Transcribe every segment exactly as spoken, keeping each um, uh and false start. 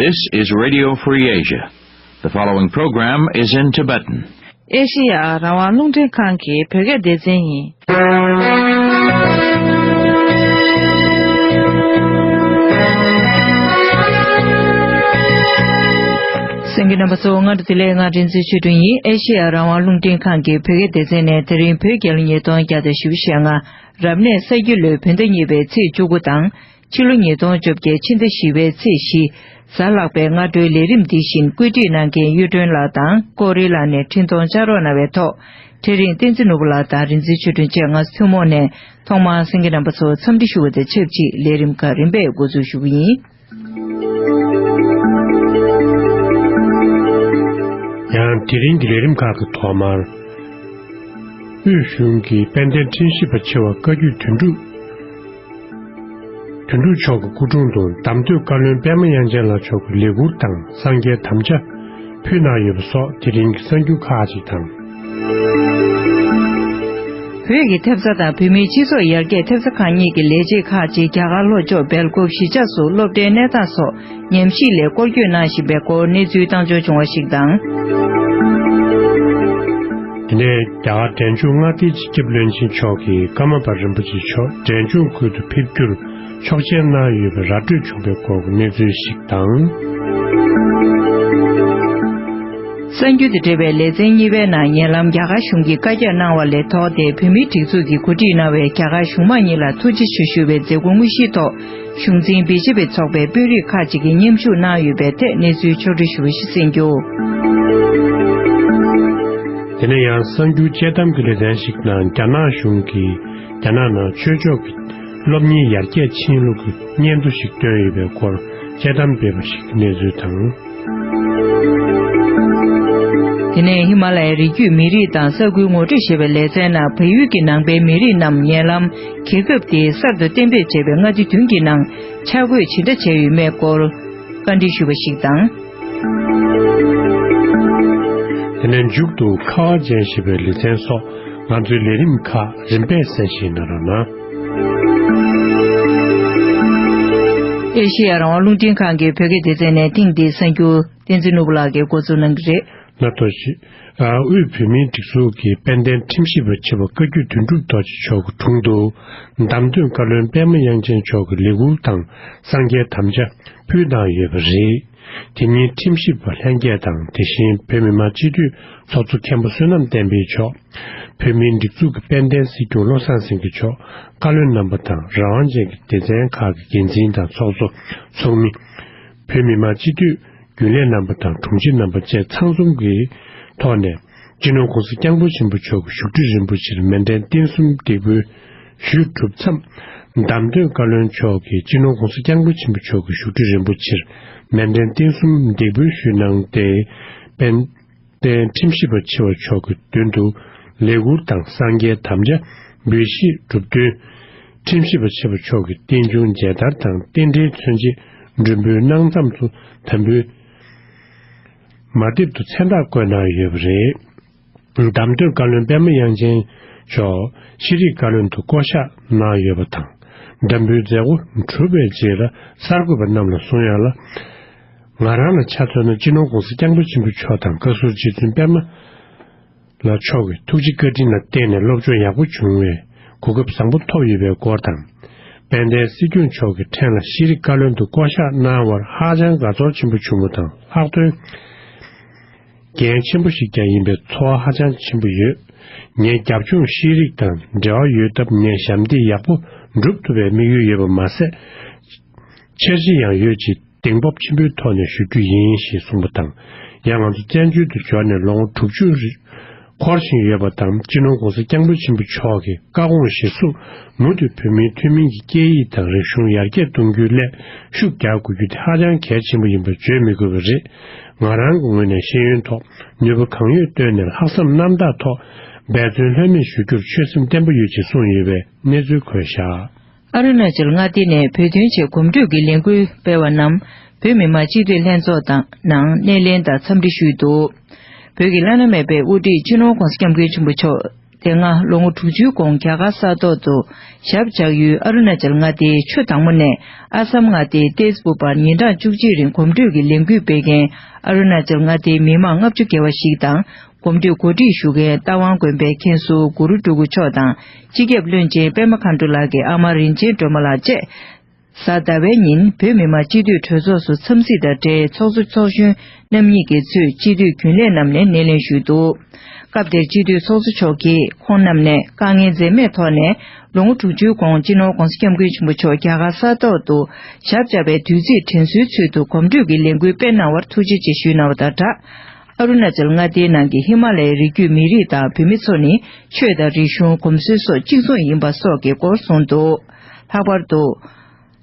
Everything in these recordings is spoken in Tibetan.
This is Radio Free Asia. The following program is in Tibetan. ཨེ་ཤེ་ཡ་རང་དབང་རླུང་འཕྲིན་ཁང་གི་བོད་སྐད་སྡེ་ཚན་ཡིན། གསན་མཁན་རྣམ་པ་ཚོ། སྔ་དྲོ་བདེ་ལེགས། ང་རིག་འཛིན་ཆོས་སྒྲོན་ཡིན། ཨེ་ཤེ་ཡ་རང་དབང་རླུང་འཕྲིན་ཁང་གི་བོད་སྐད་སྡེ་ཚན་ནས་དེ་རིང་བོད་རྒྱལ་ལོ་ཉིས་སྟོང་བརྒྱ་དང་བཞི་བཅུ་ཞེ་ལྔ། རབ་གནས་ས་ཁྱི་ལོའི་བོད་ཟླ་གཉིས་པའི་ཚེས་བཅུ་དགུ་དང་། ཕྱི་ལོ་ཉིས་སྟོང་བཅོ་བརྒྱད་ཕྱི་ཟླ་བཞི་པའི་ཚེས་བཞི། གཟའ་ལྷག་པའི་སྔ་དྲོའི་ལས་རིམ་འདི་བཞིན་བཀོད་སྒྲིག་གནང་མཁན་གཡུ་སྒྲོན་ལགས་དང་ཀོ་རི་ལགས་ནས་འཕྲིན་གཏོང་བསྐྱར་རོགས་གནང་བའི་ཐོག་དེ་རིང་བསྟན་འཛིན་ནོར་བུ་ལགས་དང་རིག་འཛིན་ཆོས་སྒྲོན་བཅས་ང་ཚོ་ཐུན་མོང་ནས་ཐོག་མར་གསན་མཁན་རྣམ་པ་ཚོར་འཚམས་འདྲི་ཞུ་བ་དང་ཆབས་ཅིག་ལས་རིམ་ཁག་རིམ་པས་འགོ་འཛུགས་ཞུ་གི་ཡིན། ཡང་དེ་རིང་གི་ལས་རིམ་ཁག་གི་ཐོག་མར། དབུས་གཞུང་གི་དཔལ་ལྡན་ཁྲིམས་ཞིབ་པ་ཆེ་བ་བཀའ་བརྒྱུད་དོན་གྲུབ། དོན་གྲུབ་མཆོག་གི་སྐུ་དྲུང་དུ་བདམས་ཐོན་བཀའ་བློན་པད་མ་དབྱངས་ཅན་ལགས་མཆོག་གི་ལས་འཁུར་དང་སངས་རྒྱས་དམ་བཅའ་ཕུལ་གནང་ཡོད་པ་སོགས་དེ་རིང་གི་གསར་འགྱུར་ཁག་ཅིག་དང་། བོད་ཀྱི་ཐེབས་རྩ་དང་བོད་མིའི་སྤྱི་ཚོགས་ཡར་རྒྱས་ཐེབས་རྩ་ཁག་གཉིས་ཀྱི་ལས་བྱེད་ཁག་ཅིག་རྒྱ་གར་ལྷོ་ཕྱོགས་སྦེལ་ཀོབ་གཞིས་ཆགས་སུ་སློབ་གྲྭའི་གནས་སྟངས་སོགས་ཉམས་ཞིབ་ལས་སྐོར་སྐྱོད་གནང་བཞིན་པའི་སྐོར་གནས་ཚུལ་བཏང་འབྱོར་བྱུང་བ་ཞིག་དང་། དེ་ནས་རྒྱ་གར་འབྲས་ལྗོངས་མངའ་སྡེའི་སྤྱི་ཁྱབ་བློན་ཆེན་མཆོག་གིས་ཀརྨ་པ་རིན་པོ་ཆེ་མཆོག་འབྲས་ལྗོངས་ཁུལ་དུ་ཕེབས་རྒྱུར་ཆོག་མཆན་གནང་ཡོད་པའི་ར་སྤྲོད་བྱུང་བའི་སྐོར་གྱི་གནས་ཚུལ་ཞིག་དང་། གསར་འགྱུར་དང་འབྲེལ་བའི་ལེ་ཚན་གཉིས་པའི་ནང་ཉེ་ལམ་རྒྱ་གར་གཞུང་གིས་བཀའ་ཁྱབ་གནང་བ་ལས་ལྡོག་སྟེ་བོད་མིའི་སྒྲིག་འཛུགས་ཀྱིས་གོ་སྒྲིག་གནང་བའི་རྒྱ་གར་གཞུང་མང་གཉིས་ལ་ཐུགས་རྗེ་ཆེ་ཞུ་བའི་མཛད་སྒོ་དངོས་གཞིའི་ཐོག་གཞུང་འཛིན་བི་ཇེ་པི་ཚོགས་པའི་དཔོན་རིགས་ཁག་ཅིག་གིས་མཉམ་ཞུགས་གནང་ཡོད་པའི་ཐད་གནས་ཚུལ་ཕྱོགས་བསྒྲིགས་ཞུ་བ་ཞིག་གསན་རྒྱུ། དེ་ནས་ཡང་གསར་འགྱུར་དཔྱད་གཏམ་གྱི་ལེ་ཚན་ཞིག་ནང་རྒྱ་ནག་གཞུང་གིས་རྒྱ་ནག་ནང་ཆོས་ཕྱོགས་ཀྱི་སློབ་གཉེར་ཡར་རྒྱས་ཕྱིན་ལུགས་ཀྱི་སྙན་ཐོ་ཞིག་བཏོན་ཡོད་པའི་སྐོར་དཔྱད་གཏམ་སྤེལ་བ་ཞིག་གི་གནས་ཚུལ་དང་། དེ་ནས་ཧི་མ་ལ་ཡའི་རི་རྒྱུད་མི་རིགས་དང་ས་ཁུལ་ངོ་སྤྲོད་ཞེས་པའི་ལེ་ཚན་ནང་བལ་ཡུལ་གྱི་ནང་པའི་མི་རིགས་རྣམས་ཉེ་ལམ་རྒྱལ་ཁབ་དེའི་གསར་དུ་གཏན་འབེབས་བྱས་པའི་མངའ་སྡེ་བདུན་གྱི་ནང་ཆ་བགོས་ཇི་འདྲ་བྱས་ཡོད་མེད་སྐོར་བཀའ་འདྲི་ཞུས་པ་ཞིག་དང་། དེ་ནས་མཇུག་ཏུ་ཁ་བ་ཅན་ཞེས་པའི་ལེ་ཚན་སོགས་ང་ཚོའི་ལས་རིམ་ཁག་རིམ་པས་གསན་བཞེས་གནང་རོགས་གནང་། ཨེ་ཤེ་ཡ་རང་དབང་རླུང་འཕྲིན་ཁང་གི་བོད་སྐད་སྡེ་ཚན་ནས་ཐེངས་འདིའི་གསར་འགྱུར་བསྟན་འཛིན་ནོར་བུ་ལགས་ཀྱིས་འགོ་འཛུགས་གནང་གི་རེད། ལ་ཐོ་ཞིག་ཨ། དབུས་བོད་མིའི་སྒྲིག་འཛུགས་ཀྱི་དཔལ་ལྡན་ཁྲིམས་ཞིབ་པ་ཆེ་བ་བཀའ་བརྒྱུད་དོན་གྲུབ་རྡོ་རྗེ་མཆོག་གི་དྲུང་དུ་བདམས་ཐོན་བཀའ་བློན་པད་མ་དབྱངས་ཅན་མཆོག་གི་ལས་འཁུར་དང་སངས་རྒྱས་དམ་བཅའ་ཕུལ་གནང་ཡོད་པ་རེད། དེ་ཉིན་ཁྲིམས་ཞིབ་པ་ལྷན་རྒྱས་དང་དེ་བཞིན་བོད་མི་མང་སྤྱི་འཐུས་ཚོགས་གཙོ་མཁན་པོ་བསོད་ནམས་བསྟན་འཕེལ་མཆོག་བོད་མིའི་སྒྲིག་འཛུགས་ཀྱི་དཔལ་ལྡན་སྲིད་སྐྱོང་བློ་བཟང་སེང་གེ་མཆོག་བཀའ་བློན་རྣམ་པ་དང་རང་དབང་ཅན་གྱི་སྡེ་ཚན་ཁག་གི་འགན་འཛིན་དང་ཚོགས་གཙོ་ཚོགས་མི། བོད་མི་མང་སྤྱི་འཐུས་རྒྱུན་ལས་རྣམ་པ་དང་དྲུང་ཆེ་རྣམ་པ་བཅས་ཚང་འཛོམས་ཀྱི་ཐོག་ནས་སྤྱི་ནོར་༧གོང་ས་༧སྐྱབས་མགོན་ཆེན་པོ་མཆོག་གི་བཞུགས་ཁྲི་རིན་པོ་ཆེར་མཎྜལ་རྟེན་གསུམ་འདེགས་འབུལ་ཞུས་གྲུབ་མཚམས། བདམས་ཐོན་བཀའ་བློན་མཆོག་གིས་སྤྱི་ནོར་༧གོང་ས་༧སྐྱབས་མགོན་ཆེན་པོ་མཆོག་གི་བཞུགས་ཁྲི་རིན་པོ་ཆེར་མཎྜལ་རྟེན་གསུམ་འདེགས་འབུལ་ཞུས་གནང་སྟེ། དཔལ་ལྡན་ཁྲིམས་ཞིབ་པ་ཆེ་བ་མཆོག་གི་མདུན་དུ་ལས་འཁུར་དང་སངས་རྒྱས་དམ་བཅའ་འབུལ་བཞེས་གྲུབ་བསྟུན། ཁྲིམས་ཞིབ་པ་ཆེ་བ་མཆོག་གི་རྟེན་འབྱུང་མཇལ་དར་དང་རྟེན་འབྲེལ་མཚོན་བྱེད་མགྲོན་འབོད་གནང་མཚམས་སུ་དམ་འབུལ་མ་དེབ་ཏུ་མཚན་རྟགས་བཀོད་གནང་ཡོད་པ་རེད། བདམས་ཐོན་བཀའ་བློན་པད་མ་དབྱངས་ཅན་མཆོག་ཤེས་རིག་བཀའ་བློན་དུ་བསྐོ་གཞག་གནང་ཡོད་པ་དང་། འདེམས་འབུལ་མཛད་སྒོ་གྲུབ་པའི་རྗེས་ལ་གསར་འགོད་པ་རྣམས་ལ་གསུངས་ཡ་ལ། ང་རང་ལ་ཆ་མཚོན་ན་སྤྱི་ནོར་༧གོང་ས་༧སྐྱབས་མགོན་ཆེན་པོ་མཆོག་དང་བཀའ་ཟུར་རྗེ་བཙུན་པད་མ་ལགས་མཆོག་གི་ཐུགས་རྗེ་བཀའ་དྲིན་ལ་བརྟེན་ནས་སློབ་སྦྱོང་ཡག་པོ་བྱུང་བའི་གོ་སྐབས་བཟང་པོ་ཐོབ་ཡོད་པའི་སྐོར་དང་། དཔལ་ལྡན་སྲིད་སྐྱོང་མཆོག་གི་ཕྲན་ལ་ཤེས་རིག་བཀའ་བློན་དུ་བསྐོ་གཞག་གནང་བར་ཧ་ཅང་དགའ་ཚོར་ཆེན་པོ་བྱུང་བ་དང་ལྷག་དོན། འགན་ཆེན་པོ་ཞིག་ཀྱང་ཡིན་པའི་ཚོར་བ་ཧ་ཅང་ཆེན་པོ་ཡོད། ངའི་རྒྱབ་ལྗོངས་ཤེས་རིག་དང་འབྲེལ་བ་ཡོད་སྟབས་ངས་ཞབས་འདེགས་ཡག་པོ་སྒྲུབ་ཐུབ་པའི་དམིགས་ཡུལ་ཡོད་པ་མ་ཟད། འཆར་གཞི་ཡང་ཡོད་ཅེས་གདེང་སྤོབས་ཆེན་པོའི་ཐོག་ནས་ཞུ་རྒྱུ་ཡིན་ཞེས་གསུངས་པ་དང་། ཡང་ང་ཚོ་བཙན་བྱོལ་དུ་འབྱོར་ནས་ལོ་ངོ་དྲུག་ཅུ་རེ་འཁོར་བཞིན་ཡོད་པ་དང་། སྤྱི་ནོར་༧གོང་ས་༧སྐྱབས་མགོན་ཆེན་པོ་མཆོག་གི་བཀའ་དགོངས་གཞིར་བཟུང་མུ་མཐུད་བོད་མིའི་ཐུན་མིན་གྱི་སྐད་ཡིག་དང་རིག་གཞུང་ཡར་རྒྱས་གཏོང་རྒྱུའི་སླད་ཤུགས་རྒྱག་དགོས་རྒྱུ་དེ་ཧ་ཅང་གལ་ཆེན་པོ་ཡིན་པ་བརྗོད་མི་དགོས་པ་རེད། ང་རང་གི་ངོས་ནས་ཤེས་ཡོན་ཐོག་ནུས་པ་གང་ཡོད་བཏོན་ནས་ལྷག་བསམ་རྣམ་དག་ཐོག་འབད་བརྩོན་ལྷོད་མེད་ཞུ་རྒྱུར་ཆོད་སེམས་བརྟན་པོ་ཡོད་ཅེས་གསུངས་ཡོད་པའི་གནས་ཚུལ་འཁོད་བཞག། ཨ་རུ་ན་ཅལ་མངའ་སྡེ་ནས་བོད་དོན་ཆེད་གོམ་བགྲོད་ཀྱི་ལས་འགུལ་སྤེལ་བ་རྣམས་བོད་མི་མང་སྤྱི་འཐུས་ལྷན་ཚོགས་དང་ནང་སྣེ་ལེན་དང་འཚམས་འདྲི་ཞུས་འདུག། བོད་ཀྱི་བླ་ན་མེད་པའི་དབུ་ཁྲིད་སྤྱི་ནོར་༧གོང་ས་༧སྐྱབས་མགོན་ཆེན་པོ་མཆོག་ དེ་སྔ་ལོ་ངོ་དྲུག་ཅུའི་གོང་རྒྱ་གར་ས་ཐོག་ཏུ་ཞབས་བཅགས་ཡུལ་ཨ་རུ་ན་ཅལ་མངའ་སྡེའི་ཆུ་དྭངས་མོ་ནས་ཨ་སམ་མངའ་སྡེའི་ཏེས་པུ་བར་ཉིན་གྲངས་བཅུ་གཅིག་རིང་གོམ་བགྲོད་ཀྱི་ལས་འགུལ་སྤེལ་མཁན་ཨ་རུ་ན་ཅལ་མངའ་སྡེའི་མི་མང་ལྔ་བཅུ་བརྒལ་བ་ཞིག་དང་། གོམ་བགྲོད་གོ་སྒྲིག་ཞུ་མཁན་རྟ་དབང་དགོན་པའི་མཁན་ཟུར་གུ་རུ་སྤྲུལ་སྐུ་མཆོག་དང་། སྤྱི་ཁྱབ་བློན་ཆེན་པད་མ་མཁའ་འགྲོ་ལགས་ཀྱི་ཨ་མ་རིན་ཆེན་སྒྲོལ་མ་ལགས་བཅས། གཟའ་ཟླ་བའི་ཉིན་བོད་མི་མང་སྤྱི་འཐུས་གྲོས་ཚོགས་སུ་འཚམས་གཟིགས་དང་འབྲེལ་ཚོགས་གཙོ་ཚོགས་གཞོན་རྣམ་གཉིས་ཀྱིས་གཙོས་སྤྱི་འཐུས་རྒྱུན་ལས་རྣམས་ནས་སྣེ་ལེན་ཞུས་འདུག་སྐབས་དེར་སྤྱི་འཐུས་ཚོགས་གཙོ་མཆོག་གིས་ཁོང་རྣམས་ནས་དཀའ་ངལ་འཛེམས་མེད་ཐོག་ནས་ལོ་ངོ་དྲུག་ཅུའི་གོང་སྤྱི་ནོར་༧གོང་ས་༧སྐྱབས་མགོན་ཆེན་པོ་མཆོག་རྒྱ་གར་ས་ཐོག་ཏུ་ཞབས་བཅགས་པའི་དུས་ཚིགས་དྲན་གསོའི་ཚུལ་དུ་གོམ་བགྲོད་ཀྱི་ལས་འགུལ་སྤེལ་གནང་བར་ཐུགས་རྗེ་ཆེ་ཞུས་གནང་བ་དང་སྦྲགས། ཨ་རུ་ན་ཅལ་མངའ་སྡེའི་ནང་གི་ཧི་མ་ལ་ཡའི་རི་རྒྱུད་མི་རིགས་དང་བོད་མི་ཚོ་ནི་ཆོས་དང་རིག་གཞུང་། གོམས་སྲོལ་སོགས་གཅིག་མཚུངས་ཡིན་པ་སོགས་ཀྱི་སྐོར་གསུངས་འདུག་ལྷག་པར་དུ།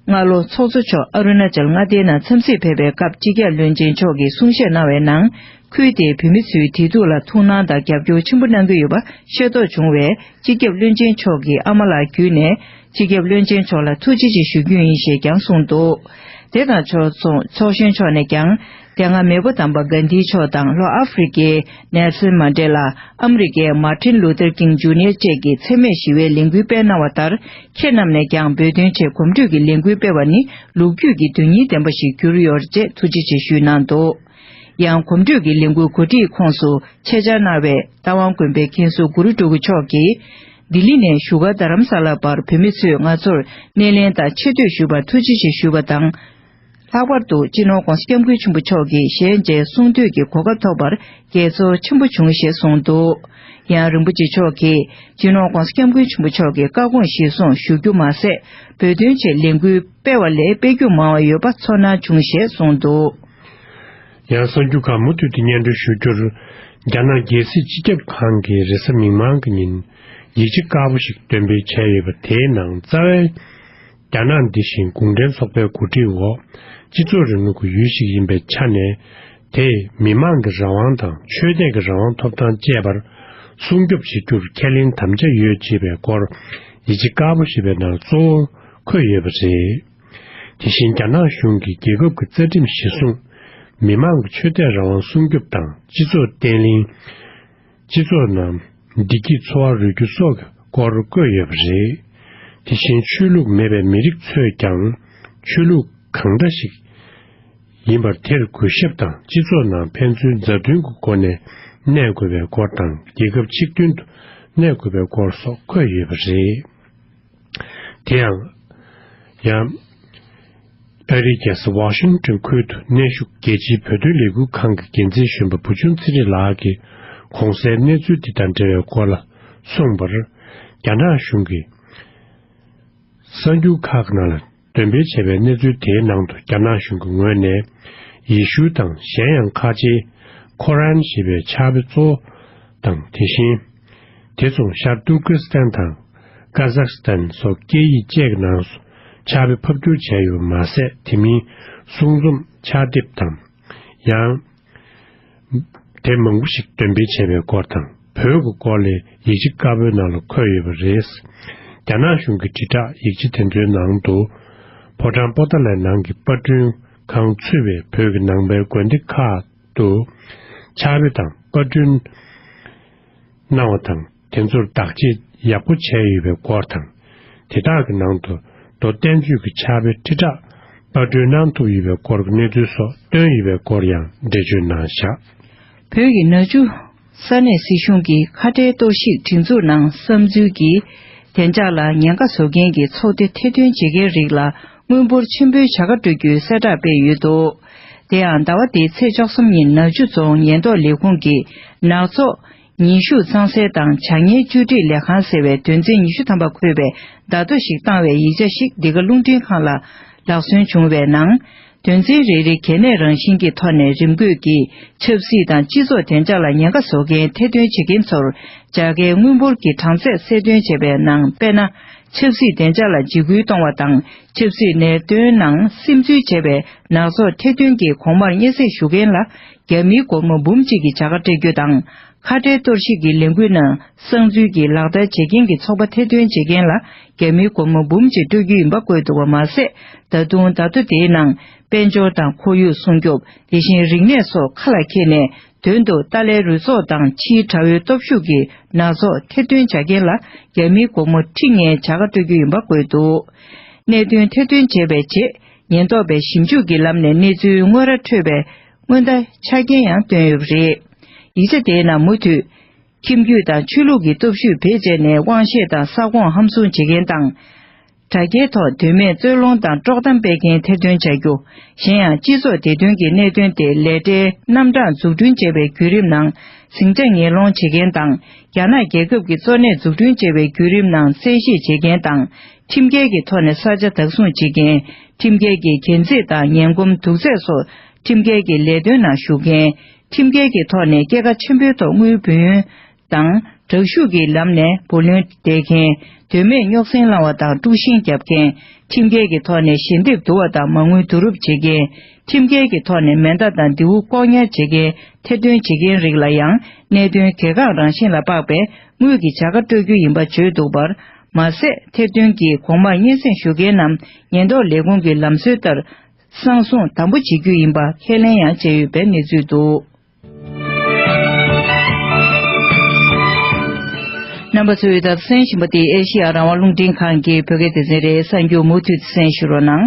སྔ་ལོ་ཚོགས་གཙོ་མཆོག་ཨ་རུ་ན་ཅལ་མངའ་སྡེའི་ནང་འཚམས་གཟིགས་ཕེབས་པའི་སྐབས་སྤྱི་ཁྱབ་བློན་ཆེན་མཆོག་གིས་གསུང་བཤད་གནང་བའི་ནང་། ཁུལ་དེའི་བོད་མི་ཚོའི་བདེ་སྡུག་ལ་ཐུགས་སྣང་དང་རྒྱབ་སྐྱོར་ཆེན་པོ་གནང་གི་ཡོད་པ་ཤེས་རྟོགས་བྱུང་བས། སྤྱི་ཁྱབ་བློན་ཆེན་མཆོག་གི་ཨ་མ་ལགས་བརྒྱུད་ནས་སྤྱི་ཁྱབ་བློན་ཆེན་མཆོག་ལ་ཐུགས་རྗེ་ཆེ་ཞུ་རྒྱུ་ཡིན་ཞེས་ཀྱང་གསུངས་འདུག་དེ་དང་ཕྱོགས་མཚུངས་ཚོགས་གཞོན་མཆོག་ནས་ཀྱང་། དེ་སྔ་མེས་པོ་དམ་པ་གྷན་དྷི་མཆོག་དང་ལྷོ་ཨ་ཧྥེ་རི་ཀའི་ནེལ་སོན་མན་ཌེ་ལ། ཨ་མི་རི་ཀའི་མཱ་ཊིན་ལུ་ཐར་ཀིང་ཇུ་ནིཡར་བཅས་ཀྱིས་འཚེ་མེད་ཞི་བའི་ལས་འགུལ་སྤེལ་གནང་བ་ལྟར། ཁྱེད་རྣམས་ནས་ཀྱང་བོད་དོན་ཆེད་གོམ་བགྲོད་ཀྱི་ལས་འགུལ་སྤེལ་བ་ནི་ལོ་རྒྱུས་ཀྱི་དོན་སྙིང་ལྡན་པ་ཞིག་གྱུར་ཡོད་ཅེས་ཐུགས་རྗེ་ཆེ་ཞུས་གནང་འདུག་ཡང་གོམ་བགྲོད་ཀྱི་ལས་འགུལ་གོ་སྒྲིག་ཁོངས་སུ་ཆེད་བཅར་གནང་བའི་རྟ་དབང་དགོན་པའི་མཁན་ཟུར་གུ་རུ་སྤྲུལ་སྐུ་མཆོག་གིས། ལྡི་ལི་ནས་བཞུགས་སྒར་རྡ་རམ་ས་ལ་བར་བོད་མི་ཚོས་ང་ཚོར་སྣེ་ལེན་དང་ཆེ་བསྟོད་ཞུས་པར་ཐུགས་རྗེ་ཆེ་ཞུས་པ་དང་། ལྷག་པར་དུ་སྤྱི་ནོར་༧གོང་ས་༧སྐྱབས་མགོན་ཆེན་པོ་མཆོག་གིས་ཞལ་མཇལ་གསུང་ཐོས་ཀྱི་གོ་སྐབས་ཐོབ་པར་དགྱེས་ཚོར་ཆེན་པོ་བྱུང་ཞེས་གསུངས་འདུག་ཡང་རིན་པོ་ཆེ་མཆོག་གིས་སྤྱི་ནོར་༧གོང་ས་༧སྐྱབས་མགོན་ཆེན་པོ་མཆོག་གི་བཀའ་དགོངས་གཞིར་བཟུང་ཞུ་རྒྱུ་མ་ཟད། བོད་དོན་ཆེད་ལས་འགུལ་སྤེལ་བ་ལས་སྤེལ་རྒྱུ་མང་བ་ཡོད་པ་ཚོར་སྣང་བྱུང་ཞེས་གསུངས་འདུག་ཡང་གསར་འགྱུར་ཁག་མུ་མཐུད་དུ་སྙན་སྒྲོན་ཞུ་རྒྱུར། རྒྱ་ནག་རྒྱལ་སྲིད་སྤྱི་ཁྱབ་ཁང་གིས་རེས་གཟའ་མིག་དམར་གྱི་ཉིན་ཡིག་ཆ་དཀར་པོ་ཞིག་འདོན་སྤེལ་བྱས་ཡོད་པ། དེའི་ནང་རྩ་བའི་རྒྱ་ནག་འདི་བཞིན་གུང་ཁྲན་ཚོགས་པའི་འགོ་ཁྲིད་འོག་སྤྱི་ཚོགས་རིང་ལུགས་ཀྱི་ཡུལ་ཞིག་ཡིན་པའི་ཆ་ནས། དེས་མི་མང་གི་རང་དབང་དང་ཆོས་དད་ཀྱི་རང་དབང་ཐོབ་ཐང་བཅས་པར་སྲུང་སྐྱོབ་བྱེད་རྒྱུར་ཁས་ལེན་དམ་བཅའ་ཡོད་ཅེས་པའི་སྐོར་ཡིག་ཆ་དཀར་པོ་ཞེས་པའི་ནང་གཙོ་བོར་འཁོད་ཡོད་པ་རེད། དེ་བཞིན་རྒྱ་ནག་གཞུང་གིས་རྒྱལ་ཁབ་ཀྱི་རྩ་ཁྲིམས་གཞིར་བཟུང་། མི་མང་གི་ཆོས་དད་རང་དབང་སྲུང་སྐྱོབ་དང་སྤྱི་ཚོགས་བརྟན་ལྷིང་། སྤྱི་ཚོགས་ནང་བདེ་སྐྱིད་འཚོ་བ་རོལ་རྒྱུ་སོགས་ཀྱི་སྐོར་བཀོད་ཡོད་པ་རེད། དེ་བཞིན་ཆོས་ལུགས་མེད་པའི་མི་རིགས་ཚོས་ཀྱང་ཆོས་ལུགས་གང་འདྲ་ཞིག་ཡིན་པར་དེར་གུས་ཞབས་དང་སྤྱི་ཚོགས་ནང་ཕན་ཚུན་མཛའ་མཐུན་གྱི་སྒོ་ནས་གནས་དགོས་པའི་སྐོར་དང་། རྒྱལ་ཁབ་གཅིག་མཐུན་དུ་གནས་དགོས་པའི་སྐོར་སོགས་འཁོད་ཡོད་པ་རེད། དེ་ཡང་། ཡང་། ཨ་རིའི་རྒྱལ་ས་ཝ་ཤིང་ཊོན་ཁུལ་དུ་གནས་བཞུགས་རྒྱལ་སྤྱིའི་བོད་དོན་ལས་འགུལ་ཁང་གི་འགན་འཛིན་གཞོན་པ་བུ་ཆུང་ཚེ་རིང་ལགས་ཀྱིས་གོང་གསལ་གནས་ཚུལ་འདི་དང་འབྲེལ་བའི་སྐོར་ལ་གསུངས་པར། རྒྱ་ནག་གཞུང་གིས་གསར་འགྱུར་ཁག་ནང་ལ་འདོན་སྤེལ་བྱས་པའི་གནས་ཚུལ་དེའི་ནང་དུ། རྒྱ་ནག་གཞུང་གི་ངོས་ནས་ཡེ་ཤུ་དང་གཞན་ཡང་ཁ་ཆེའི་ཁོ་རན་ཞེས་པའི་ཕྱག་དཔེ་གཙོ་བོ་དང་། དེ་བཞིན་དེ་མཚུངས་ཤར་ཏུར་ཀི་སི་ཐན་དང་ཀ་ཟག་སི་ཐན་སོགས་སྐད་ཡིག་བཅས་ཀྱི་ནང་སུ་ཕྱག་དཔེ་ཕབ་བསྒྱུར་བྱས་ཡོད་པ་མ་ཟད། དེ་མིན་གསུང་རྩོམ་ཕྱག་དེབ་དང་། ཡང་། དེབ་མང་པོ་ཞིག་འདོན་སྤེལ་བྱས་པའི་སྐོར་དང་། བོད་ཀྱི་སྐོར་ལས་ཡིག་ཆ་དཀར་པོའི་ནང་ལ་འཁོད་ཡོད་པ་རེད། རྒྱ་ནག་གཞུང་གི་དྲིལ་བསྒྲགས་ཡིག་ཆ་དེ་ཚོའི་ནང་དུ། ཕོ་བྲང་པོ་ཏཱ་ལའི་ནང་གི་པར་སྐྲུན་ཁང་ཚུད་པའི་བོད་ཀྱི་ནང་པའི་དགོན་སྡེ་ཁག་ཏུ་ཕྱག་དཔེ་དང་པར་སྐྲུན་གནང་བ་དང་། དེ་ཚོར་བདག་གཅེས་ཡག་པོ་བྱས་ཡོད་པའི་སྐོར་དང་། དེ་དག་གི་ནང་དུ་མདོ་བསྟན་བཅོས་ཀྱི་ཕྱག་དཔེ་ཁྲི་ཕྲག་པར་སྐྲུན་གནང་ཐུབ་ཡོད་པའི་སྐོར་གྱི་གནས་ཚུལ་སོགས་བཏོན་ཡོད་པའི་སྐོར་ཡང་འགྲེལ་བརྗོད་གནང་བཞག་བོད་ཀྱི་ནག་ཆུ་ས་གནས་སྲིད་གཞུང་གིས་ཁ་བྲལ་གཏོར་བཤིག་སྒྲིག་འཛུགས་ནང་བསམ་ཚུལ་གྱིས་བདེ་འཇགས་ལ་ཉེན་ཁ་བཟོ་མཁན་གྱི་ཚོགས་སྡེ་ཐེར་འདོན་བྱེད་མཁན་རིགས་ལ་དངུལ་འབོར་ཆེན་པོའི་བྱ་དགའ་སྤྲོད་རྒྱུའི་གསལ་བསྒྲགས་སྤེལ་ཡོད་འདུག་དེ་ཡང་ཟླ་བ་འདིའི་ཚེས་བཅུ་གསུམ་ཉིན་ནག་ཆུ་རྫོང་ཉེན་རྟོག་ལས་ཁུངས་ཀྱིས་ནག་ཚོགས་ཉེན་ཞུགས་གཙང་སེལ་དང་བྱ་ངན་བཅོས་སྒྲིག་ལས་ཁང་ཟེར་བའི་དོན་ཚན་ཉི་ཤུ་ཐམ་པ་འཁོད་པའི་བརྡ་ཐོ་ཞིག་བཏང་བའི་ཡིག་ཆ་ཞིག་འདི་ག་རླུང་འཕྲིན་ཁང་ལ་ལག་སོན་བྱུང་བའི་ནང་། དོན་ཚན་རེ་རེ་གལ་གནད་རང་བཞིན་གྱི་ཐོག་ནས་རིམ་འགོད་ཀྱིས་ཆབ་སྲིད་དང་སྤྱི་ཚོགས་བདེ་འཇགས་ལ་ཉེན་ཁ་བཟོ་མཁན་ཐེར་འདོན་བྱེད་མཁན་ཚོར་བྱ་དགའི་དངུལ་འབོར་གྱི་གྲངས་ཚད་གསལ་སྟོན་བྱས་པའི་ནང་། དཔེར་ན། ཆབ་སྲིད་བདེ་འཇགས་ལ་འཇིགས་སྐུལ་གཏོང་བ་དང་ཆབ་སྲིད་ནད་དོན་ནང་སིམ་འཛུལ་བྱས་པའི་ནག་ཚོགས་ཐེར་འདོན་གྱིས་གོང་མར་སྙན་སེང་ཞུ་མཁན་ལ་རྒྱ་མིའི་སྒོར་མོ་འབུམ་གཅིག་གི་བྱ་དགའ་སྤྲད་རྒྱུ་དང་། ཁ་བྲལ་གཏོར་བཤིག་གི་ལས་འགུལ་ནང་གསང་འཛུལ་གྱིས་ལག་བསྟར་བྱེད་མཁན་གྱི་ཚོགས་པ་ཐེར་འདོན་བྱེད་མཁན་ལ་རྒྱ་མིའི་སྒོར་མོ་འབུམ་གཅིག་སྤྲོད་རྒྱུ་ཡིན་པ་བཀོད་འདུག་པ་མ་ཟད། ད་དུང་བརྡ་ཐོ་དེའི་ནང་དཔལ་འབྱོར་དང་ཁོར་ཡུག་སྲུང་སྐྱོབ། དེ་བཞིན་རིག་གནས་སོགས་ཁ་ལ་འཁྱེར་ནས་ དོན་དུ་ཏཱ་ལའི་རུ་ཚོགས་དང་ཕྱིའི་དགྲ་བོའི་སྟོབས་ཤུགས་ཀྱི་ནག་ཚོགས་ཐེར་འདོན་བྱ་མཁན་ལ་རྒྱ་མིའི་སྒོར་མོ་ཁྲི་ལྔའི་བྱ་དགའ་སྤྲོད་རྒྱུ་ཡིན་པ་བཀོད་འདུག་གནད་དོན་ཐེར་འདོན་བྱས་པའི་རྗེས། ཉེན་རྟོག་པས་ཞིབ་འཇུག་གི་ལམ་ནས་གནས་ཚུལ་དངོས་ར་འཕྲོད་པའི་སྔོན་བརྡ་ཆ་རྐྱེན་ཡང་བཏོན་ཡོད་པ་རེད། ཡིག་ཆ་དེའི་ནང་མུ་མཐུད། ཁྱིམ་རྒྱུད་དང་ཆོས་ལུགས་ཀྱི་སྟོབས་ཤུགས་བེད་སྤྱད་ནས་དབང་ཤེད་དང་ས་ཁོངས་ཧམ་བཟུང་བྱེད་མཁན་དང་། དྲ་རྒྱའི་ཐོག་དོན་མེད་རྩོད་སློང་དང་དཀྲོག་གཏམ་སྤེལ་མཁན་ཐེར་འདོན་བྱ་རྒྱུ། གཞན་ཡང་སྤྱི་ཚོགས་བདེ་དོན་གྱི་གནད་དོན་དེ་ལས་གྲྭའི་རྣམ་གྲངས་འཛུགས་སྐྲུན་བྱས་པའི་བརྒྱུད་རིམ་ནང་ཟིང་ཆ་ངན་སློང་བྱེད་མཁན་དང་། རྒྱ་ནག་རྒྱལ་ཁབ་ཀྱི་གཙོ་གནད་འཛུགས་སྐྲུན་བྱས་པའི་བརྒྱུད་རིམ་ནང་བཙན་ཤེད་བྱེད་མཁན་དང་། ཁྲིམས་འགལ་གྱི་ཐོག་ནས་ས་ཆ་བདག་བཟུང་བྱེད་མཁན། ཁྲིམས་འགལ་གྱི་འགན་འཛིན་དང་ངན་གོམས་དུག་རྫས་སོགས་ཁྲིམས་འགལ་གྱི་ལས་དོན་ནང་ཞུགས་མཁན། ཁྲིམས་འགལ་གྱི་ཐོག་ནས་སྐྱེད་ཀ་ཆེན་པོའི་ཐོག་དངུལ་བུན་དང་དྲག་ཤུགས་ཀྱི་ལམ་ནས་བུ་ལོན་འདེད་མཁན། དོན་མེད་རྙོག་ཟིང་བསླང་བ་དང་དཀྲུག་ཤིང་རྒྱབ་མཁན། ཁྲིམས་འགལ་གྱི་ཐོག་ནས་ཞལ་འདེབས་བསྡུ་བ་དང་མ་དངུལ་བསྡུ་རུབ་བྱེད་མཁན། ཁྲིམས་འགལ་གྱི་ཐོག་ནས་མེ་མདའ་དང་མདེའུ་ལྐོག་ཉར་བྱེད་མཁན་ཐེར་འདོན་བྱེད་མཁན་རིགས་ལ་ཡང་གནད་དོན་གལ་འགངས་རང་བཞིན་ལ་དཔག་པའི་དངུལ་གྱི་བྱ་དགའ་སྤྲོད་རྒྱུ་ཡིན་པ་བརྗོད་འདུག་པར། མ་ཟད་ཐེར་འདོན་གྱིས་གོང་མར་སྙན་སེང་ཞུ་མཁན་ནམ་ཉེན་རྟོག་ལས་ཁུངས་ཀྱི་ལམ་སྲོལ་ལྟར་གསང་སྲུང་དམ་པོ་བྱེད་རྒྱུ་ཡིན་པ་ཁས་ལེན་ཡང་བྱས་ཡོད་པའི་གནས་ཚུལ་འདུག་རྣམ་པ་ཚོས་ད་གསན་བཞིན་པ་དེ་ཨེ་ཤི་ཡ་རང་དབང་རླུང་འཕྲིན་ཁང་གི་བོད་སྐད་སྡེ་ཚན་རེད། གསར་འགྱུར་མུ་མཐུད་གསན་ཞུ་རོགས་གནང་།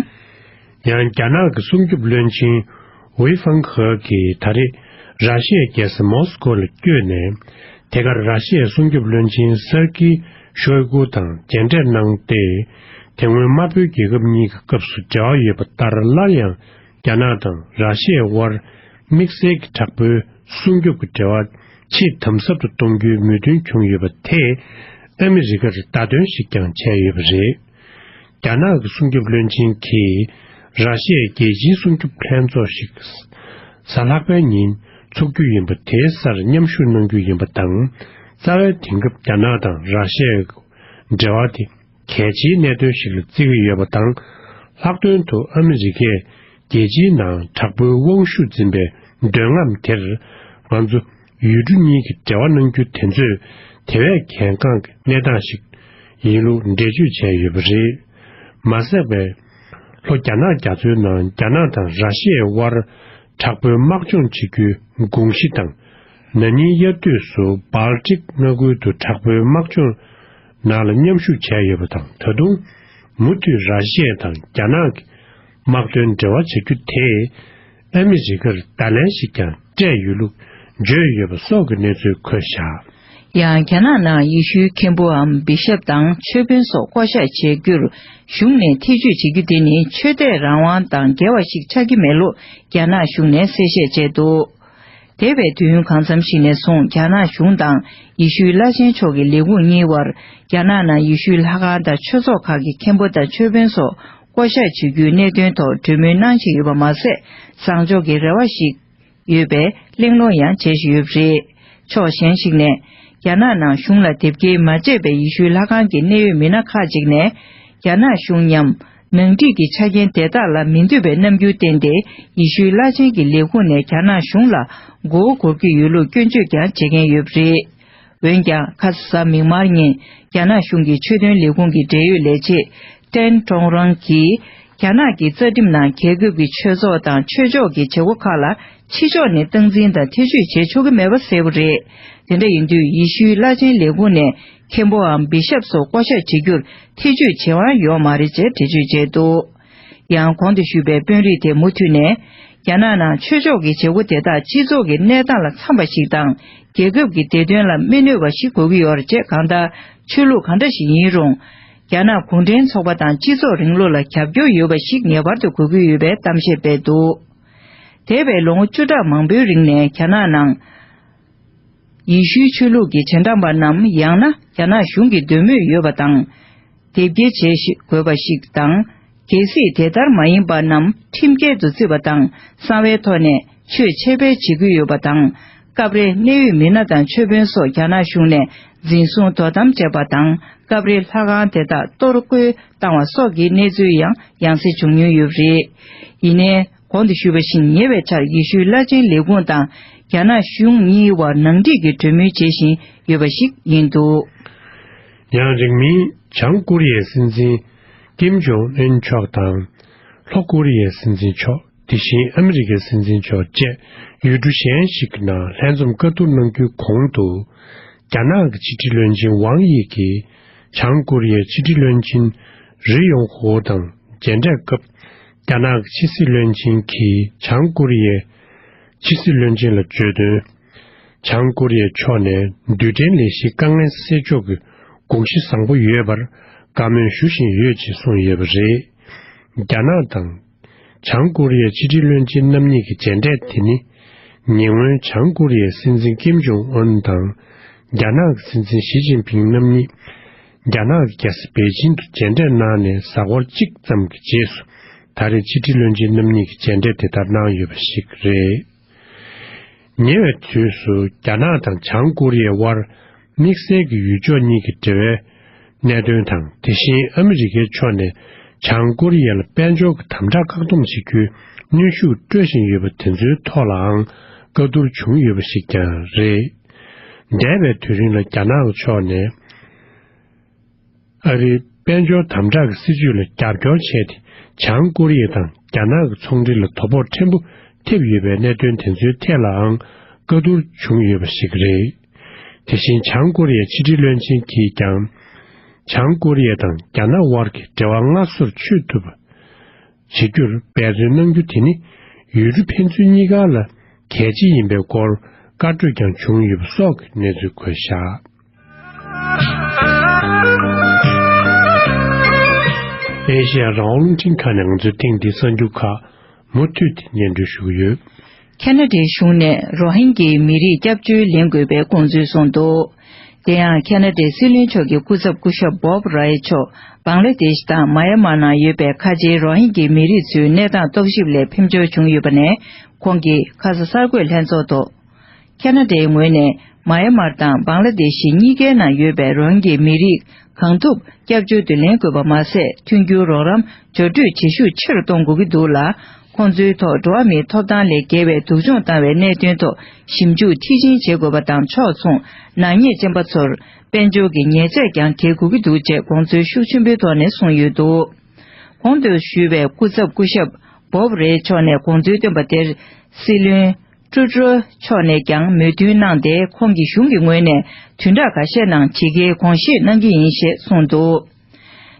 ཡང་རྒྱ་ནག་གི་སྲུང་སྐྱོབ་བློན་ཆེན་ཝེ་ཧྥང་ཧེ་གིས་ད་རེས་ར་ཤི་ཡའི་རྒྱལ་ས་མོ་སི་ཀོ་ལ་བསྐྱོད་ནས། དེ་གར་ར་ཤི་ཡའི་སྲུང་སྐྱོབ་བློན་ཆེན་སེར་ཀི་ཤོའི་གུ་དང་མཇལ་འཕྲད་གནང་སྟེ། དེ་སྔོན་དམར་པོའི་རྒྱལ་ཁབ་གཉིས་ཀྱི་སྐབས་སུ་འབྲེལ་བ་ཡོད་པ་ལྟར། སླར་ཡང་རྒྱ་ནག་དང་ར་ཤི་ཡའི་དབར་དམིགས་བསལ་གྱི་དྲག་པོའི་སྲུང་སྐྱོབ་ཀྱི་འབྲེལ་བ་ཆེས་དམ་ཟབ་ཏུ་གཏོང་རྒྱུའི་མོས་མཐུན་བྱུང་ཡོད་པ་དེས། ཨ་མི་རི་ཀར་བརྡ་སྟོན་ཞིག་ཀྱང་བྱས་ཡོད་པ་རེད། རྒྱ་ནག་གི་སྲུང་སྐྱོབ་བློན་ཆེན་གྱིས་ར་ཤི་ཡའི་རྒྱལ་སྤྱིའི་སྲུང་སྐྱོབ་ལྷན་ཚོགས་ཤིག་གཟའ་ལྷག་པའི་ཉིན་འཚོགས་རྒྱུ་ཡིན་པ་དེའི་སར་མཉམ་ཞུགས་གནང་རྒྱུ་ཡིན་པ་དང་། རྩ་བའི་དེང་སྐབས་རྒྱ་ནག་དང་ར་ཤི་ཡའི་འབྲེལ་བ་དེ་གལ་ཆེའི་གནད་དོན་ཞིག་ལ་བརྩི་གི་ཡོད་པ་དང་། ལྷག་དོན་དུ་ཨ་མི་རི་ཀས་རྒྱལ་སྤྱིའི་ནང་དྲག་པོའི་དབང་ཤུགས་འཛིན་པའི་མདུན་ལམ་དེར་ང་ཚོ་ཡུལ་གྲུ་གཉིས་ཀྱིས་འབྲེལ་བ་གནང་རྒྱུ་དེ་ཚོས་དེ་བས་གལ་འགངས་ཀྱི་གནས་སྟངས་ཤིག་ཡིན་ལུགས་འགྲེལ་བརྗོད་བྱས་ཡོད་པ་རེད། མ་ཟད་པའི་ལྷོ་རྒྱ་ནག་རྒྱ་མཚོའི་ནང་རྒྱ་ནག་དང་ར་ཤི་ཡའི་དབར་དྲག་པོའི་དམག་སྦྱོང་བྱེད་རྒྱུའི་དགོངས་གཞི་དང་། ན་ནིང་དབྱར་དུས་སུ་སྦལ་ཏིག་མངའ་ཁུལ་དུ་དྲག་པོའི་དམག་སྦྱོང་ནང་ལ་མཉམ་ཞུགས་བྱས་ཡོད་པ་དང་། ད་དུང་མུ་མཐུད་ར་ཤི་ཡ་དང་རྒྱ་ནག་གི་དམག་དོན་འབྲེལ་བ་བྱ་རྒྱུ་དེས་ཨ་མི་རི་ཀར་བརྡ་ལན་ཞིག་ཀྱང་སྤྲད་ཡོད་ལུགས་བརྗོད་ཡོད་པ་སོགས་ཀྱི་གནས་ཚུལ་འཁོད་བཞག་ཡང་རྒྱ་ནག་ནང་ཡེ་ཤུའི་མཁན་པོའམ་བི་ཤབ་དང་ཆོས་དཔོན་སོགས་བསྐོ་བཞག་བྱེད་རྒྱུར་གཞུང་ནས་ཐེ་བྱུས་བྱེད་རྒྱུ་དེ་ནི་ཆོས་དད་རང་དབང་དང་འགལ་བ་ཞིག་ཆགས་ཀྱི་མེད་ལུགས་རྒྱ་ནག་གཞུང་ནས་གསལ་བཤད་བྱས་འདུག་འདས་པའི་དུས་ཡུན་གང་འཚམ་ཞིག་ནས་བཟུང་རྒྱ་ནག་གཞུང་དང་ཡེ་ཤུའི་བླ་ཆེན་མཆོག་གི་ལས་ཁུངས་གཉིས་དབར་རྒྱ་ནག་ནང་ཡེ་ཤུའི་ལྷ་ཁང་དང་ཆོས་ཚོགས་ཁག་གི་མཁན་པོ་དང་ཆོས་དཔོན་སོགས་བསྐོ་བཞག་བྱེད་རྒྱུའི་གནད་དོན་ཐོག་གྲོས་མོལ་གནང་བཞིན་ཡོད་པ་མ་ཟད། བཟང་ཕྱོགས་ཀྱི་རེ་བ་ཞིག་ཡོད་པའི་གླེང་སློང་ཡང་བྱེད་བཞིན་ཡོད་པ་རེད། ཕྱོགས་གཞན་ཞིག་ནས། རྒྱ་ནག་ནང་གཞུང་ལ་དེབ་སྐྱེལ་མ་བྱས་པའི་ཡེ་ཤུའི་ལྷ་ཁང་གི་གནད་ཡོད་མི་སྣ་ཁག་ཅིག་ནས། རྒྱ་ནག་གཞུང་མཉམ་ནང་འགྲིག་གི་ཆ་རྐྱེན་དེ་དག་ལ་མི་འདོད་པའི་རྣམ་འགྱུར་བསྟན་ཏེ། ཡེ་ཤུའི་བླ་ཆེན་གྱི་ལས་ཁུངས་ནས་རྒྱ་ནག་གཞུང་ལ་མགོ་བོ་སྒུར་གྱི་ཡོད་ལུགས་སྐྱོན་བརྗོད་ཀྱང་བྱེད་མཁན་ཡོད་པ་རེད། འོན་ཀྱང་། ཁ་ས་གཟའ་མིག་དམར་ཉིན། རྒྱ་ནག་གཞུང་གི་ཆོས་དོན་ལས་ཁུངས་ཀྱི་འབྲེལ་ཡོད་ལས་བྱེད། ཀྲེན་ཀྲོང་རང་གིས། རྒྱ་ནག་གི་རྩ་ཁྲིམས་ནང་རྒྱལ་ཁབ་ཀྱི་ཆོས་ཚོགས་དང་ཆོས་ཕྱོགས་ཀྱི་བྱེད་སྒོ་ཁག་ལ་ཕྱི་ཕྱོགས་ནས་སྟངས་འཛིན་དང་ཐེ་བྱུས་བྱེད་ཆོག་གི་མེད་པ་གསལ་པོ་རེད། དེ་འདྲ་ཡིན་དུས་ཡེ་ཤུའི་བླ་ཆེན་ལས་ཁུངས་ནས་མཁན་པོའམ་བི་ཤབ་སོགས་བསྐོ་བཞག་བྱེད་རྒྱུར་ཐེ་བྱུས་བྱེད་དབང་ཡོད་མ་རེད་ཅེས་འགྲེལ་བརྗོད་བྱས་འདུག་ཡང་གོང་དུ་ཞུས་པའི་དཔོན་རིགས་དེ་མུ་མཐུད་ནས། རྒྱ་ནག་ནང་ཆོས་ཕྱོགས་ཀྱི་བྱེད་སྒོ་དེ་དག་སྤྱི་ཚོགས་ཀྱི་གནས་སྟངས་ལ་འཚམ་པ་ཞིག་དང་། རྒྱལ་ཁབ་ཀྱི་བདེ་དོན་ལ་མི་གནོད་པ་ཞིག་དགོས་ཀྱི་ཡོད་རེད་ཅེས། གང་ལྟར་ཆོས་ལུགས་གང་འདྲ་ཞིག་ཡིན་རུང་། རྒྱ་ནག་གུང་ཁྲན་ཚོགས་པ་དང་སྤྱི་ཚོགས་རིང་ལུགས་ལ་རྒྱབ་སྐྱོར་ཡོད་པ་ཞིག་ངེས་པར་དུ་དགོས་ཀྱི་ཡོད་པའི་གཏམ་བཤད་སྤེལ་འདུག་འདས་པའི་ལོ་ངོ་བཅུ་ཕྲག་མང་པོའི་རིང་ནས་རྒྱ་ནག་ནང་། ཡེ་ཤུའི་ཆོས་ལུགས་ཀྱི་རྗེས་འབྲང་པ་རྣམས་ཡང་ན་རྒྱ་ནག་གཞུང་གི་འདོད་མོས་ཡོད་པ་དང་། དེབ་སྐྱེལ་བྱེད་དགོས་པ་ཞིག་དང་། གལ་སྲིད་དེ་ལྟར་མ་ཡིན་པ་རྣམས་ཁྲིམས་འགལ་དུ་བརྩིས་པ་དང་། གསང་བའི་ཐོག་ནས་ཆོས་འཆད་སྤེལ་བྱེད་ཀྱི་ཡོད་པ་དང་། སྐབས་རེ་གནད་ཡོད་མི་སྣ་དང་ཆོས་དཔོན་སོགས་རྒྱ་ནག་གཞུང་ནས་འཛིན་བཟུང་དོ་དམ་བྱས་པ་དང་། སྐབས་རེ་ལྷ་ཁང་དེ་དག་གཏོར་རྒོལ་བཏང་བ་སོགས་ཀྱི་གནས་ཚུལ་ཡང་ཡང་སེ་བྱུང་མྱོང་ཡོད་པ་རེད། ཡིན་ནའི། གོང་དུ་ཞུས་པ་བཞིན། ཉེ་བའི་ཆར་ཡེ་ཤུའི་བླ་ཆེན་ལས་ཁུངས་དང་རྒྱ་ནག་གཞུང་གཉིས་དབར་ནང་འགྲིག་གི་གྲོས་མོལ་བྱེད་བཞིན་ཡོད་པ་ཞིག་ཡིན་འདུག་ཡང་། རིང་མིན་བྱང་ཀོ་རི་ཡའི་སྲིད་འཛིན་ཀིམ་ཇོང་ཨུན་མཆོག་དང་། ལྷོ་ཀོ་རི་ཡའི་སྲིད་འཛིན་མཆོག་ དེ་བཞིན་ཨ་མི་རི་ཀའི་སྲིད་འཛིན་མཆོག་བཅས་ཡུལ་གྲུ་གཞན་ཞིག་གི་ནང་ལྷན་འཛོམས་བཀའ་བསྡུར་གནང་རྒྱུའི་གོང་དུ། རྒྱ་ནག་གི་ཕྱི་འབྲེལ་བློན་ཆེན་ཝང་དབྱི་གིས་བྱང་ཀོ་རི་ཡའི་ཕྱི་འབྲེལ་བློན་ཆེན་རི་ཡོང་ཧོ་དང་མཇལ་འཕྲད་སྐབས། རྒྱ་ནག་གི་ཕྱི་སྲིད་བློན་ཆེན་གྱིས་བྱང་ཀོ་རི་ཡའི་ཕྱི་སྲིད་བློན་ཆེན་ལ་བརྗོད་དོན། བྱང་ཀོ་རི་ཡའི་ཕྱོགས་ནས་རྡུལ་ཕྲན་ལས་གཞིའི་དཀའ་ངལ་སེལ་ཕྱོགས་ཀྱི་དགོངས་གཞི་བཟང་པོ་ཡོད་པར་བཀའ་མོལ་ཞུ་བཞིན་ཡོད་ཅེས་གསུངས་ཡོད་པ་རེད། རྒྱ་ནག་དང་། བྱང་ཀོ་རི་ཡའི་ཕྱི་དྲིལ་བློན་ཆེན་རྣམ་གཉིས་ཀྱི་མཇལ་འཕྲད་དེ་ནི། ཉེ་སྔོན་བྱང་ཀོ་རི་ཡའི་སྲིད་འཛིན་ཀིམ་ཇོང་ཨུན་དང་། རྒྱ་ནག་གི་སྲིད་འཛིན་ཞི་ཅིན་ཕིང་རྣམ་གཉིས། རྒྱ་ནག་གི་རྒྱལ་ས་པེ་ཅིན་དུ་མཇལ་འཕྲད་གནང་ནས་གཟའ་འཁོར་གཅིག་ཙམ་གྱི་རྗེས་སུ། ད་རེས་ཕྱི་དྲིལ་བློན་ཆེན་རྣམ་གཉིས་ཀྱི་མཇལ་འཕྲད་དེ་ལྟར་གནང་ཡོད་པ་ཞིག་རེད། ཉེ་བའི་དུས་སུ་རྒྱ་ནག་དང་བྱང་ཀོ་རི་ཡའི་དབར་དམིགས་བསལ་གྱི་ཡུལ་ཕྱོགས་གཉིས་ཀྱི་འབྲེལ་བའི་གནད་དོན་དང་། དེ་བཞིན་ཨ་མི་རི་ཀའི་ཕྱོགས་ནས་བྱང་ཀོ་རི་ཡ་ལ་དཔལ་འབྱོར་གྱི་དམ་དྲག་བཀག་སྡོམ་བྱེད་རྒྱུའི་གནོན་ཤུགས་སྤྲོད་བཞིན་ཡོད་པ་དེ་ཚོའི་ཐོག་ལའང་བཀའ་བསྡུར་བྱུང་ཡོད་པ་ཞིག་ཀྱང་རེད། འདས་པའི་དུས་རིང་ལ་རྒྱ་ནག་ཕྱོགས་ནས། ཨ་རིའི་དཔལ་འབྱོར་དམ་དྲག་གི་སྲིད་བྱུས་ལ་རྒྱབ་སྐྱོར་བྱས་ཏེ། བྱང་ཀོ་རི་ཡ་དང་རྒྱ་ནག་གི་ཚོང་འབྲེལ་ལ་དོ་ཕོག་ཕྲན་བུ་ཐེབས་ཡོད་པའི་གནད་དོན་དེ་ཚོའི་ཐད་ལའང་བཀའ་བསྡུར་བྱུང་ཡོད་པ་ཞིག་རེད། དེ་བཞིན་བྱང་ཀོ་རི་ཡའི་ཕྱི་དྲིལ་བློན་ཆེན་གྱིས་ཀྱང་། བྱང་ཀོ་རི་ཡ་དང་རྒྱ་ནག་དབར་གྱི་འབྲེལ་བ་སྔར་སོར་ཆུད་ཐུབ་པ་བྱེད་རྒྱུར་འབད་བརྩོན་གནང་རྒྱུ་དེ་ནི། ཡུལ་གྲུ་ཕན་ཚུན་གཉིས་ཀ་ལ་གལ་ཆེ་ཡིན་པའི་སྐོར་བཀའ་གྲོས་ཀྱང་བྱུང་ཡོད་པ་སོགས་ཀྱི་གནས་ཚུལ་འཁོད་བཞག་ཨེ་ཤེ་ཡ་རང་དབང་རླུང་འཕྲིན་ཁང་ནས་ང་ཚོའི་ཐེངས་འདིའི་གསར་འགྱུར་ཁག་མུ་མཐུད་དེ་སྙན་སྒྲོན་ཞུ་གི་ཡོད། ཁ་ན་ཌའི་གཞུང་ནས་རོ་ཧིན་གྱི་མི་རིགས་སྐྱབས་བཅོལ་ལེན་དགོས་པའི་དགོངས་ཚུལ་གསུངས་འདུག་དེ་ཡང་ཁ་ན་ཌའི་སྲིད་བློན་མཆོག་གི་སྐུ་ཚབ་སྐུ་ཞབས་བོབ་རའེ་མཆོག་བང་ལ་དེཤ་དང་མ་ཡ་མར་ནང་ཡོད་པའི་ཁ་ཆེའི་རོ་ཧིན་གྱི་མི་རིགས་ཚོའི་གནས་སྟངས་རྟོག་ཞིབ་ལ་ཕེབས་འབྱོར་བྱུང་ཡོད་པ་ནས། ཁོང་གིས་ཁ་ས་གསར་འགོད་ལྷན་ཚོགས་ཐོག་ཁ་ན་ཌའི་ངོས་ནས་མ་ཡ་མར་དང་བང་ལ་དེ་ཤི་གཉིས་ཀའི་ནང་ཡོད་པའི་རོ་ཧིན་གྱི་མི་རིགས་གང་ཐུབ་སྐྱབས་བཅོལ་དུ་ལེན་དགོས་པ་མ་ཟད། མཐུན་འགྱུར་རོགས་རམ་སྦྱོར་སྤྲོད་བྱེད་ཤུགས་ཆེ་རུ་གཏོང་དགོས་ཀྱི་འདུག་ལ། ཁོང་ཚོའི་ཐོག་འགྲོ་བ་མིའི་ཐོབ་ཐང་ལས་འགལ་བའི་སྡུག་སྦྱོང་བཏང་བའི་གནད་དོན་ཐོག་ཞིབ་འཇུག་མཐིལ་ཕྱིན་བྱེད་དགོས་པ་དང་། ཕྱོགས་མཚུངས་ནག་ཉེས་ཅན་པ་ཚོར་དཔལ་འབྱོར་གྱི་ཉེས་ཆད་ཀྱང་འགེལ་དགོས་ཀྱི་འདུག་ཅེས་དགོངས་ཚུལ་ཤུགས་ཆེན་པོའི་ཐོག་ནས་གསུངས་ཡོད་འདུག་གོང་དུ་ཞུས་པའི་སྐུ་ཚབ་སྐུ་ཞབས་བོབ་རེ་མཆོག་ནས་དགོངས་ཚུལ་བཏོན་པ་དེར། སྲིད་བློན་ཀྲུ་ཀྲོ་མཆོག་ནས་ཀྱང་མོས་མཐུན་གནང་སྟེ། ཁོང་གིས་གཞུང་གི་ངོས་ནས་དུས་འདྲ་ཁ་ཤས་ནང་ཇི་དགེའི་དགོངས་བཞེས་གནང་གི་ཡིན་ཞེས་གསུངས་འདུག་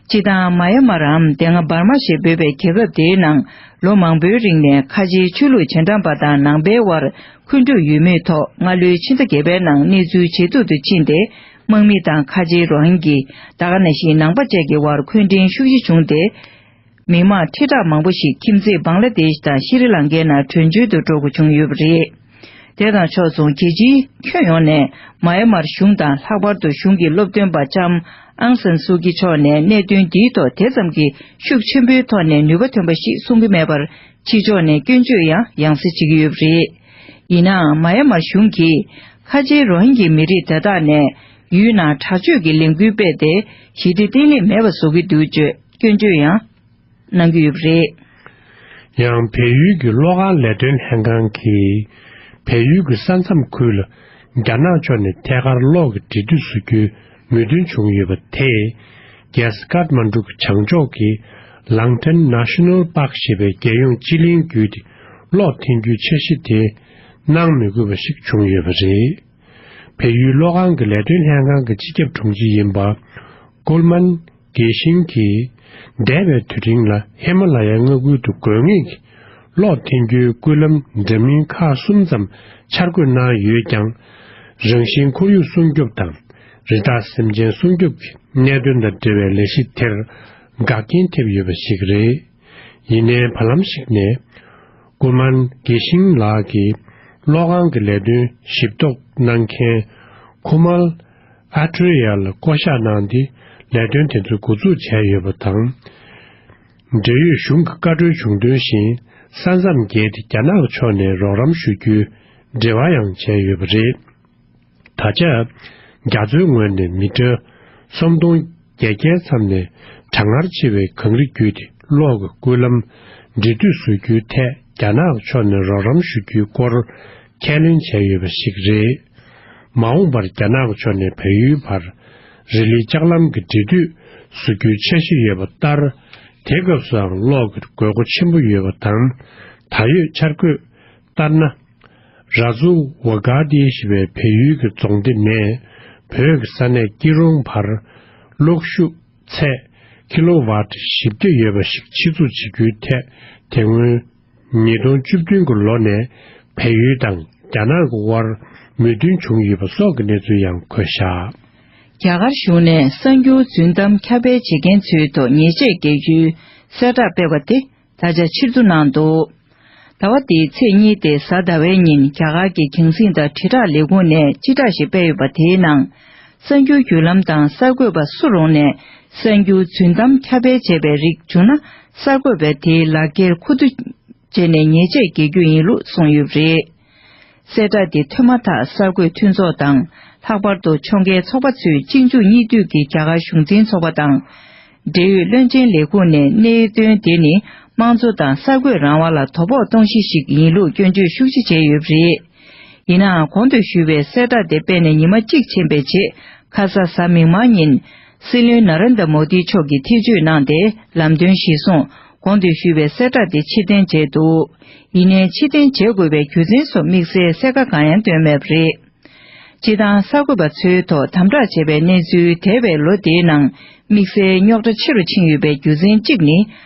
སྤྱིར་བཏང་། མ་ཡ་མར་འམ་དེ་སྔ་འབར་མ་ཞེས་འབོད་པའི་རྒྱལ་ཁབ་དེའི་ནང་ལོ་མང་པོའི་རིང་ནས་ཁ་ཆེའི་ཆོས་ལུགས་རྗེས་འབྲང་པ་དང་ནང་པའི་དབར་འཁོན་འགྲོས་ཡོད་མུས་ཐོག་སྔ་ལོའི་ཕྱི་ཟླ་བརྒྱད་པའི་ནང་གནས་ཚུལ་ཇེ་སྡུག་ཏུ་ཕྱིན་ཏེ། དམག་མི་དང་ཁ་ཆེའི་རོ་ཧིན་གྱི། ད་ག་ནང་བཞིན་ནང་པ་བཅས་ཀྱི་དབར་འཁོན་འགྲན་ཤུགས་ཆེ་བྱུང་སྟེ། མི་མང་ཁྲི་ཕྲག་མང་པོ་ཞིག་ཁྱིམ་མཚེས་བང་ལ་དེཤ་དང་ཤི་རི་ལང་ཀའི་ནང་བྲོས་བྱོལ་དུ་འགྲོ་དགོས་བྱུང་ཡོད་པ་རེད། དེ་དང་ཕྱོགས་མཚུངས། རྒྱལ་སྤྱིའི་ཁྱོན་ཡོངས་ནས་མ་ཡ་མར་གཞུང་དང་། ལྷག་པར་དུ་གཞུང་གི་སློབ་སྟོན་པ་ལྕམ་ཨང་སན་སུའུ་ཀི་མཆོག་ནས་གནད་དོན་འདིའི་ཐོག་དེ་ཙམ་གྱི་ཤུགས་ཆེན་པོའི་ཐོག་ནས་ནུས་པ་ཐོན་པ་ཞིག་གསུང་གི་མེད་པར། ཕྱི་ཕྱོགས་ནས་སྐྱོན་བརྗོད་ཡང་ཡང་སེ་བྱེད་ཀྱི་ཡོད་པ་རེད། ཡིན་ནའང་། མ་ཡ་མར་གཞུང་གིས་ཁ་ཆེའི་རོ་ཧིན་གྱི་མི་རིགས་དེ་དག་ནས་ཡུལ་ནང་དྲག་སྤྱོད་ཀྱི་ལས་འགུལ་སྤེལ་ཏེ། ཞི་བདེ་བརྟན་ལྷིང་མེད་པ་བཟོ་གི་འདུག་ཅེས་སྐྱོན་བརྗོད་ཡང་། གནང་གི་ཡོད་པ་རེད། ཡང་བལ་ཡུལ་གྱི་གློག་ཁང་ལས་དོན་ལྷན་ཁང་གིས། བལ་ཡུལ་གྱི་ས་མཚམས་ཁུལ་ལ་རྒྱ་ནག་ཕྱོགས་ནས་ཐད་ཀར་གློག་གི་འབྲེལ་མཐུད་བཟོ་རྒྱུའི་མོས་མཐུན་བྱུང་ཡོད་པ་དེས། རྒྱལ་ས་ཀཏ་མན་གྲུ་གྱི་བྱང་ཕྱོགས་ཀྱི་Langtan National Park ཞེས་པའི་རྒྱལ་ཡོངས་སྤྱི་གླིང་བརྒྱུད་དེ་གློག་འཐེན་རྒྱུའི་འཆར་གཞི་དེ་གནང་མི་དགོས་པ་ཞིག་བྱུང་ཡོད་པ་རེད། བལ་ཡུལ་གློག་ཁང་གི་ལས་དོན་ལྷན་ཁང་གི་སྤྱི་ཁྱབ་དྲུང་ཆེ་ཡིན་པ། ཀོལ་མན་དགེ་ཤིང་གིས། འདས་པའི་དུས་རིང་ལ་ཧི་མ་ལ་ཡའི་མངའ་ཁུལ་དུ་དགོས་ངེས་ཀྱི་གློག་འཐེན་རྒྱུའི་ཀུན་ལམ་འདྲ་མིན་ཁག་གསུམ་ཙམ་འཆར་འགོད་གནང་ཡོད་ཀྱང་། རང་བཞིན་ཁོར་ཡུག་སྲུང་སྐྱོབ་དང་། རི་དྭགས་སེམས་ཅན་སྲུང་སྐྱོབ་ཀྱི་གནད་དོན་དང་འབྲེལ་བའི་ལས་གཞི་དེར་འགག་རྐྱེན་ཐེབས་ཡོད་པ་ཞིག་རེད། ཡིན་ནའི་བར་ལམ་ཞིག་ནས། ཀོལ་མན་དགེ་ཤིང་ལགས་ཀྱིས་གློག་ཁང་གི་ལས་དོན་ཞིབ་རྟོག་གནང་མཁན་ཁུ་མལ་ཨ་ཏྲེ་ཡ་ལ་བསྐོ་གཞག་གནང་སྟེ། ལས་དོན་དེ་ཚོ་འགོ་འཛུགས་བྱས་ཡོད་པ་དང་། འབྲེལ་ཡོད་གཞུང་གི་བཀའ་འཁྲོལ་བྱུང་དོན་བཞིན། ས་མཚམས་བརྒལ་ཏེ་རྒྱ་ནག་ཕྱོགས་ནས་རོགས་རམ་ཞུ་རྒྱུའི་འབྲེལ་བ་ཡང་བྱས་ཡོད་པ་རེད། ད་ཆ། རྒྱ་མཚོའི་ངོས་ནས་མི་ཊར་སུམ་སྟོང་བརྒྱད་བརྒྱའི་མཚམས་ནས་གྲང་ངར་ཆེ་བའི་གངས་རི་བརྒྱུད་དེ། གློག་གི་ཀུན་ལམ་འབྲེལ་མཐུད་བཟོ་རྒྱུའི་ཐད་རྒྱ་ནག་ཕྱོགས་ནས་རོགས་རམ་ཞུ་རྒྱུའི་སྐོར་ཁས་ལེན་བྱས་ཡོད་པ་ཞིག་རེད། མ་འོངས་པར་རྒྱ་ནག་ཕྱོགས་ནས་བལ་ཡུལ་བར་རི་ལི་ལྕགས་ལམ་གྱི་འབྲེལ་མཐུད་བཟོ་རྒྱུའི་འཆར་གཞི་ཡོད་པ་ལྟར། དེ་སྐབས་སུའང་གློག་གི་དགོས་མཁོ་ཆེན་པོ་ཡོད་པ་དང་། ད་ཡོད་འཆར་འགོད་ལྟར་ན། ར་ཛུ་ཝ་གྷ་ཏི་ཞེས་པའི་བལ་ཡུལ་གྱི་རྫོང་སྡེ་ནས་བོད་ཀྱི་ས་གནས་སྐྱིད་རོང་བར་གློག་ཤུགས་ཚད་ཀི་ལོ་ཝཊ་བཞི་བརྒྱ་ཡོད་པ་ཞིག་ཆེད་འཛུགས་བྱེད་རྒྱུའི་ཐད། དེ་སྔོན་ཉིས་སྟོང་བཅུ་བདུན་གྱི་ལོ་ནས་བལ་ཡུལ་དང་རྒྱ་ནག་གི་དབར་མོས་མཐུན་བྱུང་ཡོད་པ་སོགས་ཀྱི་གནས་ཚུལ་ཡང་འཁོད་བཞག་རྒྱ་གར་གཞུང་ནས་གསར་འགྱུར་རྫུན་གཏམ་ཁྱབ་སྤེལ་བྱེད་མཁན་ཚོའི་ཐོག་ཉེས་ཆད་འགེལ་རྒྱུའི་གསལ་བསྒྲགས་སྤེལ་བ་དེ་ད་ཆ་ཕྱིར་བསྡུ་གནང་འདུག་ཟླ་བ་འདིའི་ཚེས་གཉིས་ཏེ་གཟའ་ཟླ་བའི་ཉིན་རྒྱ་གར་གྱི་རྒྱང་སྲིང་དང་དྲིལ་བསྒྲགས་ལས་ཁུངས་ནས་སྤྱི་བསྒྲགས་ཤིག་སྤེལ་ཡོད་པ་དེའི་ནང་། གསར་འགྱུར་བརྒྱུད་ལམ་དང་གསར་འགོད་པ་སུ་རུང་ནས་གསར་འགྱུར་རྫུན་གཏམ་ཁྱབ་སྤེལ་བྱས་པའི་རིགས་བྱུང་ན། གསར་འགོད་པས་དེའི་ལག་འཁྱེར་མཁོ་བསྡུ་བྱས་ནས་ཉེས་ཆད་འགེལ་རྒྱུ་ཡིན་ལུགས་གསུངས་ཡོད་པ་རེད། གསལ་བསྒྲགས་དེ་ཐོན་མ་ཐག་གསར་འགོད་མཐུན་ཚོགས་དང་། ལྷག་པར་དུ་ཕྱོགས་འགལ་ཚོགས་པ་ཚོས་གཅིག་མཇུག་གཉིས་མཐུད་ཀྱིས་རྒྱ་གར་གཞུང་འཛིན་ཚོགས་པ་དང་། འབྲེལ་ཡོད་བློན་ཆེན་ལས་ཁུངས་ནས་གནད་དོན་དེ་ནི་དམངས་གཙོ་དང་གསར་འགོད་རང་དབང་ལ་དོ་ཕོག་གཏོང་གཞི་ཞིག་ཡིན་ལུགས་སྐྱོན་བརྗོད་ཤུགས་ཆེ་བྱས་ཡོད་པ་རེད། ཡིན་ནའང་། གོང་དུ་ཞུས་པའི་གསལ་བསྒྲགས་དེ་སྤེལ་ནས་ཉི་མ་གཅིག་ཕྱིན་པའི་རྗེས། ཁ་ས་གཟའ་མིག་དམར་ཉིན། སྲིད་བློན་ན་རེན་དྲ་མོ་དི་མཆོག་གིས་ཐེ་བྱུས་གནང་སྟེ། ལམ་སྟོན་གཞིར་བཟུང་། གོང་དུ་ཞུས་པའི་གསལ་བསྒྲགས་དེ་ཕྱིར་འཐེན་བྱས་འདུག་ཡིན་ནའི། ཕྱིར་འཐེན་བྱེད་དགོས་པའི་རྒྱུ་མཚན་སོགས་དམིགས་བསལ་གསལ་ཁ་གང་ཡང་བཏོན་མེད་པ་རེད། སྤྱིར་བཏང་། གསར་འགོད་པ་ཚོའི་ཐོག་དམ་དྲག་བྱས་པའི་གནས་ཚུལ། འདས་པའི་ལོ་འདིའི་ནང་། དམིགས་བསལ་རྙོག་དྲ་ཆེ་རུ་ཕྱིན་ཡོད་པའི་རྒྱུ་མཚན་གཅིག་ནི།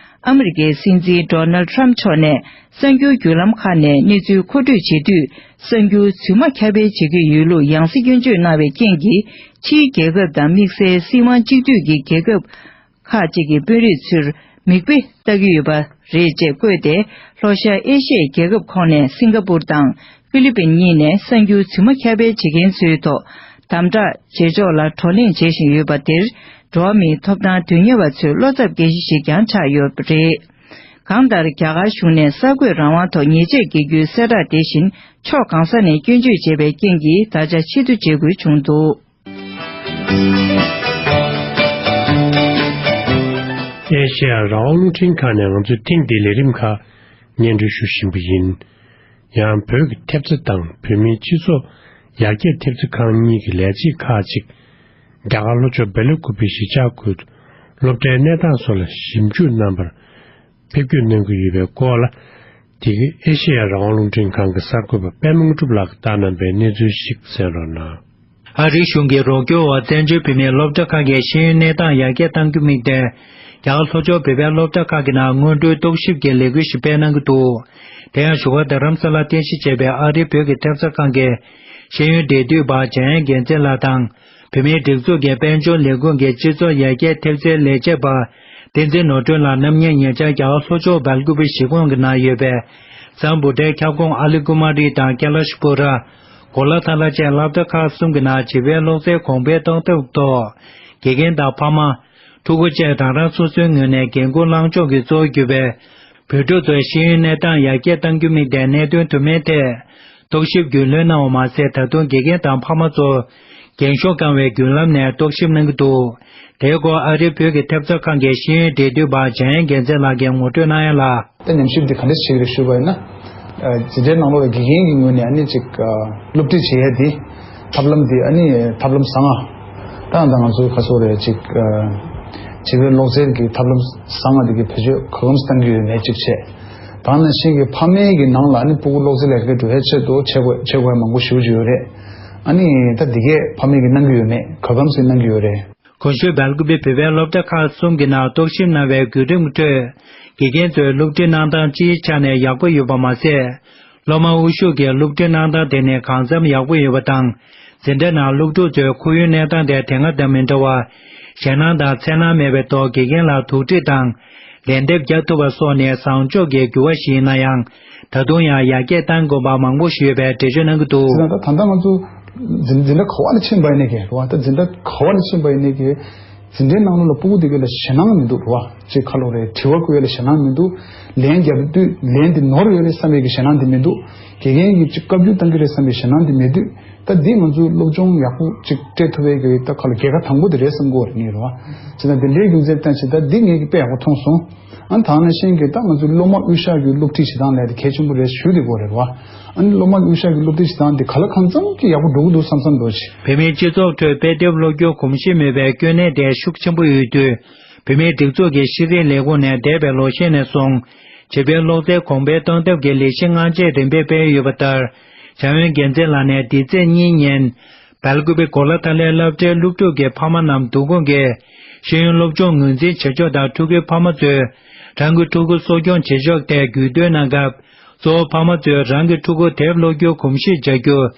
ཨ་མི་རི་ཀའི་སྲིད་འཛིན་ཌོ་ནལ་ཊམ་མཆོག་ནས། གསར་འགྱུར་བརྒྱུད་ལམ་ཁག་ནས་གནས་ཚུལ་མཁོ་སྤྲོད་བྱེད་དུས། གསར་འགྱུར་རྫུན་མ་ཁྱབ་སྤེལ་བྱེད་ཀྱི་ཡོད་ལུགས་ཡང་སེ་སྐྱོན་བརྗོད་གནང་བའི་རྐྱེན་གྱིས། ཕྱིའི་རྒྱལ་ཁབ་དང་། དམིགས་བསལ་སྲིད་དབང་གཅིག་སྡུད་ཀྱི་རྒྱལ་ཁབ་ཁག་ཅིག་གི་དཔོན་རིགས་ཚོར་མིག་དཔེ་ལྟ་གི་ཡོད་པ་རེད་ཅེས་བཀོད་དེ། ལྷོ་ཤར་ཨེ་ཤི་ཡའི་རྒྱལ་ཁབ་ཁོངས་ནས་སིང་ག་པུར་དང་ཧྥི་ལི་པིན་གཉིས་ནས་གསར་འགྱུར་རྫུན་མ་ཁྱབ་སྤེལ་བྱེད་མཁན་ཚོའི་ཐོག་དམ་དྲག་བྱེད་ཕྱོགས་ལ་བགྲོ་གླེང་བྱེད་བཞིན་ཡོད་པ་དེར། འགྲོ་བ་མིའི་ཐོབ་ཐང་དོན་གཉེར་བ་ཚོས་བློ་འཚབ་སྐྱེ་གཞི་ཞིག་ཀྱང་ཆགས་ཡོད་པ་རེད། གང་ལྟར། རྒྱ་གར་གཞུང་ནས་གསར་འགོད་རང་དབང་ཐོག་ཉེས་ཆད་འགེལ་རྒྱུའི་གསལ་བསྒྲགས་དེ་བཞིན། ཕྱོགས་གང་ས་ནས་སྐྱོན་བརྗོད་བྱས་པའི་རྐྱེན་གྱིས། ད་ཆ་ཕྱིར་བསྡུ་བྱེད་དགོས་བྱུང་འདུག་ཨེ་ཤེ་ཡ་རང་དབང་རླུང་འཕྲིན་ཁང་ནས་ང་ཚོས་ཐེངས་འདིའི་ལས་རིམ་ཁག་སྙན་སྒྲོན་ཞུ་བཞིན་པ་ཡིན། ཡང་། བོད་ཀྱི་ཐེབས་རྩ་དང་བོད་མིའི་སྤྱི་ཚོགས་ཡར་རྒྱས་ཐེབས་རྩ་ཁང་གཉིས་ཀྱི་ལས་བྱེད་ཁག་ཅིག་རྒྱ་གར་ལྷོ་ཕྱོགས་སྦེལ་ཀོབ་གཞིས་ཆགས་ཁུལ་དུ་སློབ་གྲྭའི་གནས་སྟངས་སོགས་ལ་ཞིབ་འཇུག་རྣམ་པར་ཕེབས་སྐྱོད་གནང་གི་ཡོད་པའི་སྐོར་ལ། དེ་གའི་ཨེ་ཤེ་ཡ་རང་དབང་རླུང་འཕྲིན་ཁང་གི་གསར་འགོད་པ་པད་མ་དངོས་གྲུབ་ལགས་ཀྱིས་བཏང་གནང་པའི་གནས་ཚུལ་ཞིག་གསན་རོགས་གནང་། ཨ་རིའི་གཞུང་གི་རོགས་སྐྱོར་འོག་བཙན་བྱོལ་བོད་མིའི་སློབ་གྲྭ་ཁག་གི་ཤེས་ཡོན་གནས་སྟངས་ཡར་རྒྱས་གཏང་རྒྱུ་དམིགས་ཏེ། རྒྱ་གར་ལྷོ་ཕྱོགས་བོད་པའི་སློབ་གྲྭ་ཁག་གི་ནང་སྔོན་འགྲོའི་རྟོག་ཞིབ་ཀྱི་ལས་འགུལ་ཞིག་སྤེལ་གནང་གི་འདུག་དེ་ཡང་བཞུགས་སྒར་རྡ་རམ་ས་ལར་རྟེན་གཞི་བྱས་པའི་ཨ་རིའི་བོད་ཀྱི་ཐེབས་རྩ་ཁང་གི་ཤེས་ཡོན་འབྲེལ་མཐུད་པ་འཇམ་དབྱངས་རྒྱལ་མཚན་ལགས་དང་། བོད་མིའི་སྒྲིག་འཛུགས་ཀྱི་དཔལ་འབྱོར་ལས་ཁུངས་ཀྱི་སྤྱི་ཚོགས་ཡར་རྒྱས་ཐེབས་རྩའི་ལས་བྱེད་པ་བསྟན་འཛིན་ནོར་སྒྲོན་ལགས་རྣམ་གཉིས་ཉེ་ཆར་རྒྱ་གར་ལྷོ་ཕྱོགས་སྦེལ་ཀུ་པེ་གཞིས་ཁོངས་ཀྱི་ནང་ཡོད་པའི་ཛམ་བྷུ་ཊའི་ཁྱབ་ཁོངས་ཨ་ལི་ཀུ་མ་རི་དང་ཀེ་ལ་ཤི་པུ་ར། གོ་ལ་ཐ་ལ་བཅས་སློབ་གྲྭ་ཁག་གསུམ་གྱི་ནང་བྱིས་པའི་ཀློག་རྩལ་གོང་འཕེལ་གཏོང་ཐབས་ཐོག་དགེ་རྒན་དང་ཕ་མ། ཕྲུ་གུ་བཅས་རང་རང་སོ་སོའི་ངོས་ནས་འགན་ཁུར་བླངས་ཕྱོགས་ཀྱིས་གཙོ་བོ་གྱུར་པའི་བོད་ཕྲུག་ཚོའི་ཤེས་ཡོན་གནས་སྟངས་ཡར་རྒྱས་གཏང་རྒྱུ་དམིགས་ཏེ་གནད་དོན་དུ་མའི་ཐད་རྟོག་ཞིབ་རྒྱུས་ལོན་གནང་བ་མ་ཟད། ད་དུང་དགེ་རྒན་དང་ཕ་མ་ཚོ་འགེངས་ཤོག་བཀང་བའི་བརྒྱུད་ལམ་ནས་རྟོག་ཞིབ་གནང་གི་འདུག་དེའི་སྐོར་ཨ་རིའི་བོད་ཀྱི་ཐེབས་རྩ་ཁང་གི་ཤེས་ཡོན་འབྲེལ་མཐུད་པ་འཇམ་དབྱངས་རྒྱལ་མཚན་ལགས་ཀྱིས་ངོ་སྤྲོད་གནང་ཡ་ལ། ད་ཉམས་ཞིབ་འདི་ག་འདྲ་བྱེད་ཀྱི་རེད་ཞུས་པ་ཡིན་ན། འཛིན་གྲྭའི་ནང་ལོགས་ལ་དགེ་རྒན་གྱི་ངོས་ནས་ཨ་ནི་ཅིག་སློབ་ཁྲིད་བྱེད་ཡ་འདི་ཐབས་ལམ་འདི་ཨ་ནི་ཐབས་ལམ་བཟང་ང་། ད་ད་ང་ཚོའི་ཁ་སོ་རེ་ཅིག་བྱིས་པའི་ཀློག་རྩལ་གྱི་ཐབས་ལམ་བཟང་ང་འདི་གི་བེད་སྤྱོད་ག་གམ་སྟོན་གྱི་ཡོད་མེད་ཅིག་བྱས། ད་ནང་བཞིན་གྱི་ཕ་མའི་གི་ནང་ལ་ཨ་ནི་སྤུ་གུ་ཀློག་རྩལ་ལ་ཡར་རྒྱས་འགྲོ་ཡ་ཆེད་དུ་བྱེད་དགོས་བྱེད་དགོས་ཡ་མང་པོ་ཞེ་པོ་ཅིག་ཡོད་རེད། ཨ་ནི་ད་འདི་གས་ཕ་མའི་གི་གནང་གི་ཡོད་མེད་ག་གམ་ཞིག་གནང་གི་ཡོད་རེད། གོང་ཞུས་སྦེལ་ཀུ་པེ་བོད་པའི་སློབ་གྲྭ་ཁག་གསུམ་གྱི་ནང་རྟོག་ཞིབ་གནང་བའི་བརྒྱུད་རིམ་ཁྲོད། དགེ་རྒན་ཚོའི་སློབ་ཁྲིད་གནང་སྟངས་སྤྱིའི་ཆ་ནས་ཡག་པོ་ཡོད་པ་མ་ཟད། སློབ་མ་དབུ་བཞུགས་ཀྱི་སློབ་ཁྲིད་གནང་སྟངས་དེ་ནི་གང་འཚམ་ཡག་པོ་ཡོད་པ་དང་། འཛིན་གྲྭ་ནང་སློབ་ཕྲུག་ཚོའི་ཁོར་ཡུག་གནས་སྟངས་དེ་དེ་སྔ་དང་མི་འདྲ་བར། ཞེད་སྣང་དང་འཚེར་སྣང་མེད་པའི་ཐོག་དགེ་རྒན་ལ་དོགས་འདྲི་དང་། ལན་འདེབས་རྒྱག་ཐུབ་པ་སོགས་ནི་བཟང་ཕྱོགས་ཀྱི་འགྱུར་བ་ཞིག་ཡིན་ན་ཡང་། ད་དུང་ཡང་ཡར་རྒྱས་གཏང་དགོས་པ་མང་པོ་ཞིག་ཡོད་པའི་འགྲེལ་བརྗོད་གནང་གི་འདུག་དེ་ན་ད་ད་ལྟ་ང་ཚོ་འཛིན་འཛིན་གྲྭ་ག་བ་ལ་ཕྱིན་པ་ཡིན་ནའི་གི་རེད་བ། ད་འཛིན་གྲྭ་ག་བ་ལ་ཕྱིན་པ་ཡིན་ནའི་གི་འཛིན་གྲྭའི་ནང་ལོགས་ལ་སྤུ་གུ་དེ་ག་ལ་ཞེད་སྣང་མི་འདུག་རེད་བ། ཅིག་ཁ་ལོ་རེད། དྲི་བ་བཀོད་ཡ་ལ་ཞེད་སྣང་མི་འདུག་ལན་རྒྱབ་དུས་ལན་དེ་ནོར་ཡོད་རེད་བསམ་པའི་གི་ཞེད་སྣང་དེ་མི་འདུག་དགེ་རྒན་གྱིས་ཅིག་བཀའ་བཀྱོན་བཏང་གི་རེད་བསམ་པའི་ཞེད་སྣང་དེ་མེད་དུས། ད་འདི་ང་ཚོས་སློབ་སྦྱོང་ཡག་པོ་ཅིག་སྤྲད་ཐུབ་པའི་གི་ད་ཁ་ལ་རྒྱལ་ཁ་དང་པོ་དེ་རེད་བསམ་གྱི་ཡོད་རེད་ངས་རེད་བ། བྱས་ན་དེ་འདྲའི་རྒྱུ་མཚན་བསྟན་ཅིག་ད་འདི་ངས་གི་དཔེ་ཡག་པོ་མཐོང་སོང་། ཨ་ནི་ད་ནང་བཞིན་གྱི་ད་ང་ཚོའི་སློབ་མ་དབུས་ཤར་གྱི་སློབ་ཁྲིད་བྱེད་སྟངས་ལས་དེ་གལ་ཆེན་པོ་རེད་ཞུ་དེ་དགོས་རེད་བ། ཨ་ནི་སློབ་མ་དབུས་ཤར་གྱི་སློབ་ཁྲིད་བྱེད་སྟངས་དེ་ག་ལ་གང་འཚམ་གྱི་ཡག་པོ་འགྲོ་གི་འདུག་བསམ་བསམ་འདུག་ཅིག་བོད་མིའི་སྤྱི་ཚོགས་ཁྲོད་དཔེ་དེབ་ཀློག་རྒྱུར་གོམས་གཤིས་མེད་པའི་སྐྱོན་གནད་དེ་ཤུགས་ཆེན་པོ་ཡོད་དུས། བོད་མིའི་སྒྲིག་འཛུགས་ཀྱི་ཤེས་རིག་ལས་ཁུངས་ནས་འདས་པའི་ལོ་ཤས་ནས་བཟུང་ བྱིས་པའི་སློབ་ཚན་གོང་འཕེལ་གཏོང་ཐབས་ཀྱི་ལས་གཞི་སྔ་རྗེས་རིམ་པས་སྤེལ་ཡོད་པ་ལྟར། བྱ་ཡོན་རྒྱལ་མཚན་ལགས་ནས་འདི་ཚེས་གཉིས་ཉིན། སྦེལ་ཀུ་པེ་གོ་ལ་ཐ་ལའི་སློབ་གྲྭའི་སློབ་ཕྲུག་གི་ཕ་མ་རྣམས་བསྡུ་སྐོང་གིས། ཤེས་ཡོན་སློབ་སྦྱོང་ངོས་འཛིན་བྱེད་ཕྱོགས་དང་ཕྲུ་གུའི་ཕ་མ་ཚོས་རང་གི་ཕྲུ་གུ་གསོ་སྐྱོང་བྱེད་ཕྱོགས་ཐད་རྒྱུས་སྟོན་གནང་སྐབས། གཙོ་བོ་ཕ་མ་ཚོས་རང་གི་ཕྲུ་གུ་དེབ་ཀློག་རྒྱུའི་གོམས་གཤིས་འཇགས་རྒྱུ།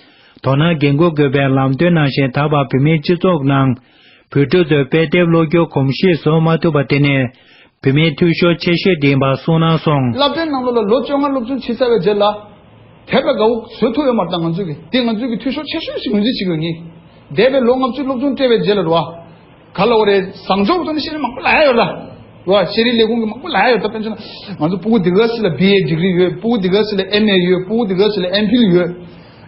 དོ་སྣང་འགན་འཁུར་དགོས་པའི་ལམ་སྟོན་གནང་བཞིན། ད་བར་བོད་མིའི་སྤྱི་ཚོགས་ནང་བོད་ཕྲུག་ཚོས་དཔེ་དེབ་ཀློག་རྒྱུའི་གོམས་གཤིས་བཟོ་མ་ཐུབ་པ་དེ་ནི། བོད་མིའི་འཐུས་ཤོར་ཆེ་ཤོས་དེ་ཡིན་པ་གསུངས་གནང་སོང་། བསླབ་གྲྭའི་ནང་ལོགས་ལ་ལོ་བཅོ་ལྔ་སློབ་སྦྱོང་བྱས་ཚར་བའི་རྗེས་ལ། དེབ་ལ་དགའ་བོ་བཟོ་ཐུབ་ཡོད་མ་རེད། ད་ང་ཚོས་ཀྱི་དེ་ང་ཚོས་ཀྱི་འཐུས་ཤོར་ཆེ་ཤོས་ཤིག་ངོས་འཛིན་བྱེད་དགོས་ངེས། འདས་པའི་ལོ་ལྔ་བཅུ་སློབ་སྦྱོང་སྤྲད་པའི་རྗེས་ལ་རེད་བ། ག་ལ་བ་རེད། བཟང་ཕྱོགས་ཐོག་ནས་བཤད་ན་མང་པོ་ལབ་ཡ་ཡོད་ལ། རེད་བ། ཤེས་རིག་ལས་ཁུངས་ཀྱི་མང་པོ་ལབ་ཡ་ཡོད། ད་དཔེར་ན་ང་ཚོ་སྤུ་གུ་འདི་ག་ཟིག་ལ་བི་ཨེ་ཌིག་རི་ཡོད། སྤུ་གུ་འདི་ག་ཟིག་ལ་ཨེམ་ཨེ་ཡོད། སྤུ་གུ་འདི་ག་ཟིག་ལ་ཨེམ་ཕིལ་ཡོད།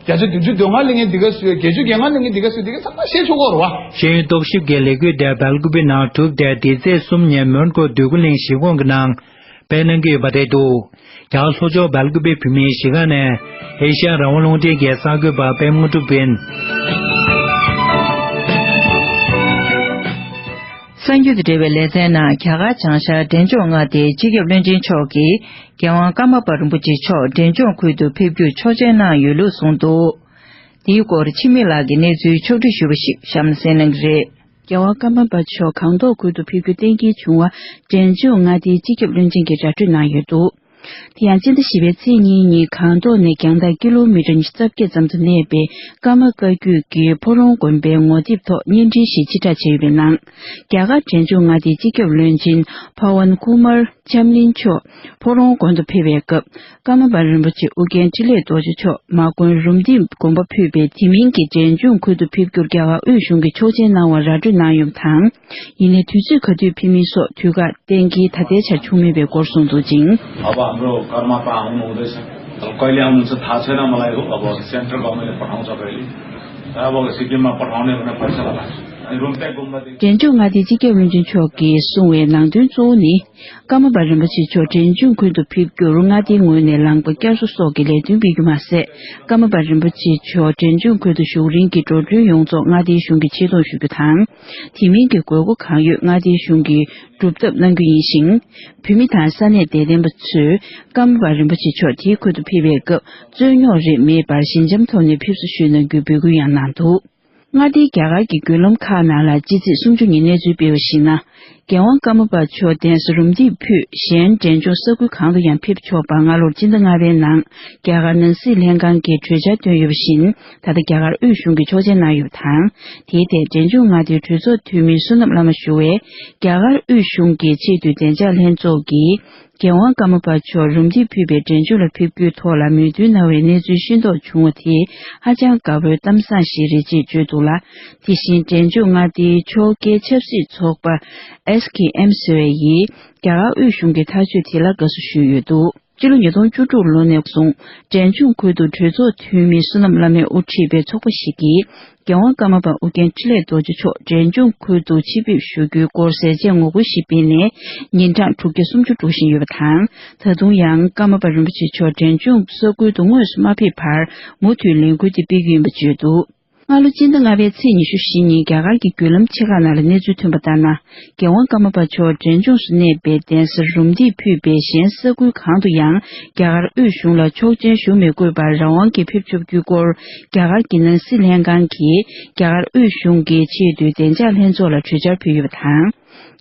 བརྒྱ་ཆ་བདུན་ཅུ་དོན་ལྔ་སླེབས་མཁན་འདི་ག་ཟིག་ཡོད། བརྒྱད་ཅུ་གྱ་ལྔ་སླེབས་མཁན་འདི་ག་ཟིག་ཡོད། འདི་ག་ཚང་མ་ཤེས་ཆོག་གི་རེད་བ། ཤེས་ཡོན་རྟོག་ཞིབ་ཀྱི་ལས་འགུལ་དེ་སྦེལ་ཀུ་པེ་ནང་གྲུབ་སྟེ། འདི་ཚེས་གསུམ་ཉིན་མོན་གྷོ་འདོད་རྒུ་གླིང་གཞིས་ཁོངས་ཀྱི་ནང་སྤེལ་གནང་གི་ཡོད་པ་རེད་འདུག། རྒྱ་གར་ལྷོ་ཕྱོགས་སྦེལ་ཀུ་པེ་བོད་མིའི་གཞིས་ཁང་ནས་ཨེ་ཤ་ཡ་རང་དབང་རླུང་འཕྲིན་གྱི་གསར་འགོད་པ་པད་མ་དངོས་གྲུབ་ཡིན། གསར་འགྱུར་དང་འབྲེལ་བའི་ལེ་ཚན་ནང་། རྒྱ་གར་བྱང་ཤར་འབྲས་ལྗོངས་མངའ་སྡེའི་སྤྱི་ཁྱབ་བློན་ཆེན་མཆོག་གིས་རྒྱལ་དབང་ཀརྨ་པ་རིན་པོ་ཆེ་མཆོག་འབྲས་ལྗོངས་ཁུལ་དུ་ཕེབས་རྒྱུར་ཆོག་མཆན་གནང་ཡོད་ལུགས་གསུངས་འདུག། འདིའི་སྐོར་འཆི་མེད་ལགས་ཀྱིས་གནས་ཚུལ་ཕྱོགས་བསྒྲིགས་ཞུས་པ་ཞིག་གཤམ་ལ་གསན་གནང་གི་རེད། རྒྱལ་དབང་ཀརྨ་པ་མཆོག་སྒང་ཏོག་ཁུལ་དུ་ཕེབས་རྒྱུ་གཏན་འཁེལ་བྱུང་བ། འབྲས་ལྗོངས་མངའ་སྡེའི་སྤྱི་ཁྱབ་བློན་ཆེན་གྱིས་ར་སྤྲོད་གནང་ཡོད་འདུག། དེ་ཡང་སྤྱི་ཟླ་བཞི་པའི་ཚེས་གཉིས་ཉིན་སྒང་ཏོག་ནས་རྒྱང་ཐག་ཀི་ལོ་མི་ཊར་ཉི་ཤུ་རྩ་བརྒྱད་ཙམ་དུ་གནས་པའི་ཀརྨ་བཀའ་བརྒྱུད་ཀྱི་ཕོ་བྲང་དགོན་པའི་ངོ་དེབ་ཐོག་བརྙན་འཕྲིན་ཞིག་ཕྱིར་བསྒྲགས་བྱས་ཡོད་པའི་ནང་། རྒྱ་གར་འབྲས་ལྗོངས་མངའ་སྡེའི་སྤྱི་ཁྱབ་བློན་ཆེན་ཕ་ཝན་ཀུ་མར་ཆམ་ལིན་མཆོག་ཕོ་བྲང་དགོན་དུ་ཕེབས་པའི་སྐབས། ཀརྨ་པ་རིན་པོ་ཆེ་ཨོ་རྒྱན་འཕྲིན་ལས་རྡོ་རྗེ་མཆོག་མ་དགོན་རུམ་བཏེག་དགོན་པ་ཕུད་པའི་དེ་མིན་གྱི་འབྲས་ལྗོངས་ཁུལ་དུ་ཕེབས་རྒྱུར་རྒྱ་གར་དབུས་གཞུང་གིས་ཆོག་མཆན་གནང་བར་ར་སྤྲོད་གནང་ཡོད་པ་དང་། ཡིན་ནའི་དུས་ཚོད་ག་དུས་ཕེབས་མིན་སོགས་དུས་བཀག་གཏན་འཁེལ་ད་ལྟའི་ཆར་བྱུང་མེད་པའི་སྐོར་གསུངས་འདུག་ཅིང་། अब हाम्रो कर्मपा आउनुहुँदैछ। अब कहिले आउनुहुन्छ थाहा छैन मलाई हो। अब सेन्ट्रल गभर्मेन्टले पठाउँछ कहिले। अब सिक्किममा पठाउने भनेर भइसक्यो होला। अनि रुम्तेक गुम्बादेखि འབྲས་ལྗོངས་མངའ་སྡེའི་སྤྱི་ཁྱབ་བློན་ཆེན་མཆོག་གིས་གསུངས་པའི་ནང་དོན་གཙོ་བོ་ནི། ཀརྨ་པ་རིན་པོ་ཆེ་མཆོག་འབྲས་ལྗོངས་ཁུལ་དུ་ཕེབས་རྒྱུར་མངའ་སྡེའི་ངོས་ནས་ལངས་པ་བསྐྱར་གསོ་སོགས་ཀྱི་ལས་དོན་སྤེལ་རྒྱུ་མ་ཟད། ཀརྨ་པ་རིན་པོ་ཆེ་མཆོག་འབྲས་ལྗོངས་ཁུལ་དུ་བཞུགས་རིང་གི་འགྲོ་གྲོན་ཡོངས་རྫོགས་མངའ་སྡེའི་གཞུང་གིས་ཆེད་གཏོང་ཞུ་རྒྱུ་དང་། དེ་མིན་གྱི་དགོས་མཁོ་གང་ཡོད་མངའ་སྡེའི་གཞུང་གིས་སྒྲུབ་ཐབས་གནང་རྒྱུ་ཡིན་ཞིང་། བོད་མི་དང་ས་གནས་དད་ལྡན་པ་ཚོས་ཀརྨ་པ་རིན་པོ་ཆེ་མཆོག་དེའི་ཁུལ་དུ་ཕེབས་པའི་སྐབས། རྩོད་རྙོག་རིགས་མེད་པར་ཞི་འཇམ་ཐོག་ནས་ཕེབས་བསུ་ཞུས་གནང་རྒྱུའི་འབོད་སྐུལ་ཡང་གནང་འདུག། མངའ་སྡེའི་རྒྱ་གར་གྱི་བརྒྱུད་ལམ་ཁག་ནང་ལ་སྤྱི་ཚེས་སུམ་ཅུ་ཉིན་གནས་ཚུལ་སྤེལ་བར་གཞིགས་ན། རྒྱལ་དབང་ཀརྨ་པ་མཆོག་གདན་ས་རུམ་བཏེག་ཕུད། གཞན་འབྲས་ལྗོངས་ས་ཁུལ་གང་དུ་ཡང་ཕེབས་ཆོག་པར་སྔ་ལོར་སྤྱི་ཟླ་ལྔ་པའི་ནང་རྒྱ་གར་ནང་སྲིད་ལྷན་ཁང་གིས་གྲོས་འཆར་བཏོན་ཡོད་པ་བཞིན། ད་ལྟ་རྒྱ་གར་དབུས་གཞུང་གིས་ཆོག་མཆན་གནང་ཡོད་པ་དང་། དེའི་ཐད་འབྲས་ལྗོངས་མངའ་སྡེའི་གྲོས་ཚོགས་འཐུས་མི་བསོད་ནམས་བླ་མ་ཞུ་བས། རྒྱ་གར་དབུས་གཞུང་གི་ཆེས་མཐོའི་བདེ་འཇགས་ལྷན་ཚོགས་ཀྱིས། རྒྱལ་དབང་ཀརྨ་པ་མཆོག་རུམ་བཏེག་ཕུད་པའི་འབྲས་ལྗོངས་ལ་ཕེབས་རྒྱུའི་ཐོག་ལ་མོས་མཐུན་གནང་བའི་གནས་ཚུལ་ཤེས་རྟོགས་བྱུང་བ་དེ་ཧ་ཅང་དགའ་པོའི་གཏམ་བཟང་ཞིག་རེད་ཅེས་བརྗོད་འདུག་ལ། དེ་བཞིན་འབྲས་ལྗོངས་མངའ་སྡེའི་ཕྱོགས་འགལ་ཆབ་སྲིད་ཚོགས་པ་ཨེས་ཀེ་ཨེམ་ཟེར་བ་ཡིས་རྒྱ་གར་དབུས་གཞུང་གི་ཐག་གཅོད་དེ་ལ་དགའ་བསུ་ཞུས་ཡོད་འདུག། སྤྱི་ལོ་ཉིས་སྟོང་བཅུ་དྲུག་ལོ་ནས་བཟུང་འབྲས་ལྗོངས་ཁུལ་དུ་གྲོས་ཚོགས་འཐུས་མི་བསོད་ནམས་བླ་མས་དབུ་ཁྲིད་པའི་ཚོགས་པ་ཞིག་གིས། རྒྱལ་དབང་ཀརྨ་པ་ཨོ་རྒྱན་འཕྲིན་ལས་རྡོ་རྗེ་མཆོག་འབྲས་ལྗོངས་ཁུལ་དུ་ཆེད་ཕེབས་ཞུ་རྒྱུའི་སྐོར་ཟས་བཅད་ངོ་རྒོལ་ཞིག་སྤེལ་ནས་ཉིན་གྲངས་དྲུག་བརྒྱ་སུམ་ཅུ་འགྲོ་བཞིན་ཡོད་པ་དང་། ད་དུང་ཡང་ཀརྨ་པ་རིན་པོ་ཆེ་མཆོག་འབྲས་ལྗོངས་ས་ཁུལ་དུ་དངོས་སུ་མ་ཕེབས་བར་མུ་མཐུད་ལས་འགུལ་དེ་སྤེལ་རྒྱུ་ཡིན་པ་བརྗོད་འདུག། སྔ་ལོ་སྤྱི་ཟླ་ལྔ་པའི་ཚེས་ཉི་ཤུ་བཞི་ཉིན་རྒྱ་གར་གྱི་བརྒྱུད་ལམ་ཆེ་ཁག་ནང་ལ་གནས་ཚུལ་ཐོན་པ་ལྟར་ན། རྒྱལ་དབང་ཀརྨ་པ་མཆོག་འབྲས་ལྗོངས་སུ་གནས་པའི་གདན་ས་རུམ་བཏེག་ཕུད་པའི་གཞན་ས་ཁུལ་གང་དུ་ཡང་རྒྱ་གར་དབུས་གཞུང་ལ་ཆོག་མཆན་ཞུ་མི་དགོས་པར་རང་དབང་གིས་ཕེབས་ཆོག་རྒྱུའི་སྐོར་རྒྱ་གར་གྱི་ནང་སྲིད་ལྷན་ཁང་གིས་རྒྱ་གར་དབུས་གཞུང་གི་ཆེས་མཐོའི་བདེ་འཇགས་ལྷན་ཚོགས་ལ་གྲོས་འཆར་ཕུལ་ཡོད་པ་དང་།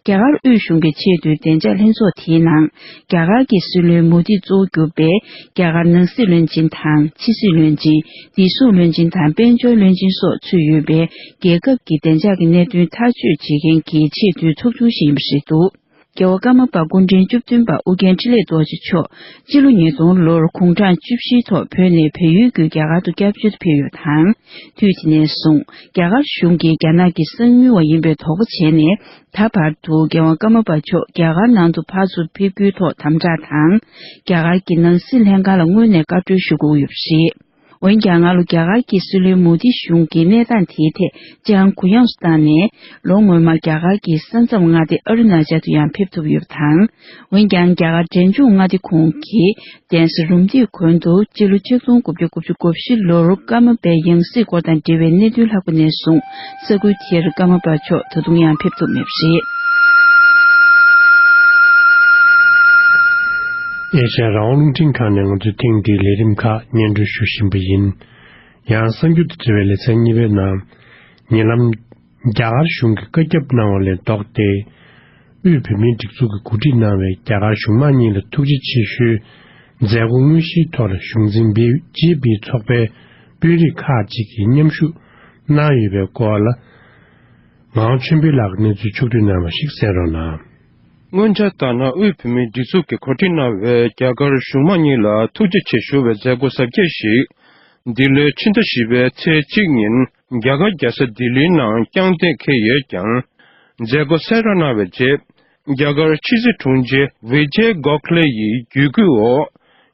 རྒྱ་གར་དབུས་གཞུང་གི་ཆེས་མཐོའི་བདེ་འཇགས་ལྷན་ཚོགས་དེའི་ནང་རྒྱ་གར་གྱི་སྲིད་བློན་མོ་དི་གཙོ་བོར་གྱུར་པའི་རྒྱ་གར་ནང་སྲིད་བློན་ཆེན་དང་ཕྱི་སྲིད་བློན་ཆེན། བདེ་སྲུང་བློན་ཆེན་དང་དཔལ་འབྱོར་བློན་ཆེན་སོགས་ཚུད་ཡོད་པའི་རྒྱལ་ཁབ་ཀྱི་བདེ་འཇགས་ཀྱི་གནད་དོན་ཐག་གཅོད་བྱེད་མཁན་གྱི་ཆེས་མཐོའི་ཚོགས་ཆུང་ཞིག་ཡིན་པ་རེད་འདུག། རྒྱལ་བ་ཀརྨ་པ་སྐུ་ཕྲེང་བཅུ་བདུན་པ་ཨོ་རྒྱན་འཕྲིན་ལས་རྡོ་རྗེ་མཆོག་སྤྱི་ལོ་ཉིས་སྟོང་ལོར་དགུང་གྲངས་བཅུ་བཞིའི་ཐོག་བོད་ནས་བལ་ཡུལ་བརྒྱུད་རྒྱ་གར་དུ་སྐྱབས་བཅོལ་དུ་ཕེབས་ཡོད་པ་དང་། དུས་དེ་ནས་བཟུང་རྒྱ་གར་གཞུང་གིས་རྒྱ་ནག་གི་གསང་ཉུལ་བ་ཡིན་པའི་དོགས་པ་བྱས་ནས། ད་བར་དུ་རྒྱལ་བ་ཀརྨ་པ་མཆོག་རྒྱ་གར་ནང་དུ་ཕར་ཚུར་ཕེབས་རྒྱུའི་ཐོག་དམ་དྲག་དང་། རྒྱ་གར་གྱི་ནང་སྲིད་ལྷན་ཁང་ལ་སྔོན་ནས་བཀའ་འཁྲོལ་ཞུ་དགོས་ཡོད་པ་རེད། འོན་ཀྱང་། སྔ་ལོ་རྒྱ་གར་གྱི་སྲིད་བློན་མོ་དི་གཞུང་གིས་གནས་སྟངས་དེའི་ཐད་ཅང་གུ་ཡངས་སུ་བཏང་ནས། ལོ་སྔོན་མ་རྒྱ་གར་གྱི་ས་མཚམས་མངའ་སྡེ་ཨ་རུ་ན་ཅལ་དུ་ཡང་ཕེབས་ཐུབ་ཡོད་པ་དང་། འོན་ཀྱང་། རྒྱ་གར་འབྲས་ལྗོངས་མངའ་སྡེ་ཁོངས་ཀྱི་གདན་ས་རུམ་བཏེག་དགོན་དུ་སྤྱི་ལོ་ཆིག་སྟོང་དགུ་བརྒྱ་དགུ་བཅུ་གོ་བཞི་ལོར་ཀརྨ་པའི་ཡང་སྲིད་སྐོར་དང་འབྲེལ་བའི་གནད་དོན་ལྷགས་པ་ནས་བཟུང་། ས་ཁུལ་དེར་ཀརྨ་པ་མཆོག་ད་དུང་ཡང་ཕེབས་ཐུབ་མེད་པ་རེད། ཨེ་ཤ་ཡ་རང་དབང་རླུང་འཕྲིན་ཁང་ནས་ང་ཚོས་ཐེངས་འདིའི་ལས་རིམ་ཁག་སྙན་སྒྲོན་ཞུ་བཞིན་པ་ཡིན། ཡང་གསར་འགྱུར་དང་འབྲེལ་བའི་ལེ་ཚན་གཉིས་པའི་ནང་། ཉེ་ལམ། རྒྱ་གར་གཞུང་གིས་བཀའ་ཁྱབ་གནང་བ་ལས་ལྡོག་སྟེ། དབུས་བོད་མིའི་སྒྲིག་འཛུགས་ཀྱིས་གོ་སྒྲིག་གནང་བའི་རྒྱ་གར་གཞུང་མང་གཉིས་ལ་ཐུགས་རྗེ་ཆེ་ཞུའི་མཛད་སྒོ་དངོས་གཞིའི་ཐོག་ལ་གཞུང་འཛིན་བི་ཇེ་པི་ཚོགས་པའི་དཔོན་རིགས་ཁག་ཅིག་གིས་མཉམ་ཞུགས་གནང་ཡོད་པའི་སྐོར་ལ། ངག་དབང་ཆོས་འཕེལ་ལགས་ཀྱིས་གནས་ཚུལ་ཕྱོགས་བསྡུས་གནང་བ་ཞིག་གསན་རོགས་གནང་། སྔོན་ཆད་ལྟར་ན། དབུས་བོད་མིའི་སྒྲིག་འཛུགས་ཀྱིས་གོ་སྒྲིག་གནང་བའི་རྒྱ་གར་གཞུང་མང་གཉིས་ལ་ཐུགས་རྗེ་ཆེ་ཞུ་བའི་མཛད་སྒོ་གཟབ་རྒྱས་ཤིག་འདི་ལོའི་ཕྱི་ཟླ་བཞི་པའི་ཚེས་གཅིག་ཉིན་རྒྱ་གར་རྒྱལ་ས་ལྡི་ལིའི་ནང་བསྐྱངས་གཏན་འཁེལ་ཡོད་ཀྱང་། མཛད་སྒོ་གསན་རོགས་གནང་བའི་རྗེས། རྒྱ་གར་ཕྱི་སྲིད་དྲུང་ཆེ་བི་ཇེ་གོ་ཁ་ལེ་ཡི་བརྒྱུད་སྐུལ་འོག་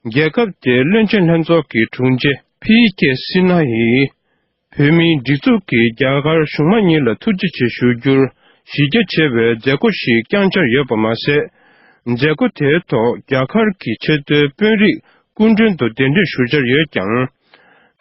རྒྱལ་ཁབ་དེའི་བློན་ཆེན་ལྷན་ཚོགས་ཀྱི་དྲུང་ཆེ་ཕི་ཀེ་སི་ན་ཡིས། བོད་མིའི་སྒྲིག་འཛུགས་ཀྱིས་རྒྱ་གར་གཞུང་མང་གཉིས་ལ་ཐུགས་རྗེ་ཆེ་ཞུ་རྒྱུར་གཞི་རྒྱ་ཆེ་བའི་མཛད་སྒོ་ཞིག་བསྐྱངས་འཆར་ཡོད་པ་མ་ཟད། མཛད་སྒོ་དེའི་ཐོག་རྒྱ་གར་གྱི་ཆེས་མཐོའི་དཔོན་རིགས་སྐུ་མགྲོན་དུ་གདན་འདྲེན་ཞུ་འཆར་ཡོད་ཀྱང་།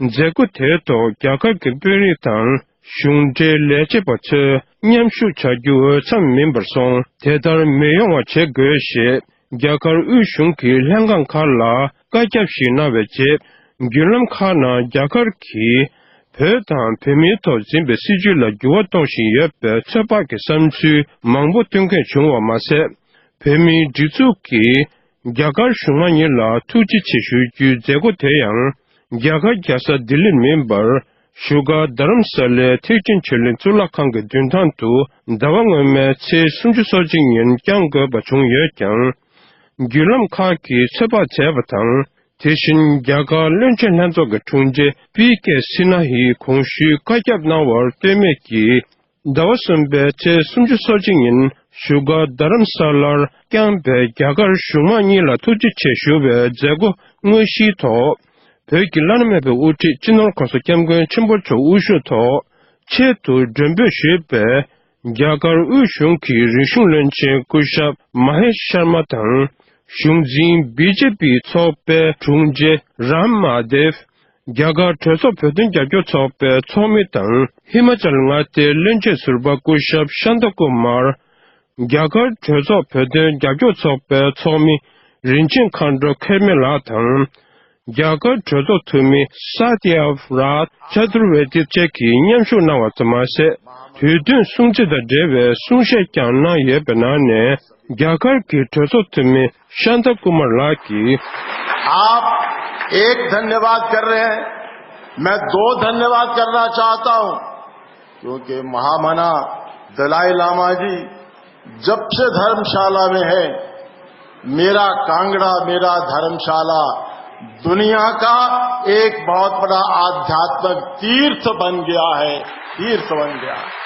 མཛད་སྒོ་དེའི་ཐོག་རྒྱ་གར་གྱི་དཔོན་རིགས་དང་གཞུང་འབྲེལ་ལས་བྱེད་པ་ཚོས་མཉམ་ཞུགས་བྱ་རྒྱུ་འོས་འཚམ་མིན་པར་སོང་། དེ་ལྟར་མི་ཡོང་བ་བྱེད་དགོས་ཞེས། རྒྱ་གར་དབུས་གཞུང་གི་ལྷན་ཁང་ཁག་ལ་བཀའ་ཁྱབ་ཞིག་གནང་བའི་རྗེས། བརྒྱུད་ལམ་ཁག་ནང་རྒྱ་གར་གྱིས་བོད་དང་བོད་མིའི་ཐོག་འཛིན་པའི་སྲིད་བྱུས་ལ་འགྱུར་བ་གཏོང་བཞིན་ཡོད་པའི་ཚོད་དཔག་གི་བསམ་ཚུལ་མང་པོ་བཏོན་མཁན་བྱུང་བ་མ་ཟད། བོད་མིའི་སྒྲིག་འཛུགས་ཀྱིས་རྒྱ་གར་གཞུང་མང་གཉིས་ལ་ཐུགས་རྗེ་ཆེ་ཞུ་རྒྱུའི་མཛད་སྒོ་དེ་ཡང་། རྒྱ་གར་རྒྱལ་ས་ལྡི་ལིར་མིན་པར། བཞུགས་སྒར་རྡ་རམ་ས་ལའི་ཐེག་ཆེན་ཆོས་གླིང་གཙུག་ལག་ཁང་གི་མདུན་ཐང་དུ་ཟླ་བ་སྔོན་མའི་ཚེས་སུམ་ཅུ་སོ་གཅིག་ཉིན་བསྐྱང་དགོས་པ་བྱུང་ཡོད་ཀྱང་། བརྒྱུད་ལམ་ཁག་གིས་ཚོད་དཔག་བྱས་པ་དང་། དེ་བཞིན་རྒྱ་གར་བློན་ཆེན་ལྷན་ཚོགས་ཀྱི་དྲུང་ཆེ་པི་ཀེ་སི་ན་ཧིས་གོང་ཞུས་བཀའ་ཁྱབ་གནང་བར་ལྟོས་མེད་ཀྱིས། ཟླ་བ་གསུམ་པའི་ཚེས་སུམ་ཅུ་སོ་གཅིག་ཉིན་བཞུགས་སྒར་རྡ་རམ་ས་ལར་བསྐྱངས་པའི་རྒྱ་གར་གཞུང་མང་གཉིས་ལ་ཐུགས་རྗེ་ཆེ་ཞུ་བའི་མཛད་སྒོ་དངོས་གཞིའི་ཐོག་བོད་ཀྱི་བླ་ན་མེད་པའི་དབུ་ཁྲིད་སྤྱི་ནོར་༸གོང་ས་༸སྐྱབས་མགོན་ཆེན་པོ་མཆོག་དབུ་བཞུགས་ཐོག་ཆེད་དུ་མགྲོན་འབོད་ཞུས་པའི་རྒྱ་གར་དབུས་གཞུང་གི་རིག་གཞུང་བློན་ཆེན་སྐུ་ཞབས་མ་ཧེ་ཤར་མ་དང་། གཞུང་འཛིན་བི་ཇེ་པི་ཚོགས་པའི་དྲུང་ཆེ་རམ་མ་དེབ། རྒྱ་གར་གྲོས་ཚོགས་བོད་དོན་རྒྱབ་སྐྱོར་ཚོགས་པའི་ཚོགས་མི་དང་། ཧི་མ་ཅལ་མངའ་སྡེའི་བློན་ཆེན་ཟུར་པ་སྐུ་ཞབས་ཤཱན་ཏ་ཀུ་མར། རྒྱ་གར་གྲོས་ཚོགས་བོད་དོན་རྒྱབ་སྐྱོར་ཚོགས་པའི་ཚོགས་མི་རིན་ཆེན་མཁའ་འགྲོ་མཁལ་མ་ལགས་དང་། རྒྱ་གར་གྲོས་ཚོགས་འཐུས་མི་ས་ཏི་ཡ་རཱ་ཅ་དུར་ཝེ་ཏི་བཅས་ཀྱིས་མཉམ་ཞུགས་གནང་བ་ཙམ་མ་ཟད། དུས་སྟོན་སྲུང་བརྩི་དང་འབྲེལ་བའི་གསུང་བཤད་ཀྱང་གནང་ཡོད་པའི་ནང་ནས། རྒྱ་གར་གྱི་གྲོས་ཚོགས་འཐུས་མི་ཤཱན་ཏཱ་ཀུ་མར་ལགས་ཀྱིས། आप एक धन्यवाद कर रहे हैं, मैं दो धन्यवाद करना चाहता हूं, क्योंकि महामना दलाई लामा जी जब से धर्मशाला में है, मेरा कांगड़ा, मेरा धर्मशाला दुनिया का एक बहुत बड़ा आध्यात्मिक तीर्थ बन गया है, तीर्थ बन गया है।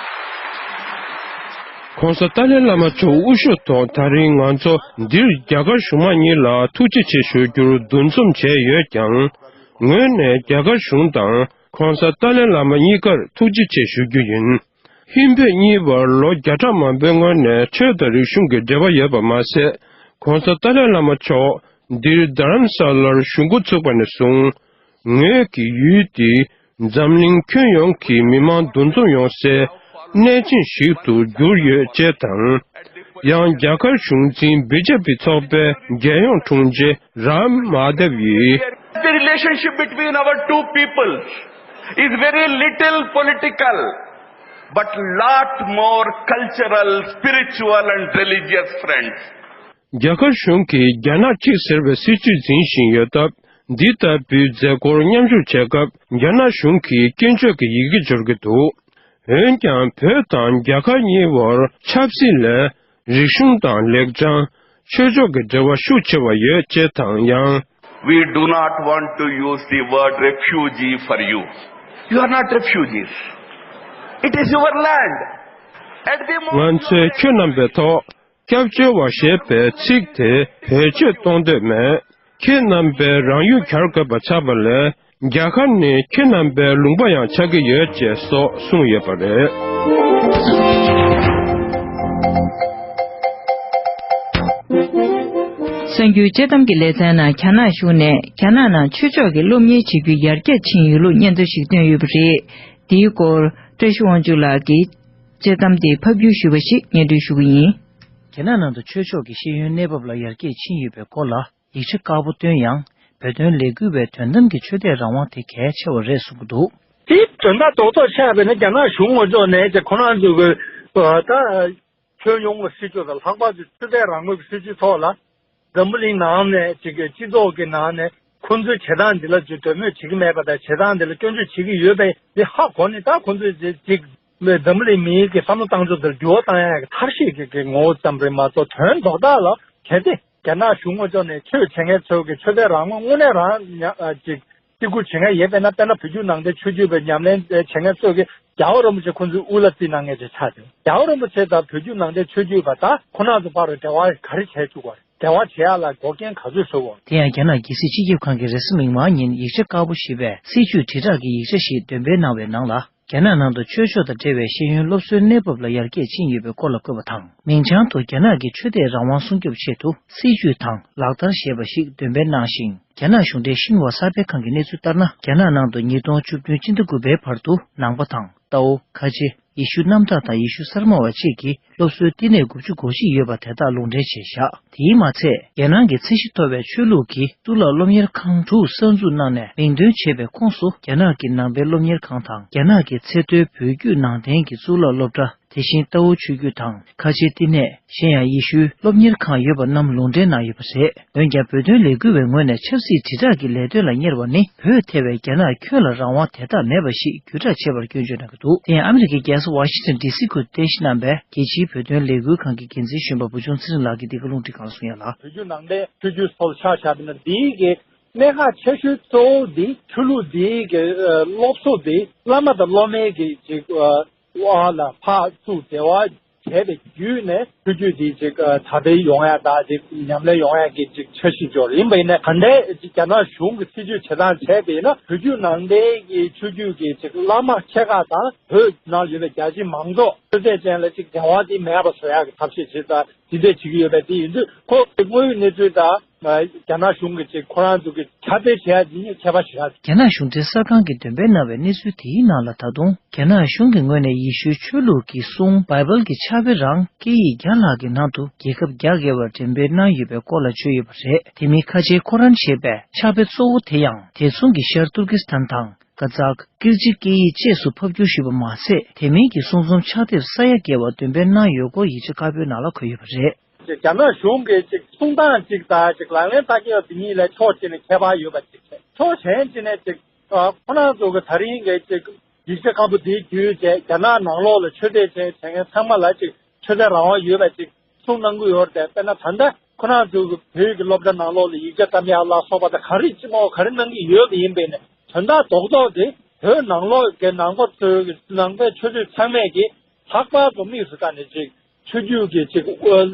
༸གོང་ས་ཏཱ་ལའི་བླ་མ་མཆོག་དབུ་བཞུགས་ཐོག་ད་རིང་ང་ཚོ་འདིར་རྒྱ་གར་གཞུང་མང་གཉིས་ལ་ཐུགས་རྗེ་ཆེ་ཞུ་རྒྱུར་འདུ་འཛོམས་བྱས་ཡོད་ཀྱང་། ངོས་ནས་རྒྱ་གར་གཞུང་དང་༸གོང་ས་ཏཱ་ལའི་བླ་མ་གཉིས་ཀར་ཐུགས་རྗེ་ཆེ་ཞུ་རྒྱུ་ཡིན། ཧིན་བོད་གཉིས་བར་ལོ་བརྒྱ་ཕྲག་མང་པོའི་སྔོན་ནས་ཆོས་དང་རིག་གཞུང་གི་འབྲེལ་བ་ཡོད་པ་མ་ཟད། ༸གོང་ས་ཏཱ་ལའི་བླ་མ་མཆོག་འདིར་རྡ་རམ་ས་ལར་བཞུགས་འགོ་ཚུགས་པ་ནས་བཟུང་། ངོས་ཀྱི་ཡུལ་འདི་འཛམ་གླིང་ཁྱོན་ཡོངས་ཀྱི་མི་མང་འདུ་འཛོམས་ཡོང་སའི་གནས་ཆེན་ཞིག་ཏུ་གྱུར་ཡོད་ཅེས་དང་། ཡང་རྒྱ་གར་གཞུང་འཛིན་བི་ཇེ་པི་ཚོགས་པའི་རྒྱལ་ཡོངས་དྲུང་ཆེ་རམ་མ་དེབ་ཡིས། The relationship between our two people is very little political, but lot more cultural, spiritual and religious friends. རྒྱ་གར་གཞུང་གིས་རྒྱ་ནག་གཅིག་ཟེར་བའི་སྲིད་བྱུས་འཛིན་བཞིན་ཡོད་སྟབས། འདི་ལྟ་བུའི་མཛད་སྒོར་མཉམ་ཞུགས་བྱེད་སྐབས་རྒྱ་ནག་གཞུང་གིས་སྐྱོན་བརྗོད་ཀྱི་ཡི་གེ་སྦྱོར་གྱི་འདུག་འོན་ཀྱང་བོད་དང་རྒྱ་གར་གཉིས་བར་ཆབ་སྲིད་ལས་རིག་གཞུང་དང་ལེགས་བྱང་། ཆོས་ཕྱོགས་ཀྱི་འབྲེལ་བ་ཤུགས་ཆེ་བ་ཡོད་ཅེས་དང་ཡང་། We do not want to use the word refugee for you. You are not refugees. It is your land. At the moment ང་ཚོས་ཁྱོད་རྣམ་པའི་ཐོག་སྐྱབས་བཅོལ་བ་ཞེས་པའི་ཚིག་དེ་བེད་སྤྱོད་གཏོང་འདོད་མེད། ཁྱེད་རྣམ་པས་རང་ཡུལ་གྱར་དགོས་པ་ཆགས་པ་ལས། རྒྱ་གར་ནི་ཁྱེད་རྣམ་པའི་ལུང་པ་ཡང་ཆགས་ཀྱི་ཡོད་ཅེས་སོགས་གསུངས་ཡོད་པ་རེད། གསར་འགྱུར་དཔྱད་གཏམ་གྱི་ལེ་ཚན་ནང་རྒྱ་ནག་གཞུང་ནས་རྒྱ་ནག་ནང་ཆོས་ཕྱོགས་ཀྱི་སློབ་གཉེར་བྱེད་རྒྱུ་ཡར་རྒྱས་ཕྱིན་ཡོད་ལུགས་སྙན་ཐོ་ཞིག་བཏོན་ཡོད་པ་རེད། འདིའི་སྐོར་བཀྲ་ཤིས་དབང་ཕྱུག་ལགས་ཀྱིས་དཔྱད་གཏམ་དེ་ཕབ་བསྒྱུར་ཞུས་པ་ཞིག་སྙན་སྒྲོན་ཞུ་གི་ཡིན། རྒྱ་ནག་ནང་དུ་ཆོས་ཕྱོགས་ཀྱི་ཤེས་ཡོན་གནས་བབ་ལ་ཡར་རྒྱས་ཕྱིན་ཡོད་པའི་སྐོར་ལ། ཡིག་ཆ་དཀར་པོ་བཏོན་ཡང་། བོད་དོན་ལས་འགུལ་བའི་དོན་དམ་གྱི་ཆོས་དད་རང་དབང་དེ་གལ་ཆེ་བ་རེད་གསུང་གི་འདུག། དེ་དོན་དག་རྡོག་རྡོག་ཆགས་པས་ན། རྒྱ་ནག་གཞུང་ངོས་ཕྱོགས་ནས་ཀྱི་ཁོ་རང་ཚོ་གི་ད་ཁྱོན་ཡོངས་ཀྱི་སྲིད་ཇུས་དང་། ལྷག་པར་དུ་ཆོས་དད་རང་མོས་ཀྱི་སྲིད་ཇུས་ཐོག་ལ། འཛམ་བུ་གླིང་ནང་ནས་ཅིག་གི་སྤྱི་ཚོགས་ཀྱི་ནང་ནས་ཁོ་ཚོའི་བྱེད་སྟངས་འདི་ལ་ཅིག་འདོད་མོས་བྱེད་ཀྱི་མེད་པ་དང་། བྱེད་སྟངས་འདི་ལ་སྐྱོན་བརྗོད་བྱེད་ཀྱི་ཡོད་པས། དེ་ཧ་གོ་ནས། ད་ཁོ་ཚོས་ཅིག་འཛམ་བུ་གླིང་མིའི་གི་བསམ་བློ་བཏང་ཕྱོགས་དེར་འགྱུར་བ་བཏང་ཡག་གི་ཐབས་ཤེས་ཀྱི་གི་ངོ་བོ་ཙམ་རེད་མ་གཏོགས། དོན་རྡོག་རྡོག་ལ་གལ་ཏེ་རྒྱ་ནག་གཞུང་ངོས་ཕྱོགས་ནས་ཆོས་བྱེད་མཁན་ཚོ་གི་ཆོས་དད་རང་དབང་དངོས་གནས་རང་ཉ་ཨ་ཅིག་བརྩི་བཀུར་བྱེད་མཁན་ཡོད་པས་ན། དཔེར་ན་བོད་བརྒྱུད་ནང་བསྟན་ཆོས་བརྒྱུད་པའི་ཉམས་ལེན་བྱེད་མཁན་ཚོ་གིས་རྒྱལ་བ་རིན་པོ་ཆེ་ཁོང་ཚོའི་དབུ་བླ་བརྩི་གནང་མཁན་ཅིག་ཆགས་ཏེ། རྒྱལ་བ་རིན་པོ་ཆེ་དང་བོད་བརྒྱུད་ནང་བསྟན་ཆོས་བརྒྱུད་པ་དང་ཁོ་རང་ཚོ་བར་ལ་འབྲེལ་བ་ག་རེ་བྱས་བཅུག་པ་རེད། འབྲེལ་བ་བྱེད་ཡག་ལ་འགོག་རྐྱེན་ག་ཚོད་བཟོས་པ་རེད། དེ་ཡང་རྒྱ་ནག་རྒྱལ་སྲིད་སྤྱི་ཁྱབ་ཁང་གིས་རེས་གཟའ་མིག་དམར་ཉིན་ཡིག་ཆ་དཀར་པོ་ཞེས་པའི་སྲིད་བྱུས་དྲིལ་བསྒྲགས་ཀྱི་ཡིག་ཆ་ཞིག་འདོན་སྤེལ་གནང་བའི་ནང་ལ། རྒྱ་ནག་ནང་དུ་ཆོས་ཕྱོགས་དང་འབྲེལ་བའི་ཤེས་ཡོན་སློབ་གསོའི་གནས་བབ་ལ་ཡར་རྒྱས་ཕྱིན་ཡོད་པའི་སྐོར་ལ་བཀོད་པ་དང་། མིང་བྱང་དུ་རྒྱ་ནག་གི་ཆོས་དད་རང་དབང་སྲུང་སྐྱོབ་ཆེད་དུ་སྲིད་བྱུས་དང་ལག་བསྟར་ཞེས་པ་ཞིག་འདོན་སྤེལ་གནང་ཞིང་། རྒྱ་ནག་གཞུང་འབྲེལ་ཤིན་ཧྭ་གསར་སྤེལ་ཁང་གི་གནས་ཚུལ་ལྟར་ན། རྒྱ་ནག་ནང་དུ་ཉིས་སྟོང་བཅུ་བདུན་སྤྱི་ཟླ་དགུ་པའི་བར་དུ་ནང་པ་དང་། ཏའོ། ཁ་ཆེ། ཡེ་ཤུ་རྣམ་དག་དང་ཡེ་ཤུ་གསར་མ་བ་བཅས་ཀྱི་སློབ་གསོའི་བསྟི་གནས་དགུ་བཅུ་གོ་བཞི་ཡོད་པ་དེ་དག་ལུང་འདྲེན་བྱས་བཞག། དེའི་མ་ཚད། རྒྱལ་ནང་གི་ཚད་གཞི་མཐོ་བའི་ཆོས་ལུགས་ཀྱི་གཙུག་ལག་སློབ་གཉེར་ཁང་དྲུག་གསར་འཛུགས་གནང་ནས་མིང་འདོན་བྱས་པའི་ཁོངས་སུ། རྒྱ་ནག་གི་ནང་པའི་སློབ་གཉེར་ཁང་དང་། རྒྱ་ནག་གི་ཚད་མཐོའི་བོད་བརྒྱུད་ནང་བསྟན་གྱི་གཙུག་ལག་སློབ་གྲྭ། དེ་བཞིན་ཏའོ་ཆོས་བརྒྱུད་དང་། ཁ་ཆེའི་བསྟི་གནས། གཞན་ཡང་ཡེ་ཤུའི་སློབ་གཉེར་ཁང་ཡོད་པ་རྣམས་ལུང་འདྲེན་གནང་ཡོད་པ་རེད། འོན་ཀྱང་། བོད་དོན་ལས་འགུལ་བའི་ངོས་ནས་ཆབ་སྲིད་དྲིལ་བསྒྲགས་ཀྱི་ལས་དོན་ལ་གཉེར་བ་ནི། བོད་ཐེ་བའི་རྒྱ་ནག་ཁྱོན་ལ་རང་དབང་དེ་དག་མེད་པ་ཞིག་བརྒྱུད་བསྒྲགས་བྱས་པར་སྐྱོན་བརྗོད་གནང་གི་འདུག། དེ་ཡང་ཨ་མི་རི་ཀའི་རྒྱལ་ས་ཝ་ཤིང་ཊོན་ཌི་སི་ཁུལ་དུ་རྟེན་གཞི་བསྣམས་པའི་རྒྱལ་སྤྱིའི་བོད་དོན་ལས་འགུལ་ཁང་གི་འགན་འཛིན་གཞོན་པ་བུ་ཆུང་ཚེ་རིང་ལགས་ཀྱིས་འདི་ག་རླུང་འཕྲིན་ཁང་ལ་གསུངས་ཡ་ལ། བོད་བརྒྱུད་ནང་བསྟན་ཆོས་བརྒྱུད་སོགས་ཆ་བཞག་པ་ན། འདིའི་གི་གནད་འགག་ཆེ་ཤོས་གཙོ་བོ་འདི་ཆོས་ལུགས་འདིའི་གི་ཨ་སློབ་གསོ་འདི་བླ་མ་དང་སློབ་མའི་གི་ཅིག་ཨ་དབར་ལ་ཕར་ཚུར་འབྲེལ་བ་བྱས་པའི་བརྒྱུད་ནས་ཆོས་བརྒྱུད་འདི་ཅིག་ཨ་དར་སྤེལ་ཡོང་ཡ་དང་། ཅིག་ཉམས་ལེན་ཡོང་ཡ་གི་ཅིག་འཆར་གཞི་འབྱོར་ཡིན་པ་ཡིན་ན། ག་འདྲའི་ཅིག་རྒྱ་ནག་གཞུང་གི་སྲིད་བྱུས་བྱེད་སྟངས་བྱས་པ་ཡིན་ན། བོད་བརྒྱུད་ནང་བསྟན་གྱི་ཆོས་བརྒྱུད་ཀྱི་ཅིག་བླ་མ་ཆེ་ཁག་དང་བོད་ནང་ཡོད་པའི་རྒྱ་ཆེའི་མང་ཚོགས་ཆོས་དད་ཅན་ལ་ཅིག་འབྲེལ་བ་འདི་མེད་པ་བཟོ་ཡ་གི་ཐབས་ཤེས་བྱེད་ས་འདི་འདྲས་བྱེད་ཀྱི་ཡོད་པ་དེ་ཡིན་དུས། ཁོ་གི་དངོས་ཡོད་གནས་ཚུལ་དང་། རྒྱ་ནག་གཞུང་གི་ཅིག་ཁོ་རང་ཚོ་གི་ཁྱབ་སྤེལ་བྱེད་ཡ་འདི་གཉིས་ཁྱད་པར་ཞེ་དྲག། རྒྱ་ནག་གཞུང་འབྲེལ་གསར་ཁང་གིས་འདོན་སྤེལ་གནང་བའི་གནས་ཚུལ་དེའི་ནང་ལ། ད་དུང་རྒྱ་ནག་གཞུང་གི་ངོས་ནས་ཡེ་ཤུའི་ཆོས་ལུགས་ཀྱི་གསུང་བྷའི་བལ་གྱི་ཕྱག་དཔེ་རང་སྐད་ཡིག་བརྒྱ་ལྷག་གི་ནང་དུ་རྒྱལ་ཁབ་རྒྱ་བརྒལ་བར་འགྲེམས་སྤེལ་གནང་ཡོད་པའི་སྐོར་ལ་བརྗོད་ཡོད་པ་རེད། དེ་མིན་ཁ་ཆེའི་ཁོ་རན་ཞེས་པའི་ཕྱག་དཔེ་གཙོ་བོ་དེ་ཡང་། དེ་མཚུངས་ཀྱི་ཤར་ཏུར་ཀི་སི་ཐན་དང་། ཀ་ཛག་ཀིར་ཅི་སྐད་ཡིག་བཅས་སུ་ཕབ་བསྒྱུར་ཞུས་པ་མ་ཟད། དེ་མིན་གྱི་གསུང་རྩོམ་ཕྱག་དེབ་ས་ཡ་བརྒལ་བ་འདོན་སྤེལ་གནང་ཡོད་སྐོར་ཡིག་ཆ་དཀར་པོའི་ནང་ལ་འཁོད་ཡོད་པ་རེད། རྒྱ་ནག་གཞུང་གི་ཅིག་གསུང་སྟངས་གཅིག་དང་། ཅིག་ལག་ལེན་བསྟར་སྤྱོད་དེ་གཉིས་ལ་ཕྱོགས་གཅིག་ནས་ཁྱད་པར་ཡོད་པ་གཅིག་བྱས། ཕྱོགས་གཞན་གཅིག་ནས་ཅིག་ཨ་ཁོ་རང་ཚོ་གི་ད་རིང་གི་ཅིག་ཡིག་ཆ་དཀར་པོ་དེའི་བརྒྱུད་བྱས། རྒྱ་ནག་ནང་ལོགས་ལ་ཆོས་དད་བྱེད་བྱེད་མཁན་ཚང་མ་ལ་ཅིག་ཆོས་དད་རང་དབང་ཡོད་པ་ཅིག་གསུངས་གནང་གི་ཡོད་རེད། དཔེར་ན་ད་ལྟ་ཁོ་རང་ཚོ་གི་བོད་ཀྱི་སློབ་གྲྭ་ནང་ལོགས་ལ་ཡིག་ཆ་བཀྲམ་ཡག་ལ་སོགས་པ་དང་། ག་རེ་ཅི་མོ་ག་རེ་གནང་གི་ཡོད་པ་ཡིན་པས་ནས། དོན་དག་རྡོག་རྡོག་དེ་བོད་ནང་ལོགས་ཀྱི་ནང་པ་ཚོའི་གི་ནང་པའི་ཆོས་བརྒྱུད་ཚང་མས་ཀྱི་ལྷག་པར་དུ་དམིགས་སུ་བཀར་ནས་ཅིག་ཆོས་བརྒྱུད་ཀྱི་ཅིག་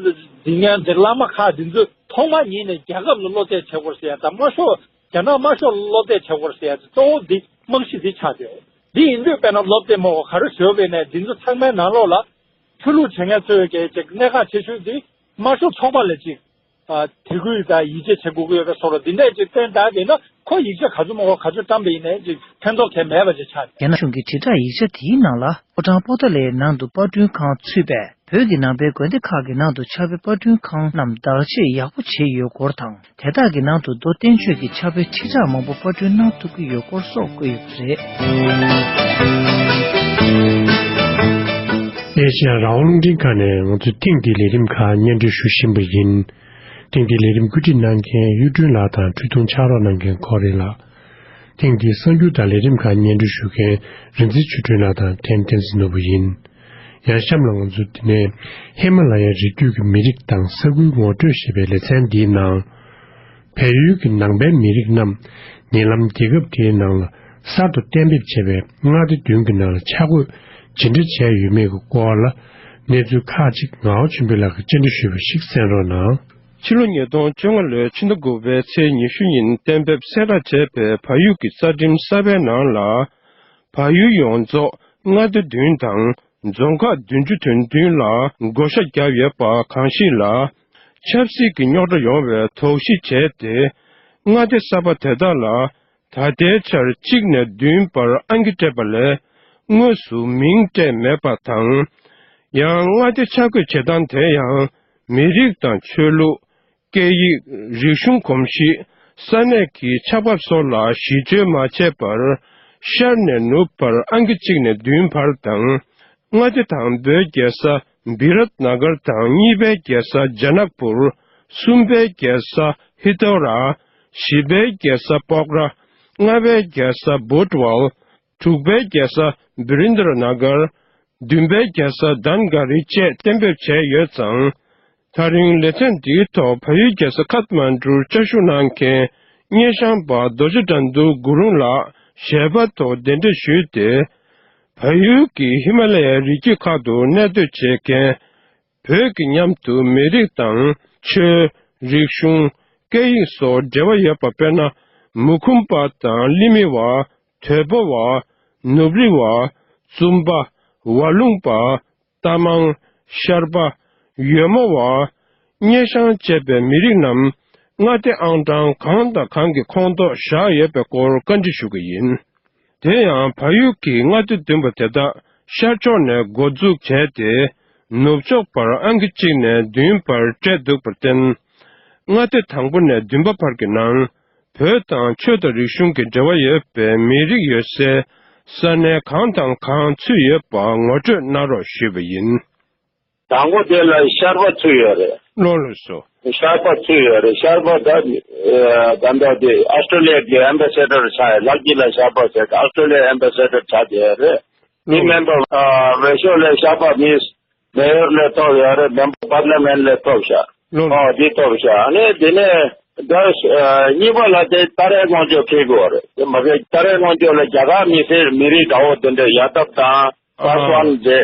འཛིན་མཁན་དེ་བླ་མ་ཁག་འདི་ཚོས་ཐོག་མ་ཉིད་ནས་རྒྱལ་ཁབ་ལ་བློ་གཏད་བྱེད་དགོས་ཟེར་ཡ་དང་། དམར་ཤོག་རྒྱ་ནག་དམར་ཤོག་ལ་བློ་གཏད་བྱེད་དགོས་ཟེར་ཡ་དེ་གཙོ་བོ་འདི་རྨང་གཞི་འདི་ཆགས་བསྡད་ཡོད། འདི་ཡིན་དུས་དཔེར་ན་སློབ་དེབ་མང་པོ་ག་རེ་བཟོས་པས་ནས། འདི་ཚོ་ཚང་མའི་ནང་ལོགས་ལ་ཆོས་ལུགས་བྱེད་མཁན་ཚོའི་གི་ཅིག་གནད་འགག་ཆེ་ཤོས་འདི་དམར་ཤོག་ཚོགས་པ་ལ་ཅིག་ཨ་དད་གུས་དང་ཡིད་ཆེས་བྱེད་དགོས་ཀྱི་ཡོད་པའི་བཟོ་འདྲ་འདི་འདྲས་ཅིག་བསྟན་བསྡད་པས་ན། ཁོ་ཡིག་ཆ་ག་ཚོད་མང་པོ་ག་ཚོད་བཀྲམ་པ་ཡིན་ནའི་ཅིག་ཕན་ཐོགས་གང་ཡང་མེད་པ་ཅིག་ཆགས། རྒྱ་ནག་གཞུང་གི་དྲིལ་བསྒྲགས་ཡིག་ཆ་དེའི་ནང་ལ། ཕོ་བྲང་པོ་ཏཱ་ལའི་ནང་དུ་པར་སྐྲུན་ཁང་ཚུད་པས། བོད་ཀྱི་ནང་པའི་དགོན་སྡེ་ཁག་གི་ནང་དུ་ཕྱག་དཔེ་པར་སྐྲུན་ཁང་རྣམས་བདག་གཅེས་ཡག་པོ་བྱས་ཡོད་སྐོར་དང་། དེ་དག་གི་ནང་དུ་རྡོ་བསྟན་ཆོས་ཀྱི་ཕྱག་དཔེ་ཁྲི་ཕྲག་མང་པོ་པར་སྐྲུན་གནང་ཐུབ་ཀྱི་ཡོད་སྐོར་སོགས་བཀོད་ཡོད་པ་རེད། ཨེ་ཤེ་ཡ་རང་དབང་རླུང་འཕྲིན་ཁང་ནས་ང་ཚོས་ཐེངས་འདིའི་ལས་རིམ་ཁག་སྙན་སྒྲོན་ཞུ་བཞིན་པ་ཡིན། ཐེངས་འདིའི་ལས་རིམ་བཀོད་སྒྲིག་གནང་མཁན་གཡུ་སྒྲོན་ལགས་དང་། འཕྲུལ་ཐུང་ཕྱག་རོགས་གནང་མཁན་ཀོ་རེ་ལགས། ཐེངས་འདིའི་གསར་འགྱུར་དང་ལས་རིམ་ཁག་སྙན་སྒྲོན་ཞུ་མཁན་རིག་འཛིན་ཆོས་སྒྲོན་ལགས་དང་ཐན་བསྟན་འཛིན་ནོར་བུ་ཡིན། ཡང་གཤམ་ལ་ང་ཚོ་འདི་ནས་ཧི་མ་ལ་ཡའི་རི་རྒྱུད་ཀྱི་མི་རིགས་དང་ས་ཁུལ་ངོ་སྤྲོད་ཞེས་པའི་ལེ་ཚན་འདིའི་ནང་། བལ་ཡུལ་གྱི་ནང་པའི་མི་རིགས་རྣམས་ཉེ་ལམ་རྒྱལ་ཁབ་དེའི་ནང་ལ་གསར་དུ་གཏན་འབེབས་བྱས་པའི་མངའ་སྡེ་བདུན་གྱི་ནང་ལ་ཆ་བགོས་ཇི་འདྲ་བྱས་ཡོད་མེད་ཀྱི་སྐོར་ལ། གནས་ཚུལ་ཁག་ཅིག་ངག་དབང་ཆོས་འཕེལ་ལགས་ཀྱིས་བཅར་འདྲི་ཞུས་པ་ཞིག་གསན་རོགས་གནང་། ཕྱི་ལོ་ཉིས་སྟོང་བཅོ་ལྔ་ལོའི་ཕྱི་ཟླ་དགུ་པའི་ཚེས་ཉི་ཤུ་ཉིན་གཏན་འབེབས་གསལ་བསྒྲགས་བྱས་པའི་བལ་ཡུལ་གྱི་རྩ་ཁྲིམས་གསར་པའི་ནང་ལ། བལ་ཡུལ་ཡོངས་རྫོགས་མངའ་སྡེ་བདུན་དང་རྫོང་ཁག་བདུན་ཅུ་དོན་བདུན་ལ་བགོ་བཤའ་བརྒྱབ་ཡོད་པ་གང་ཞིག་ལ། ཆབ་སྲིད་ཀྱི་རྙོག་དྲ་ཡོང་བའི་དོགས་གཞི་བྱས་ཏེ། མངའ་སྡེ་གསར་པ་དེ་དག་ལ་ད་ལྟའི་ཆར་གཅིག་ནས་བདུན་བར་ཨང་ཀི་སྤྲད་པ་ལས་དངོས་སུ་མིང་སྤྲད་མེད་པ་དང་། ཡང་མངའ་སྡེ་ཆ་བགོས་བྱེད་སྟངས་དེ་ཡང་མི་རིགས་དང་ཆོས་ལུགས། སྐད་ཡིག་རིག་གཞུང་གོམས་གཤིས། ས་གནས་ཀྱི་ཆགས་བབ་སོགས་ལ་གཞི་བཅོལ་མ་བྱས་པར། ཤར་ནས་ནུབ་བར་ཨང་ཀི་གཅིག་ནས་བདུན་བར་དང་། མངའ་སྡེ་དང་པོའི་རྒྱལ་ས་བི་རཏ་ན་གར་དང་། གཉིས་པའི་རྒྱལ་ས་ཇ་ནག་པུར། གསུམ་པའི་རྒྱལ་ས་ཧི་ཏོ་ར། བཞི་པའི་རྒྱལ་ས་པོག་ར། ལྔ་པའི་རྒྱལ་ས་བུད་ཝལ། དྲུག་པའི་རྒྱལ་ས་བི་རིན་དྲ་ན་གར། བདུན་པའི་རྒྱལ་ས་དཱན་ག་རི་བཅས་གཏན་འབེབས་བྱས་ཡོད་ཙང་། ད་རིང་ལེ་ཚན་འདིའི་ཐོག་བལ་ཡུལ་རྒྱལ་ས་ཁཐ་མན་གྲུར་བཅའ་བཞུགས་གནང་མཁན་སྙེ་ཤང་པ་རྡོ་རྗེ་དགྲ་འདུལ་གུ་རུང་ལགས་ཞལ་པར་ཐོག་གདན་འདྲེན་ཞུས་ཏེ། བལ་ཡུལ་གྱི་ཧི་མ་ལ་ཡའི་རི་རྒྱུད་ཁག་ཏུ་གནས་སྡོད་བྱེད་མཁན་བོད་ཀྱི་མཉམ་དུ་མི་རིགས་དང་ཆོས། རིག་གཞུང་། སྐད་ཡིག་སོགས་འབྲེལ་བ་ཡོད་པ། དཔེར་ན། མུ་ཁུམ་པ་དང་ལི་མི་བ། དོལ་པོ་བ། ནུབ་རི་བ། ཙུམ་པ། ཝ་ལུང་པ། རྟ་མང་། ཤར་པ། ཡོལ་མོ་བ། སྙེ་ཤང་བཅས་པའི་མི་རིགས་རྣམས་མངའ་སྡེ་ཨང་གྲངས་གང་དང་གང་གི་ཁོངས་གཏོགས་བཞག་ཡོད་པའི་སྐོར་བཀའ་འདྲི་ཞུ་གི་ཡིན། དེ་ཡང་བལ་ཡུལ་གྱི་མངའ་སྡེ་བདུན་པ་དེ་དག་ཤར་ཕྱོགས་ནས་འགོ་འཛུགས་བྱས་ཏེ། ནུབ་ཕྱོགས་བར་ཨང་ཀི་གཅིག་ནས་བདུན་བར་སྤྲད་འདུག་པར་བརྟེན། མངའ་སྡེ་དང་པོ་ནས་བདུན་པ་བར་གྱི་ནང་། བོད་དང་ཆོས་དང་རིག་གཞུང་གི་འབྲེལ་བ་ཡོད་པའི་མི་རིགས་ཡོད་སའི་ས་གནས་གང་དང་གང་ཚུད་ཡོད་པ་ངོ་སྤྲོད་གནང་རོགས་ཞུས་པ་ཡིན། དང་པོ་དེ་ལ་ཤར་པ་ཚུད་ཡོད་རེད། ལགས་ལགས་སོ། ཤར་པ་ཚུད་ཡོད་རེད། ཤར་པ་ད་ཨ་ད་ལྟ་དེ་ཨོ་སི་ཀྲོ་ལི་ཡ་གི་ཨེམ་བྷེ་སེ་ཌར་ཆགས་ཡོད། ལག་གི་ལ་ཤར་པ་ཟེར་ཨོ་སི་ཀྲོ་ལི་ཡ་ཨེམ་བྷེ་སེ་ཌར་ཆགས་བསྡད་ཡོད་རེད། དེ་ལགས། མིན་པ་ཨ་བལ་ཤོག་ལ་ཤར་པ་མི་མེ་ཡོར་ལས་ཐོབ་ཡོད་རེད། མེམ་པར་པར་ལི་མེན་ལས་ཐོབ་ཤག་ལགས། ཨོ་དེ་ཐོབ་ཤག་ཨ་ནི་དེ་ནས་ད་ཨ་གཉིས་པ་ལ་དེ་ཏཱ་རེ་དབང་ཕྱུག་འཁེལ་དགོས་རེད། དེ་མ་གི་ཏཱ་རེ་དབང་ཕྱུག་ལ་རྒྱ་གར་མི་སེར་མི་རིགས་འདྲ་བོ་དེ་འདྲ་ཡ་ཏབ་དང་། ཨ། པ་སོན་ཅེ།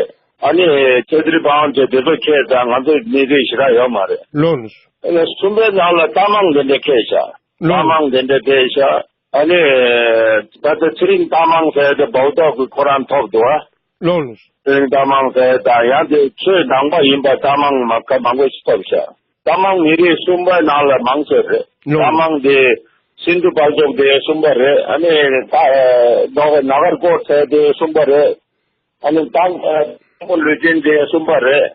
ཨ་ནི་ཆོས་སྒྲིབ་པའང་ཅེ་དེ་ཚོ་ཁྱེད་དང་ང་ཚོ་མི་རིགས་ཞེ་དྲག་ཡོད་མ་རེད། ལགས་ལགས། ཨ་ནི་གསུམ་པའི་ནང་ལ་རྟ་མང་དེ་འདྲ་ཁེལ་ཤག་རྟ་ལགས། མང་དེ་འདྲ་ཁེལ་ཤག་ཨ་ནི་ད་ལྟ་ཚེ་རིང་རྟ་མང་ཟེར་ཏེ་སྦལ་ཏོག་གི་ཁོ་རང་ཐོབ་འདུག་ཨ། ལགས་ལགས། ཚེ་རིང་རྟ་མང་ཟེར་ད་ཡང་དེ་ཆོས་ནང་པ་ཡིན་པ་རྟ་མང་མ་ཁ་མང་པོ་ཞིག་ཐོབ་ཤག་རྟ་མང་མི་རིགས་གསུམ་པའི་ནང་ལ་མང་ཤོས་རེད། ལགས། རྟ་མང་དེ་སིན་དྷུ་དཔལ་འབྱོར་དེ་གསུམ་པ་རེད། ཨ་ནི་ད་ཨ་ནོ་ནག་གར་ཀོར་ཟེར་དེ་གསུམ་པ་རེད། ཨ་ནི་ཏང་ཨ་ཏང་ལུས་ཅན་དེ་གསུམ་པ་རེད།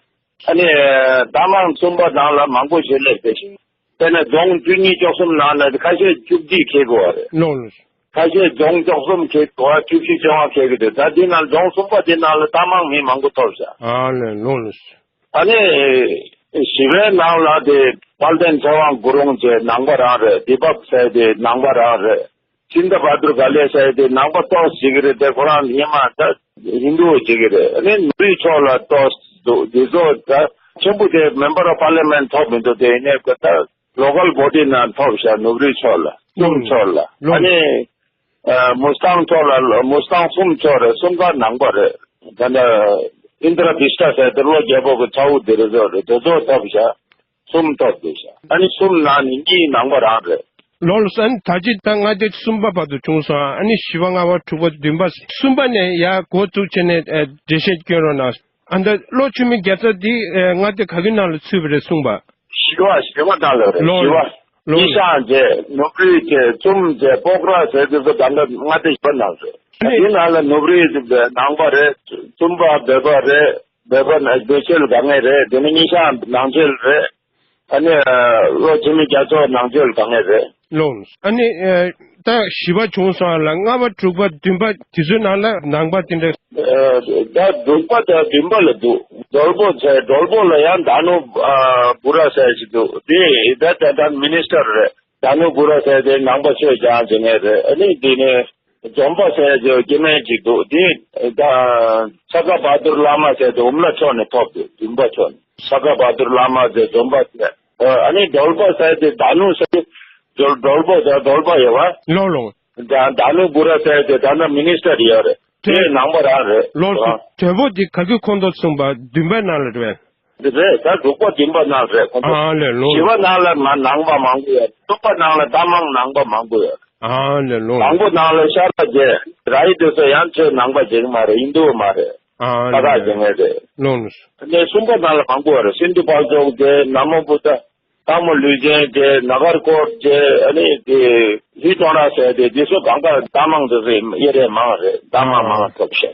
ཨ་ནི་ཨ་ཏ་མང་གསུམ་པ་ནང་ལ་མང་པོ་ཞིག་སླེབས་ཏེ། དཔེར་ན་རྫོང་བཅུ་གཉིས་བཅུ་གསུམ་ནང་ན་ཁ་ཤས་བཅུ་བཞི་ཁེལ་དགོས་པ་རེད། ལགས་ལགས། ཁ་ཤས་རྫོང་བཅུ་གསུམ་ཁེལ་དགོས་པ་བཅུ་བཞི་བཅོ་ལྔ་ཁེལ་གི་འདུག་ད་འདི་ནང་རྫོང་གསུམ་པ་འདི་ནང་ལ་ཏ་མང་མི་མང་པོ་ཐོབ་ཤག་ཨ་ལས་ལགས་ལགས། ཨ་ནི་བཞི་པའི་ནང་ལ་དེ་དཔལ་ལྡན་ཚེ་དབང་གུ་རུང་ཅེས་ནང་པ་རང་རེད། དི་པག་ཟེར་དེ་ནང་པ་རང་རེད། ཅིན་ད་བྷ་དུར་ག་ལེ་ཟེར་དེ་ནང་པ་ཏོག་ཙམ་ཅིག་རེད། དེ་ཁོ་རང་ཧི་མ་ད་ཧིན་དུ་ཅིག་རེད། ཨ་ནི་ནུབ་རི་ཕྱོགས་ལ་ཏོག་ཙམ་འདུག་འདི་ཚོ་ད་ཆེན་པོ་དེ་མེམ་བར་ཨོཕ་པར་ལི་མེན་ཐོབ་མི་འདུག་དེ་ཡིན་ནའི་ད་ལོ་ཀལ་བོ་ཌི་ནང་ཐོབ་ཤག་ནུབ་རི་ཕྱོགས་ལ། ལགས་ལགས། ཕྱོགས་ལ། ལགས་ལགས། ཨ་ནི་ཨ་མུ་སི་ཐང་ཕྱོགས་ལ་མུ་སི་ཐང་གསུམ་ཕྱོགས་རེད། གསུམ་ཀ་ནང་པ་རེད། ད་ལྟ་ཨིན་དྲ་བྷི་ཤྟ་ཟེར་དེ་ལོ་རྒྱལ་པོ་གི་ཚ་བོ་དེ་རེད་ཟེར་རེད། དེ་ཚོ་ཐོབ་ཤག་གསུམ་ཐོབ་བསྡད་ཤག་ཨ་ནི་གསུམ་ནང་ནས་གཉིས་ནང་པ་རང་རེད། ལགས་ལགས། ཨ་ནི་ད་ཅི་ད་མངའ་སྡེ་གསུམ་པ་བར་དུ་བྱུང་སོང་། ཨ་ནི་བཞི་པ་ལྔ་པ་དྲུག་པ་བདུན་པ་གསུམ་པ་ནས་ཡར་འགོ་བཙུགས་བྱས་ནས་ཨ་འགྲེལ་བཤད་སྐྱོན་རོགས་གནང་། ཨ་ད་བློ་ཆོས་མིན་རྒྱལ་ཚབ་འདི་ཨ་མངའ་སྡེ་ག་གི་ནང་ལ་ཚུད་པ་རེད་གསུངས་པ། བཞི་པ་བཞི་པ་ནང་ལ་རེད། ལགས་བཞི་པ། ལགས། སྙེ་ཤང་བྱས། ནུབ་རི་བྱས། ཙུམ་བྱས། པོག་ར་བྱས། དེ་ཚོ་ད་ལྟ་མངའ་སྡེ་བཞི་པ་ནང་རེད། ཨ་ནི་དེ་ནང་ལ་ནུབ་རི་ནང་པ་རེད། ཙུམ་པ་བོད་པ་རེད། བོད་པ་ནང་བོད་ཆོལ་དཀའ་ངལ་རེད། དེ་ནས་སྙེ་ཤང་ནང་ཆོལ་རེད། ཨ་ནི་ཨ་བློ་ཆོས་མིན་རྒྱལ་ཚབ་ནང་ཆོལ་དཀའ་ངལ་རེད། ལགས། ཨ་ནི་ཨ་ད་བཞི་པ་བྱུང་སོང་ལ་ལྔ་པ་དྲུག་པ་བདུན་པ་དེ་ཚོའི་ནང་ལ་ནང་པ་དེ་འདྲ། ཨ་ད་དྲུག་པ་དང་བདུན་པ་ལ་འདུག་སྡོལ་པོ་ཟེར། སྡོལ་པོ་ལ་ཡང་དཱ་ནུ་ཨ་བུ་ར་ཟེར་ཞིག་འདུག་དེ་ད་ད་ད་མི་ནི་སི་ཊར་རེད། དཱ་ནུ་བུ་ར་ཟེར་དེ་ནང་པ་ཆོས་སྦྱང་བྱེད་མཁན་རེད། ཨ་ནི་དེ་ནས་འཛོམས་པ་ཟེར་ཅིག་སྐྱེ་དམན་ཅིག་འདུག་དེ་ད་ས་ག་བྷ་དུར་བླ་མ་ཟེར་དེ་འུམ་ལ་ཕྱོགས་ནས་ཐོབ་འདུག་བདུན་པ་ཕྱོགས་ནས། ས་ག་བྷ་དུར་བླ་མ་ཟེར་འཛོམས་པ་ཟེར། ཨ་ནི་སྡོལ་པ་ཟེར་དེ་དཱ་ནུ་ཟེར་དེ་སྡོལ་སྡོལ་པོ་ཟེར་སྡོལ་པ་ཡོད་པ། ལགས་ལགས། ད་དཱ་ནུ་བུ་ར་ཟེར་དེ་ད་ལྟ་མི་ནི་སི་ཊར་ཡོད་རེད། དེ་དེ་ནང་པ་རང་རེད། ལགས་སོ། ཨ་དོལ་པོ་དེ་ག་གི་ཁོངས་གཏོགས་གསུངས་པ། བདུན་པའི་ནང་ལ་རེད། འདི་རེད། ད་དྲུག་པ་བདུན་པ་ནང་རེད་ཁོ་ཚོ། ཨ་ལས་ལགས། བཞི་པ་ནང་ལ་མ་ནང་པ་མང་པོ་ཡོད། གསུམ་པ་ནང་ལ་ཏ་མང་ནང་པ་མང་པོ་ཡོད། ཨ་ལས་ལགས། དང་པོ་ནང་ལ་ཤར་པ་བྱས། ར་ཡི་དེ་ཚོ་ཡང་ཆོས་ནང་པ་བྱེད་ཀྱི་མ་རེད། ཧིན་དུ་མ་རེད། ཨ་ས་ཁ་བྱེད་མཁན་རེད། ལགས་ལགས། ནས་གསུམ་པ་ནང་ལ་མང་པོ་ཡོད་རེད། སིན་དྷུ་དཔལ་འབྱོར་བྱས། ན་མོ་བུདྡྷ། ཏ་མོ་ལུས་ཅན་བྱས། ན་གར་ཀོར་བྱས། ཨ་ནི་དེ་ཧི་ཏོ་ར་ཟེར་དེ་དེ་ཚོ་གང་ག་ཏ་མང་དེ་ཚོ་དབྱེ་རེ་མང་རེད། ཏ་མང་མང་ཐོབ་ཤག་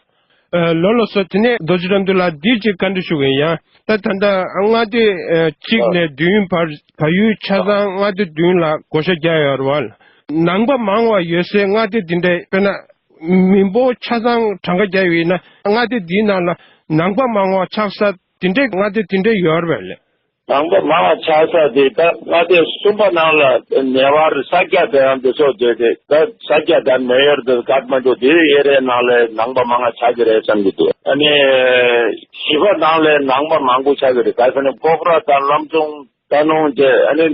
ཨ། ལགས་ལགས་སོ། དེ་ནས་རྡོ་རྗེ་རབ་འདུལ་ལགས་འདི་གཅིག་བཀའ་འདྲི་ཞུ་གི་ཡིན་ཡ། ད་ད་ལྟ་མངའ་སྡེ་ཨ་གཅིག་ནས་བདུན་བར་བལ་ཡུལ་ཆ་ཚང་མངའ་སྡེ་བདུན་ལ་བགོ་བཤའ་བརྒྱབ་ཡོད་རེད་བ། ནང་པ་མང་བ་ཡོད་སའི་མངའ་སྡེ་འདི་འདྲ། དཔེར་ན་མི་འབོར་ཆ་ཚང་གྲངས་ཀ་བརྒྱབ་ཡོད་ན་མངའ་སྡེ་འདིའི་ནང་ལ་ནང་པ་མང་བ་ཆགས་ས་འདི་འདྲའི་མངའ་སྡེ་འདི་འདྲ་ཡོད་རེད་པས་ལགས། ནང་པ་མང་བ་ཆགས་ས་དེ་ད་མངའ་སྡེ་གསུམ་པ་ནང་ལ་ཉེ་བར་ས་སྐྱ་དེ་ཡང་དེ་ཚོ་བརྗོད་དེ། ད་ས་སྐྱ་དང་མེ་ཡོར་དང་ཀཏ་མན་ཌུ་དེའི་ཨེ་རིའི་ནང་ལ་ནང་པ་མང་བ་ཆགས་ཀྱི་རེད་བསམ་གྱི་འདུག་ཨ་ནི་བཞི་པ་ནང་ལ་ནང་པ་མང་པོ་ཆགས་ཀྱི་རེད། ག་ཟེར་ན་ཀོག་ར་དང་ལམ་ཆུང་། ད་ནོང་བཅས། ཨ་ནི་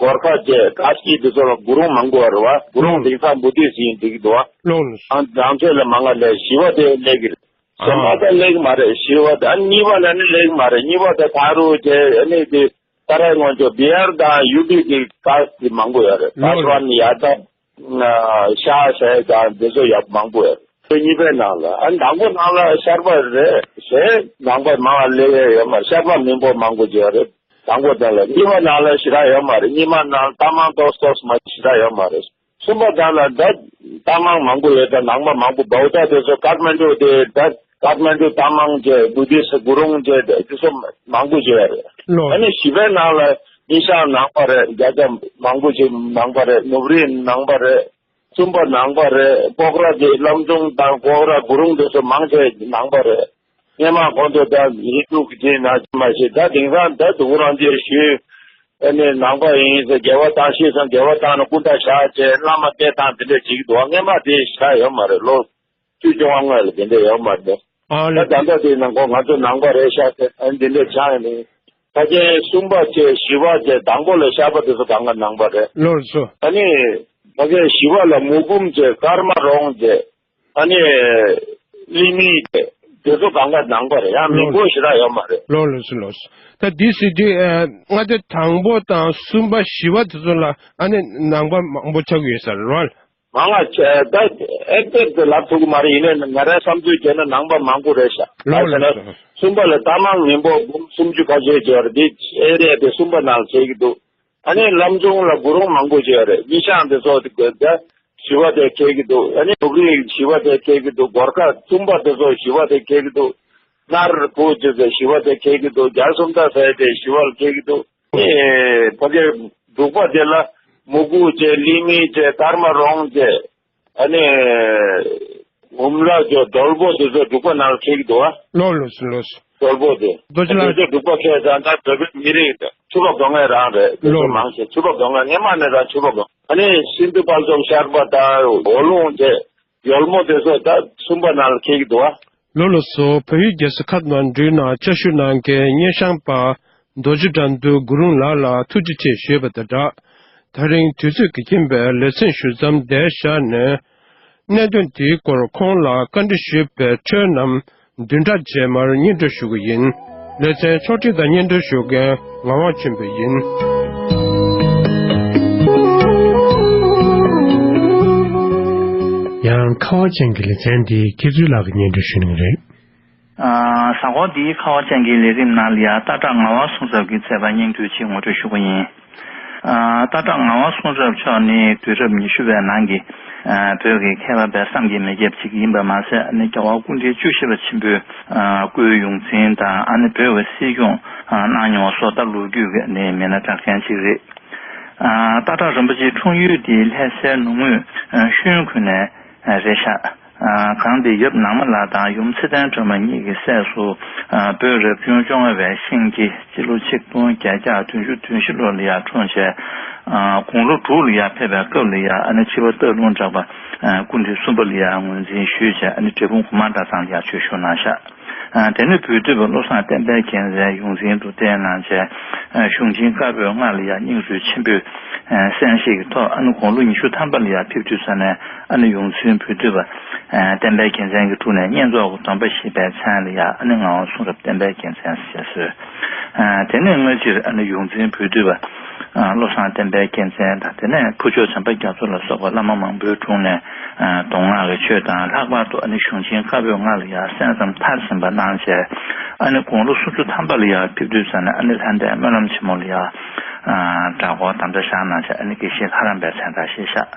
གོར་ཁ་བཅས། ཀ་སྐྱི་དེ་ཚོ་ལ་གུ་རུང་མང་པོ་ཡོད་རེད་བ། གུ་རུང་དེང་སང་བུ་ཏི་སི་ཡིན་འགྲིག་གི་འདུག་བ། ལགས་ལགས། ཨ་ནི་རང་ཚོད་ལ་མང་ང་ལས་བཞི་པ་དེ་སླེབས་ཀྱི་རེད། གསུམ་པ་ད་སླེབས་ཀྱི་མ་རེད། བཞི་པ་ད། ཨ་ནི་གཉིས་པ་ལ་ནི་སླེབས་ཀྱི་མ་རེད། གཉིས་པ་ད་ཐ་རུ་བཅས། ཨ་ནི་དེ་ཏཱ་ར་ངོས་ཕྱོགས་བི་ཧར་དང་ཡུ་པི་གི་ཀ་སྐྱི་མང་པོ་ཡོད་རེད། ལགས་ལགས། ཨ་ཤ་ཟེར་དང་དེ་ཚོ་ཡག་མང་པོ་ཡོད་རེད། དེ་གཉིས་པའི་ནང་ལ། ཨ་ནི་དང་པོ་ནང་ལ་ཤར་པ་རེད་ཟེར། ནང་པ་མང་བ་སླེབས་ཡ་ཡོད་མ་རེད། ཤར་པ་མི་འབོར་མང་པོ་ཅིག་ཡོད་རེད། དང་པོ་དེ་ལ། གཉིས་པ་ནང་ལ་ཞེ་དྲག་ཡོད་མ་རེད། གཉིས་པ་ནང་ལ་ཏ་མང་ཏོག་ཏོག་མ་ཞེ་དྲག་ཡོད་མ་རེད། གསུམ་པ་དེ་ལ་ད་ཏ་མང་མང་པོ་ཡོད། ད་ནང་པ་མང་པོ། བའུ་ཏ་དེ་ཚོ་ཀཏ་མན་ཌུ་དེ། ད་ཀཏ་མན་ཌུ་ཏ་མང་བཅས། བུ་ཏི་སི་གུ་རུང་བཅས། དེ་ཚོ་མང་པོ་ཅིག་ཡོད་རེད། ལགས། ཨ་ནི་བཞི་པའི་ནང་ལ་ཉི་ཤང་ནང་པ་རེད། རྒྱ་ཆ་མང་པོ་ཅིག་ནང་པ་རེད། ནུབ་རི་ནང་པ་རེད། གསུམ་པ་ནང་པ་རེད། ཀོག་ར་དེ་ལམ་ཆུང་དང་ཀོག་ར་གུ་རུང་དེ་ཚོ་མང་ཆེ་ནང་པ་རེད། སྔས་མ་གོང་དུ་ད་ཧིན་དུ་གི་ཅིག་ན་མ་ཤེས། ད་དེང་སང་ད་དུ་རང་ཅེས་ཞུས། ཨ་ནི་ནང་པ་ཡིན་ཟེར་འགལ་བ་བཏང་ཤེས་སམ། འགལ་བ་བཏང་ན་སྐུ་འདྲ་བཞག་བྱས་བླ་མ་སྐད་བཏང་དེ་འདྲ་བྱེད་ཀྱི་འདུག་སྔས་མ་དེ་ཞེ་དྲག་ཡོད་མ་རེད། ལོ་བཅུ་བཅོ་ལྔ་ལ་དེ་འདྲ་ཡོད་མ་རེད། ཨ་ད་ལེ། ད་ལྟ་དེ་ནང་ཁོ་ང་ཚོ་ནང་པ་རེད་ཤག་ཟེར། ཨ་ནི་དེ་འདྲ་ཆགས་ནས། ཕ་རྒན་གསུམ་པ་བཅས་བཞི་པ་བཅས་དང་པོ་ལ་ཤར་པ་དེ་ཚོ་གང་ག་ནང་པ་རེད། ལགས་སོ། ཨ་ནི་ཕ་རྒན་བཞི་པ་ལ་མུ་གུམ་བཅས་ཀརྨ་རོང་བཅས། ཨ་ནི་ལི་མི་བཅས་དེ་ཚོ་གང་ག་ནང་པ་རེད། ཡང་མི་འབོར་ཞེ་དྲག་ཡོད་མ་རེད། ལགས་ལགས་སོ། ལགས་སོ། ད་འདི་ཟེར་དུས་ཨ་མངའ་སྡེ་དང་པོ་དང་གསུམ་པ་བཞི་པ་དེ་ཚོ་ལ་ཨ་ནི་ནང་པ་མང་པོ་ཆགས་ཀྱི་ཡོད་ས་རེད་བ། མང་ང་ཆེ་ད་ཨེག་ཟེག་ཊི་ལབ་ཐུབ་ཀྱི་མ་རེད། ཡིན་ནའི་ང་རའི་བསམ་ཚུལ་བྱས་ན་ནང་པ་མང་པོ་རེད་ཤག་ལགས་ལགས་སོ། གསུམ་པ་ལ་ཏ་མང་མི་འབོར་འབུམ་སུམ་ཅུ་ཁ་ཤས་ཅིག་ཡོད་རེད། འདི་ཨེ་རི་ཡ་དེ་གསུམ་པ་ནང་ལ་ཆགས་ཀྱི་འདུག་ཨ་ནི་ལམ་ཆུང་ལ་གུ་རུང་མང་པོ་ཅིག་ཡོད་རེད། ཉི་ཤང་དེ་ཚོ་དེ་དགོས་ད་བཞི་པ་དེ་ཁེལ་གྱི་འདུག་ཨ་ནི་ནུབ་རི་བཞི་པ་དེ་ཁེལ་གྱི་འདུག་གོར་ཁ་གསུམ་པ་དེ་ཚོ་བཞི་པ་དེ་ཁེལ་གྱི་འདུག་ནར་བུ་ཅིག་བཞི་པ་དེ་ཁེལ་གྱི་འདུག་རྒྱ་གསུམ་ད་ཟེར་དེ་བཞི་པ་ལ་ཁེལ་གྱི་འདུག་ཨེ་ཕ་གི་འབྲུག་པ་དེ་ལ་མུ་གུ་བཅས་ལི་མི་བཅས་ཀརྨ་རོང་བཅས། ཨ་ནི་འུམ་ལ་ཅོ་རྡོལ་པོ་དེ་ཚོ་འབྲུག་པ་ནང་ལ་ཁེལ་གྱི་འདུག་ཨ། ལགས་ལགས་སོ། ལགས་སོ། རྡོལ་པོ་དེ། རྡོ་རྗེ་ལགས། དེ་ཚོ་འབྲུག་པ་ཁེལ་ཙང་ད་བོད་པའི་མི་རིགས་ཆུ་བ་སྒོ་ལྔའི་རང་རེད། དེ་ཚོ་ལགས་ལགས། མང་ཆེ་ཆུ་བ་སྒོ་ལྔ་སྔས་མ་ནས་རང་ཆུ་བ་སྒོ་ལྔ། ཨ་ནི་སིན་དྷུ་དཔལ་འཛོམས་ཤར་པ་དང་འོ་ལུང་བཅས་ཡོལ་མོ་དེ་ཚོ་ད་གསུམ་པ་ནང་ལ་ཁེལ་གྱི་འདུག་ཨ། ལགས་ལགས་སོ། བལ་ཡུལ་རྒྱལ་ས་ཁ་ཐ་མན་ཌུའི་ནང་བཅའ་བཞུགས་གནང་མཁན་སྙེ་ཤང་པ་རྡོ་རྗེ་དགྲ་འདུལ་གུ་རུང་ལགས་ལ་ཐུགས་རྗེ་ཆེ་ཞུས་པ་དང་སྦྲགས། ད་རིང་དུས་ཚོད་ཀྱིས་ཁྱིམ་པའི་ལེ་ཚན་ཞུ་མཚམས་འདིར་བཞག་ནས། གནད་དོན་དེའི་སྐོར་ཁོང་ལ་བཀའ་འདྲི་ཞུས་པའི་འཕྲོས་རྣམས་བདུན་ཕྲག་རྗེས་མར་སྙན་སྒྲོན་ཞུ་གི་ཡིན། ལེ་ཚན་ཕྱོགས་སྒྲིག་དང་སྙན་སྒྲོན་ཞུ་མཁན་ངག་དབང་ཆོས་འཕེལ་ཡིན། ཡང་ཁ་བ་ཅན་གྱི་ལེ་ཚན་འདི་ཁྱེད་ཚོའི་ལག་གི་སྙན་སྒྲོན་ཞུ་གནང་གི་རེད། ཨ། གཟའ་འཁོར་འདིའི་ཁ་བ་ཅན་གྱི་ལས་རིམ་ནང་ལ་ཡང་སྟག་བྲག་ངག་དབང་གསུང་རབ་ཀྱི་མཛད་པ་སྙིང་བསྡུས་ཅིག་ངོ་སྤྲོད་ཞུ་གི་ཡིན། ཨ། སྟག་བྲག་ངག་དབང་གསུང་རབ་མཆོག་ནི་དུས་རབས་ཉི་ཤུ་པའི་ནང་གི། ཨ། བོད་ཀྱི་མཁས་པ་སྦས་བསམ་གྱིས་མི་ཁྱབ་ཅིག་ཡིན་པ་མ་ཟད། ཨ་ནི་རྒྱལ་བ་སྐུ་ཕྲེང་བཅུ་བཞི་པ་ཆེན་པོའི། ཨ། སྐུའི་ཡོངས་འཛིན་དང་། ཨ་ནི་བོད་ཀྱི་སྲིད་སྐྱོང་། ཨ། གནང་མྱོང་བཟོ་ལྟ་ལོ་རྒྱུས་ཀྱི་ནི་མི་སྣ་གྲགས་ཅན་ཅིག་རེད། ཨ། སྟག་བྲག་རིན་པོ་ཆེའི་འཁྲུངས་ཡུལ་དེ་ལྷ་སའི་ནུབ་ངོས་ཤོད་ཡོན་ཁུལ་ནས་རེད་ཤག་ཨ། གང་དེ་ཡབ་ནང་མ་ལགས་དང་ཡུམ་ཚེ་བརྟན་སྒྲོལ་མ་གཉིས་ཀྱི་སྲས་སུ། ཨ། བོད་རབ་བྱུང་བཅོ་ལྔ་པའི་ཤིང་སྐྱེས་སྤྱི་ལོ་ཆིག་སྟོང་བརྒྱད་བརྒྱ་བདུན་ཅུ་དོན་བཞི་ལོ་ལ་ཡར་འཁྲུངས་བྱས། ཨ། དགུང་ལོ་དྲུག་ལ་ཡར་ཕེབས་པའི་སྐབས་ལ་ཡར། ཨ་ནི་ཕྱི་པ་སྟག་ལུང་གྲགས་པ། ཨ། སྐུ་ཕྲེང་གསུམ་པ་ལ་ཡར་ངོས་འཛིན་ཞུས་བྱས། ཨ་ནི་འབྲས་སྤུངས་གོང་མ་གྲྭ་ཚང་ལ་ཡར་ཆོས་ཞུ་གནང་ཤག་ཨ། དེ་ནས་བོད་སྡོད་པ་བློ་བཟང་བསྟན་པའི་རྒྱལ་མཚན་ཡོངས་འཛིན་དུ་བསྟེན་གནང་བྱས། ཨ། གཞུང་ཆེན་བཀའ་པོད་ལྔ་ལ་ཡང་སྙིང་བསྡུས་ཆེན་པོས། ཨ། གསན་བཞེས་ཀྱི་ཐོག་ཨ་ནི་དགུང་ལོ་ཉི་ཤུ་ཐམ་པ་ལ་ཡང་ཕེབས་དུས་ཙ་ནས། ཨ་ནི་ཡོངས་འཛིན་བོད་སྡོད་པ། ཨ། བསྟན་པའི་རྒྱལ་མཚན་གྱི་དྲུང་ནས་བསྙེན་རྫོགས་ཀྱི་སྡོམ་པ་བཞེས་པའི་མཚན་ལ་ཡང་། ཨ་ནི་ངག་དབང་གསུང་རབ་བསྟན་པའི་རྒྱལ་མཚན་ཞེས་གསོལ། ཨ། དེ་ནས་སྔ་ཕྱིར། ཨ་ནི་ཡོངས་འཛིན་བོད་སྡོད་པ། ཨ། བློ་བཟང་བསྟན་པའི་རྒྱལ་མཚན་དང་། དེ་ནས་ཕུར་ལྕོག་བྱམས་པ་རྒྱ་མཚོ་ལ་སོགས་པ་བླ་མ་མང་པོའི་དྲུང་ནས། ཨ། མདོ་སྔགས་ཀྱི་ཆོས་དང་། ལྷག་པར་དུ་ཨ་ནི་གཞུང་ཆེན་བཀའ་པོད་ལྔ་ལ་ཡང་གསན་བསམ་མཐར་ཕྱིན་པ་གནང་བྱས། ཨ་ནི་དགུང་ལོ་སུམ་ཅུ་ཐམ་པ་ལ་ཡང་ཕེབས་དུས་ཙ་ནས། ཨ་ནི་ལྷ་ལྡན་སྨོན་ལམ་ཆེན་མོ་ལ་ཡང་། ཨ། གྲྭ་སྐོར་དམ་བཅའ་བཞག་གནང་བྱས། ཨ་ནི་དགེ་བཤེས་ལྷ་རམས་པའི་མཚན་རྟགས་བཞེས་ཤག་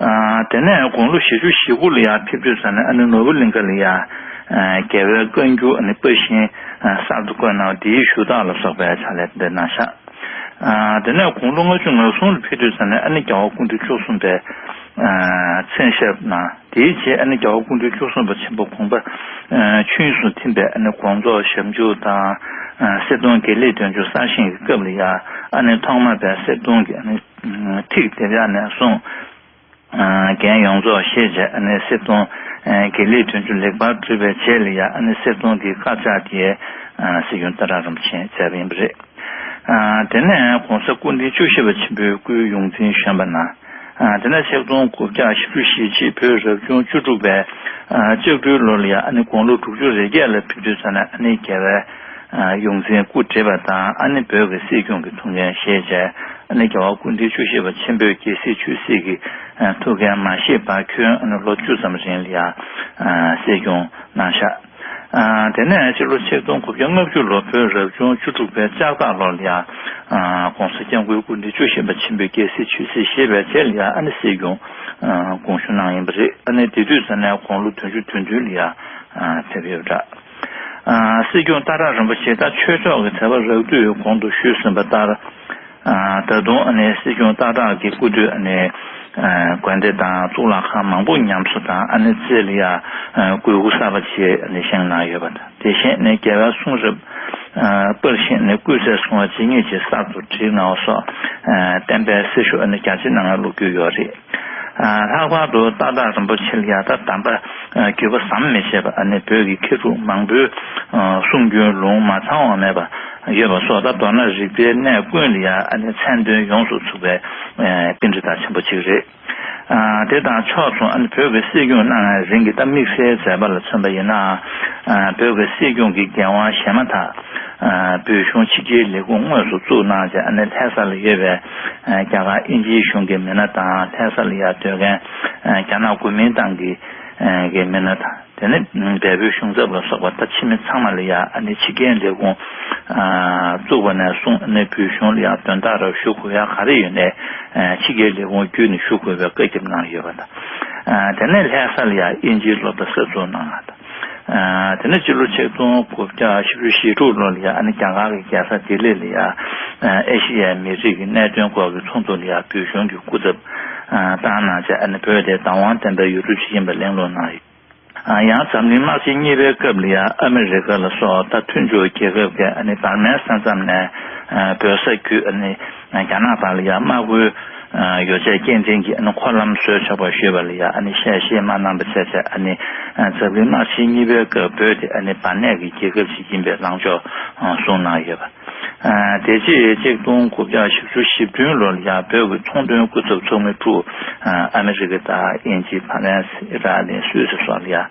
ཨ། དེ་ནས་དགུང་ལོ་བཞི་བཅུ་ཞེ་དགུ་ལ་ཡང་ཕེབས་དུས་ཙ་ནས། ཨ་ནི་ནོར་བུ་གླིང་ཁ་ལ་ཡང་ རྒྱལ་བའི་བཀའ་འགྱུར་ཨ་ནི་པར་ཤིང་གསར་དུ་བཀོད་གནང་བ་དེའི་ཞུ་དག་ལ་སོགས་པའི་ཕྱག་ལས་དེ་འདྲ་གནང་ཤག་དེ་ནས་དགུང་ལོ་ལྔ་བཅུ་ང་གསུམ་ལ་ཕེབས་དུས་ཙམ་ནས་ཨ་ནི་རྒྱལ་བ་སྐུ་ཕྲེང་བཅུ་གསུམ་པའི་མཚན་ཞབས་གནང་། དེའི་རྗེས་ཨ་ནི་རྒྱལ་བ་སྐུ་ཕྲེང་བཅུ་གསུམ་པ་ཆེན་པོ་དགོངས་པ་ཆོས་དབྱིངས་སུ་ཐིམ་པའི་ཨ་ནི་དགོངས་རྫོགས་ཞབས་འཇུག་དང་། གསེར་གདུང་དགེ་ལེགས་དོན་གྲུབ་གསར་བཞེངས་ཀྱི་སྐབས་ལ་ཡང་ཨ་ནི་ཐོག་མ་པའི་གསེར་གདུང་གི་ཨ་ནི་ཐིག་དེ་ཡང་ནས་བཟུང་། རྒྱན་ཡོངས་རྫོགས་ཤེས་བྱས་ཨ་ནི་གསེར་གདུང་དགེ་ལེགས་དོན་གྲུབ་ལེགས་པར་གྲུབ་པའི་རྗེས་ལ་ཡང་ཨ་ནི་གསེར་གདུང་གི་དཀར་ཆག་དེ་སྲིད་སྐྱོང་ཏཱ་ར་རིན་པོ་ཆེས་མཛད་པ་ཡིན་པ་རེད། དེ་ནས་༸གོང་ས་སྐུ་ཕྲེང་བཅུ་བཞི་པ་ཆེན་པོའི་སྐུའི་ཡོངས་འཛིན་བཞོན་པ་གནང་། དེ་ནས་ཆིག་སྟོང་དགུ་བརྒྱ་བཞི་བཅུ་ཞེ་གཅིག་བོད་རབ་བྱུང་བཅུ་དྲུག་པའི་ལྕགས་སྦྲུལ་ལོ་ལ་ཡང་ཨ་ནི་དགུང་ལོ་དྲུག་ཅུ་རེ་བརྒྱད་ལ་ཕེབས་དུས་ཙམ་ནས་ཨ་ནི་རྒྱལ་བའི་ཡོངས་འཛིན་སྐུ་བགྲེས་པ་དང་ཨ་ནི་བོད་ཀྱི་སྲིད་སྐྱོང་གི་ཐུགས་འགན་བཞེས་བྱས། ཨ་ནི་རྒྱལ་བ་སྐུ་ཕྲེང་བཅུ་བཞི་པ་ཆེན་པོས་རྒྱལ་སྲིད་ཆོས་སྲིད་ཀྱི་ཐུགས་འགན་མ་བཞེས་བར་ཁྱོན་ཨ་ནི་ལོ་བཅུ་ཙམ་རིང་ལ་ཡང་སྲིད་སྐྱོང་གནང་ཤག་དེ་ནས་སྤྱི་ལོ་ཆིག་སྟོང་དགུ་བརྒྱ་ལྔ་བཅུ་ལོ་བོད་རབ་བྱུང་བཅུ་དྲུག་པའི་ལྕགས་སྟག་ལོ་ལ་ཡང་༸གོང་ས་༸སྐྱབས་མགོན་སྐུ་ཕྲེང་བཅུ་བཞི་པ་ཆེན་པོས་རྒྱལ་སྲིད་ཆོས་སྲིད་བཞེས་པའི་རྗེས་ལ་ཡང་ཨ་ནི་སྲིད་སྐྱོང་དགོངས་ཞུ་གནང་ཡིན་པ་རེད། ཨ་ནི་དེ་དུས་ཙམ་ནས་དགུང་ལོ་བདུན་ཅུ་དོན་བདུན་ལ་ཡང་ཕེབས་ཡོད་པ་འདྲ། སྲིད་སྐྱོང་ཏཱ་ར་རིན་པོ་ཆེ་ད་ཆོས་ཕྱོགས་ཀྱི་དད་པ་རགས་བསྡུས་གོང་དུ་ཞུས་ཟིན་པ་ལྟར། ད་དུང་ཨ་ནི་སྲིད་སྐྱོང་ཏཱ་ར་གི་སྐུ་དུས་ཨ་ནི་དགོན་སྡེ་དང་གཙུག་ལག་ཁང་མང་པོ་ཉམས་གསོ་དང་ཨ་ནི་རྩེ་ལ་ཡ་གོས་སྐུ་གསར་པ་ཅིག་ཨ་ནི་བཞེངས་གནང་ཡོད་པ་དང་། དེ་བཞིན་ནི་རྒྱལ་བའི་གསུང་རབ་པར་ཤིང་ནི་སྐུ་ཚེ་བསྲུང་བ་ཇི་སྙེད་ཅིག་གསར་དུ་བྲིས་གནང་བ་སོགས་བསྟན་པའི་སྲི་ཞུ་ཨ་ནི་རྒྱ་ཆེ་གནང་བའི་ལོ་རྒྱུས་ཡོད་རེད། ལྷག་པར་དུ་ཏཱ་ལའི་རིན་པོ་ཆེ་ལ་ཡ་ད་གདམས་པ་བརྒྱུད་པ་ཟམ་མི་ཆད་པ་ཨ་ནི་བོད་ཀྱི་མཁས་གྲུབ་མང་པོའི་གསུང་རྒྱུན་ལུང་མ་ཚང་བ་མེད་པ་ཡོད་པ་སོགས་ད་མདོར་ན་རིག་པའི་གནས་ཀུན་ལ་ཡ་ཨ་ནི་མཚན་དོན་ཡོངས་སུ་ཚུགས་པའི་པཎྜི་ཏ་ཆེན་པོ་གཅིག་རེད། དེ་དང་ཕྱོགས་མཚུངས་ཨ་ནི་བོད་ཀྱི་སྲིད་སྐྱོང་གནང་བའི་རིང་གི་ད་དམིགས་བསལ་མཛད་པ་ལ་མཚོན་པ་ཡིན་ན། བོད་ཀྱི་སྲིད་སྐྱོང་གི་འགན་དབང་བཞེས་མ་ཐག་བོད་གཞུང་ཕྱི་རྒྱལ་ལས་ཁུངས་དངོས་སུ་བཙུགས་གནང་བྱས་ཨ་ནི་ལྷ་ས་ལ་ཡོད་པའི་རྒྱ་གར་དབྱིན་ཇིའི་གཞུང་གི་མི་སྣ་དང་ལྷ་ས་ལ་ཡ་སྡོད་མཁན་རྒྱ་ནག་གོ་མིན་ཏང་གི་གི་མི་སྣ་དང་། དེ་ནས་བལ་པོའི་གཞུང་ཚབ་ལ་སོགས་པ་ད་ཕྱི་མི་ཚང་མ་ལ་ཡ་ཨ་ནི་ཕྱི་རྒྱལ་ལས་ཁུངས་བཙུགས་པ་ནས་བཟུང་ཨ་ནི་བོད་གཞུང་ལ་ཡ་དོན་དག་རབ་ཞུ་དགོས་ཡ་ག་རེ་ཡོད་ནའི་ཕྱི་རྒྱལ་ལས་ཁུངས་བརྒྱུད་ནས་ཞུ་དགོས་པའི་བཀའ་ཁྱབ་གནང་ཡོད་པ་དང་། དེ་ནས་ལྷ་ས་ལ་ཡ་དབྱིན་ཇིའི་སློབ་གྲྭ་གསར་འཛུགས་གནང་བ་དང་། དེ་ནས་སྤྱི་ལོ་ཆིག་སྟོང་དགུ་བརྒྱ་བཞི་བཅུ་ཞེ་དྲུག་ལོ་ལ་ཡ་ཨ་ནི་རྒྱ་གར་གྱི་རྒྱལ་ས་ལྡི་ལི་ལ་ཡ་ཨེ་ཤེ་ཡའི་མི་རིགས་ཀྱི་གནད་དོན་སྐོར་གྱི་ཚོགས་འདུ་ལ་ཡ་བོད་གཞུང་གི་སྐུ་ཚབ་བཏང་གནང་བྱས་ཨ་ནི་བོད་དེ་བདག་དབང་ལྡན་པའི་ཡུལ་གྲུ་ཞིག་ཡིན་པ་གླེང་སློང་གནང་ཡོད། ཡང་འཛམ་གླིང་དམག་ཆེན་གཉིས་པའི་སྐབས་ལ་ཡང་ཨ་མི་རི་ཀ་ལ་སོགས་ད་མཐུན་ཕྱོགས་རྒྱལ་ཁབ་ཀྱིས་ཨ་ནི་བར་མའི་ས་མཚམས་ནས་བོད་ས་བརྒྱུད་ཨ་ནི་རྒྱ་ནག་བར་ལ་ཡང་དམག་ཁུལ་ཡོ་བྱད་སྐྱེལ་འདྲེན་གྱི་ཨ་ནི་འཁོར་ལམ་བཟོས་ཆོག་པ་ཞུས་པ་ལ་ཡང་ཨ་ནི་བཤད་བཤད་མ་གནང་པ་བྱས་བྱས་ཨ་ནི་འཛམ་གླིང་དམག་ཆེན་གཉིས་པའི་སྐབས་བོད་དེ་ཨ་ནི་བར་གནས་ཀྱི་རྒྱལ་ཁབ་ཅིག་ཡིན་པའི་ལངས་ཕྱོགས་གསུངས་གནང་ཡོད་པ། དེ་རྗེས་གཅིག་སྟོང་དགུ་བརྒྱ་བཞི་བཅུ་ཞེ་བདུན་ལོ་ལ་ཡང་བོད་ཀྱི་ཚོང་དོན་སྐུ་ཚབ་ཚོགས་མི་དྲུག་ཨ་མི་རི་ཀ་དང་དབྱིན་ཇི་ཕ་རན་སི་ཨི་ཏྲ་ལི་སུད་སི་སོགས་ལ་ཡང་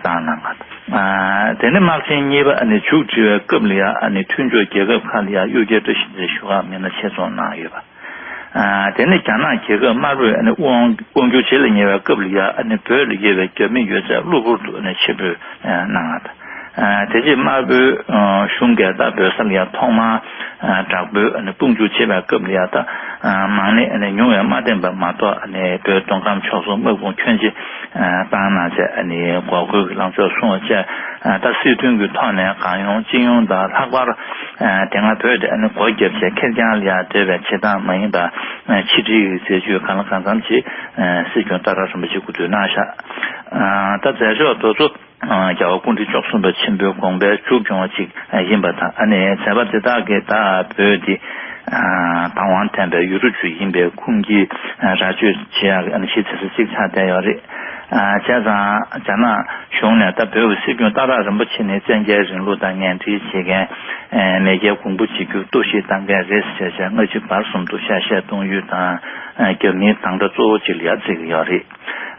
བཏང་གནང་བ་དང་། དེ་ནས་དམག་ཆེན་གཉིས་པ་ཨ་ནི་མཇུག་སྒྲིལ་བའི་སྐབས་ལ་ཡང་ཨ་ནི་མཐུན་ཕྱོགས་རྒྱལ་ཁབ་ཁག་ལ་ཡང་གཡུལ་རྒྱལ་བཀྲ་ཤིས་འཛིན་བཞུགས་ཁག་མི་སྣ་ཆེད་འཛོམས་གནང་ཡོད་པ། དེ་ནས་རྒྱ་ནག་རྒྱལ་ཁབ་དམར་པོས་ཨ་ནི་དབང་དབང་བསྒྱུར་བྱེད་ལ་ཉེ་བའི་སྐབས་ལ་ཡང་ཨ་ནི་བོད་ལ་ཡོད་པའི་རྒྱ་མི་ཡོད་ཚད་གློ་བུར་དུ་ཨ་ནི་ཕྱིར་འབུད་གནང་བ་དང་། དེ་རྗེས་དམར་པོའི་གཞུང་གིས་ད་བོད་ས་ལ་ཡང་ཐོག་མར་དྲག་པོའི་དཔུང་འཇུག་བྱེད་པའི་སྐབས་ལ་ཡང་ད་མང་ནས་ཉུང་བས་མ་བསྟེན་པ་མ་གཏོགས་བོད་མདོ་ཁམས་ཕྱོགས་སུ་དམག་དཔུང་ཁྱོན་ཆེ་བཏང་གནང་བྱས་འགོག་རྒོལ་གྱི་ལངས་ཕྱོགས་བཟུང་བ་བཅས་ད་སྲིད་དོན་གྱི་ཐོག་ནས་གང་ཡོང་ཅི་ཡོང་དང་། ལྷག་པར་དེ་སྔ་བོད་དེ་སྒོ་བརྒྱབ་བྱས་ཁེར་རྐྱང་ལ་ཡང་བསྡད་པའི་བྱེད་སྟངས་མ་ཡིན་པ་ཕྱི་འབྲེལ་གྱི་མཛད་ཇུས་གང་ལ་གང་འཚམ་ཅིག་སྲིད་སྐྱོང་ཏཱ་ར་རིན་པོ་ཆེ་སྐུ་དུས་གནང་བཞག་ད་མཛད་ཕྱོགས་དེ་ཚོ། རྒྱལ་བ་སྐུ་ཕྲེང་བཅུ་གསུམ་པ་ཆེན་པོའི་དགོངས་པའི་མཇུག་སྐྱོང་བ་ཅིག་ཡིན་པ་དང་། ཨ་ནི་མཛད་པ་དེ་དག་གིས་ད་བོད་འདི་བདག་དབང་ལྡན་པའི་ཡུལ་གྲུ་ཅིག་ཡིན་པའི་ཁུངས་སྐྱེལ་ར་སྤྲོད་བྱེད་ཡག་གི་ཨ་ནི་གཞི་རྩ་གཅིག་ཆགས་བསྡད་ཡོད་རེད། བྱས་ཙང་རྒྱ་ནག་གཞུང་ནས་ད་བོད་ཀྱི་སྲིད་སྐྱོང་ཏཱ་ར་རིན་པོ་ཆེ་ནི་བཙན་རྒྱལ་རིང་ལུགས་དང་ངན་འབྲེལ་བྱེད་མཁན་མེས་རྒྱལ་གོང་བུ་གཅིག་གྱུར་གཏོར་བཤིག་བཏང་མཁན་རེད་ཟེར་བྱས་སྔ་ཕྱི་བར་གསུམ་དུ་གཤག་བཤད་གཏོང་ཡུལ་དང་། རྒྱ་མིའི་དམ་དྲག་གཙོ་བོ་གཅིག་ལ་ཡ་བརྩི་གི་ཡོད་རེད།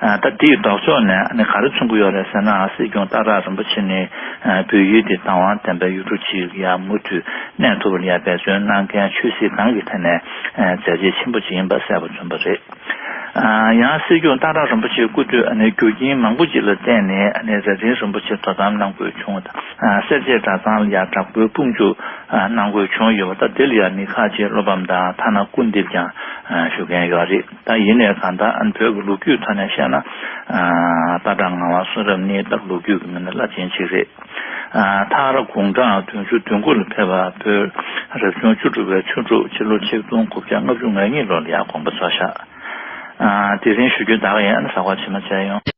ད་དེའི་ལྡོག་ཕྱོགས་ནས་ཨ་ནི་ག་རེ་མཚོན་གྱི་ཡོད་རེད་ཟེར་ན། སྲིད་སྐྱོང་ཏཱ་ར་རིན་པོ་ཆེ་ནི་བོད་ཡུལ་འདི་བདག་དབང་ལྡན་པའི་ཡུལ་གྲུ་ཅིག་ལ་ཡ་མུ་མཐུད་གནས་ཐུབ་པ་ལ་ཡ་འབད་བརྩོན་གནང་མཁན་ཆོས་སྲིད་གང་གི་ཐད་ནས་མཛད་རྗེས་ཆེན་པོ་ཅིག་ཡིན་པ་གསལ་པོ་མཚོན་པ་རེད། ཡང་སྲིད་སྐྱོང་སྟག་བྲག་རིན་པོ་ཆེ་སྐུ་དུས་ཨ་ནི་རྒྱུ་རྐྱེན་མང་པོ་ཅིག་ལ་བརྟེན་ནས་ཨ་ནི་རྭ་སྒྲེང་རིན་པོ་ཆེ་དོ་དམ་གནང་དགོས་བྱུང་བ་དང་། སེར་བྱེས་གྲྭ་ཚང་ལ་ཡང་དྲག་པོའི་དཔུང་འཇུག་གནང་དགོས་བྱུང་ཡོད་པ། ད་དེ་ལ་ཡང་མི་ཁག་ཅིག་བློ་ཕམ་དང་ཐ་ན་སྐུར་འདེབས་ཀྱང་ཞུ་མཁན་ཡོད་རེད། ད་ཡིན་ནའི་གང་ལྟར་ཨ་ནི་བོད་ཀྱི་ལོ་རྒྱུས་ཐོག་ནས་བཤད་ན། སྟག་བྲག་ངག་དབང་གསུང་རབ་གནས་ལྟར་ལོ་རྒྱུས་ཀྱི་མི་སྣ་རླབས་ཆེན་ཞིག་རེད། མཐར་དགུང་གྲངས་བདུན་ཅུ་དོན་དགུ་ལ་ཕེབས་པ་བོད་རབ་བྱུང་བཅུ་དྲུག་པའི་ཆུ་འབྲུག་ཕྱི་ལོ་ཆིག་སྟོང་དགུ་བརྒྱ་ལྔ་བཅུ་ང་གཉིས་ལོ་ལ་ཡང་དགོངས་པ་རྫོགས་བཞག་དེ་རིང་ཞུ་རྒྱུ་ད་ག་ཡིན། ཨ་ནི་གཟའ་འཁོར་ཕྱི་མ་མཇལ་ཡོང་།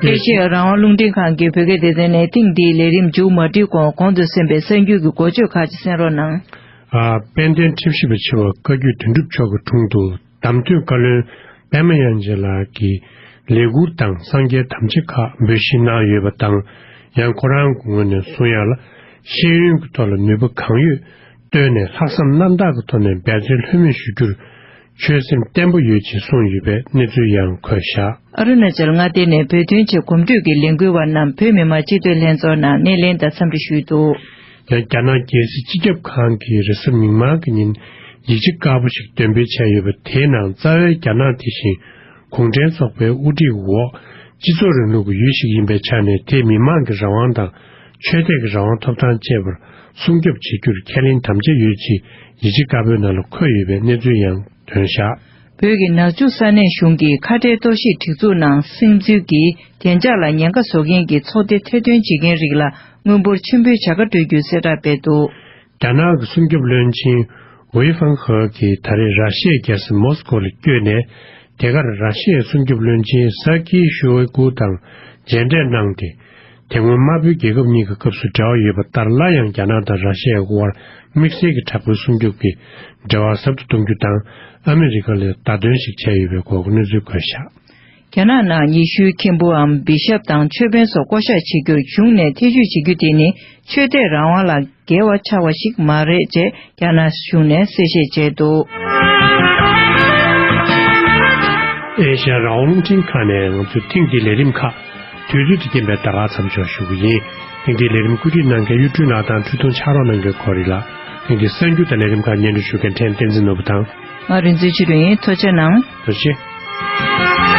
ཨེ་ཤེ་ཡ་རང་དབང་རླུང་འཕྲིན་ཁང་གི་བོད་སྐད་སྡེ་ཚན་ནས་ཐེངས་འདིའི་ལས་རིམ་མཇུག་མ་སྒྲིལ་གོང་གོང་དུ་གསན་པའི་གསར་འགྱུར་གྱི་འགོ་བརྗོད་ཁག་ཅིག་གསན་རོགས་གནང་། ཨ། དཔལ་ལྡན་ཁྲིམས་ཞིབ་པ་ཆེ་བ་བཀའ་བརྒྱུད་དོན་གྲུབ་མཆོག་གི་དྲུང་དུ་བདམས་ཐོན་བཀའ་བློན་པད་མ་དབྱངས་ཅན་ལགས་ཀྱིས་ལས་འཁུར་དང་གསང་རྒྱའི་དམ་བཅའ་ཁག་འབུལ་བཞེས་གནང་ཡོད་པ་དང་། ཡང་ཁོ་རང་གི་ངོས་ནས་གསུང་ཡག་ལ། ཤེས་ཡོན་གྱི་ཐོག་ལ་ནུས་པ་གང་ཡོད་བཏོན་ནས་ལྷག་བསམ་རྣམ་དག་གི་ཐོག་ནས་འབད་བརྩོན་ལྷོད་མེད་ཞུ་རྒྱུར་ཆོད་སེམས་བརྟན་པོ་ཡོད་ཅེས་གསུངས་ཡོད་པའི་གནས་ཚུལ་ཡང་འཁོད་བཞག། ཨ་རུ་ན་ཅལ་མངའ་སྡེ་ནས་བོད་དོན་ཆེད་གོམ་བགྲོད་ཀྱི་ལས་འགུལ་བ་རྣམས་བོད་མི་མང་སྤྱི་འཐུས་ལྷན་ཚོགས་ནང་སྣེ་ལེན་དང་འཚམས་འདྲི་ཞུས་འདུག། ཡང་རྒྱ་ནག་རྒྱལ་སྲིད་སྤྱི་ཁྱབ་ཁང་གིས་རེས་གཟའ་མིག་དམར་གྱི་ཉིན་ཡིག་ཆ་དཀར་པོ་ཞིག་འདོན་སྤེལ་བྱས་ཡོད་པ། དེའི་ནང་རྩ་བའི་རྒྱ་ནག་དེ་བཞིན་གུང་ཁྲན་ཚོགས་པའི་དབུ་ཁྲིད་འོག་སྤྱི་ཚོགས་རིང་ལུགས་ཀྱི་ཡུལ་ཞིག་ཡིན་པའི་ཆ་ནས། དེས་མི་མང་གི་རང་དབང་དང་ཆོས་དད་ཀྱི་རང་དབང་ཐོབ་ཐང་བཅས་པར་སྲུང་སྐྱོབ་བྱེད་རྒྱུར་ཁས་ལེན་དམ་བཅའ་ཡོད་ཅེས་ཡིག་ཆ་དཀར་པོའི་ནང་ལ་འཁོད་ཡོད་པའི་གནས་ཚུལ་ཡང་ཐོན་བཞག། བོད་ཀྱི་ནག་ཆུ་ས་གནས་གཞུང་གིས་ཁ་བྲལ་གཏོར་བཤིག་སྒྲིག་འཛུགས་ནང་སིམ་འཛུལ་གྱིས་བདེ་འཇགས་ལ་ཉེན་ཁ་བཟོ་མཁན་གྱི་ཚོགས་སྡེ་ཐེར་འདོན་བྱེད་མཁན་རིགས་ལ་དངུལ་འབོར་ཆེན་པོའི་བྱ་དགའ་སྤྲོད་རྒྱུའི་གསལ་བསྒྲགས་སྤེལ་འདུག། རྒྱ་ནག་གི་སྲུང་སྐྱོབ་བློན་ཆེན་ཝེ་ཧྥང་ཧེ་གིས་ད་རེས་ར་ཤི་ཡའི་རྒྱལ་ས་མོ་སི་ཀོ་ལ་བསྐྱོད་ནས། དེ་གར་ར་ཤི་ཡའི་སྲུང་སྐྱོབ་བློན་ཆེན་ས་ཀི་ཤོ་ཝེ་ཀུ་དང་མཇལ་འཕྲད་གནང་སྟེ། དེ་སྔོན་དམར་པོའི་རྒྱལ་ཁབ་གཉིས་ཀྱི་སྐབས་སུ་འབྲེལ་བ་ཡོད་པ་ལྟར། སླར་ཡང་རྒྱ་ནག་དང་ར་ཤི་ཡའི་དབར་དམིགས་བསལ་གྱི་དྲག་པོའི་སྲུང་སྐྱོབ་ཀྱི་འབྲེལ་བ་ཟབ་ཏུ་གཏོང་རྒྱུ་དང་། ཨ་མི་རི་ཀ་ལ་བརྡ་སྟོན་ཞིག་བྱས་ཡོད་པའི་སྐོར་གྱི་གནས་ཚུལ་འཁོད་བཞག། རྒྱ་ནག་ནང་ཡེ་ཤུའི་མཁན་པོའམ་བི་ཤབ་དང་ཆོས་དཔོན་སོགས་བསྐོ་གཞག་བྱེད་རྒྱུར་གཞུང་ནས་ཐེ་བྱུས་བྱེད་རྒྱུ་དེ་ནི་ཆོས་དད་རང་དབང་ལ་འགལ་བ་ཆགས་པ་ཞིག་མ་རེད་ཅེས་རྒྱ་ནག་གཞུང་ནས་གསལ་བཤད་བྱས་འདུག། ཨེ་ཤ་ཡ་རང་དབང་རླུང་འཕྲིན་ཁང་ནས་ང་ཚོའི་ཐེངས་འདིའི་ལས་རིམ་ཁག་དུས་ཚོད་དང་རྐྱེན་པས་ད་ག་མཚམས་འཇོག་ཞུ་གི་ཡིན། ཐེངས་འདིའི་ལས་རིམ་བཀོད་སྒྲིག་གནང་མཁན་གཡུ་སྒྲོན་ལགས་དང་འཕྲིན་གཏོང་ཕྱག་རོགས་གནང་མཁན་གོ་རི་ལགས། ཐེངས་འདིའི་གསར་འགྱུར་དང་ལས་རིམ་ཁག་སྙན་སྒྲོན་ཞུ་མཁན་ཕྲན་བསྟན་འཛིན་ནོར་བུ་དང་། ང་རིག་འཛིན་ཆོས་སྒྲོན་ཡིན། ཐུགས་རྗེ་གནང་། ཐུགས་རྗེ་ཆེ།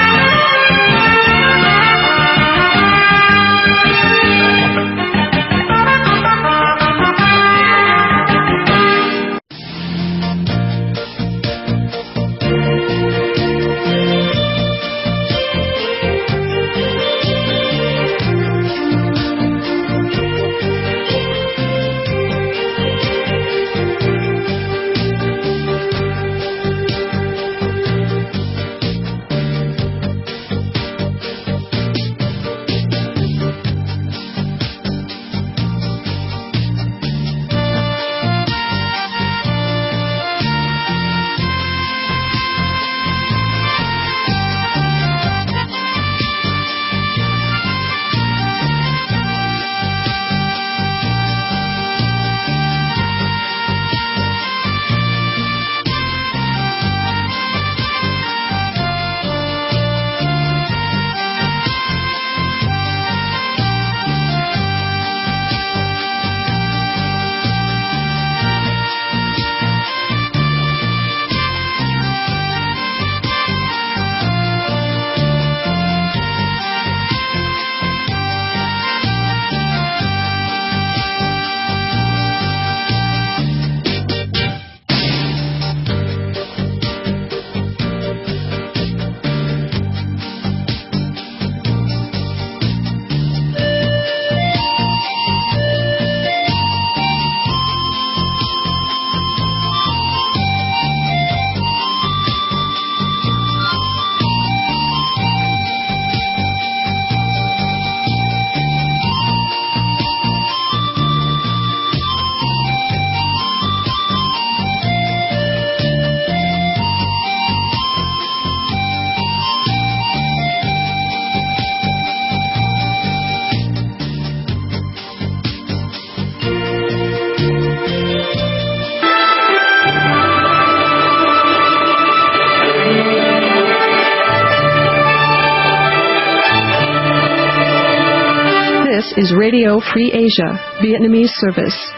This is Radio Free Asia, Vietnamese service.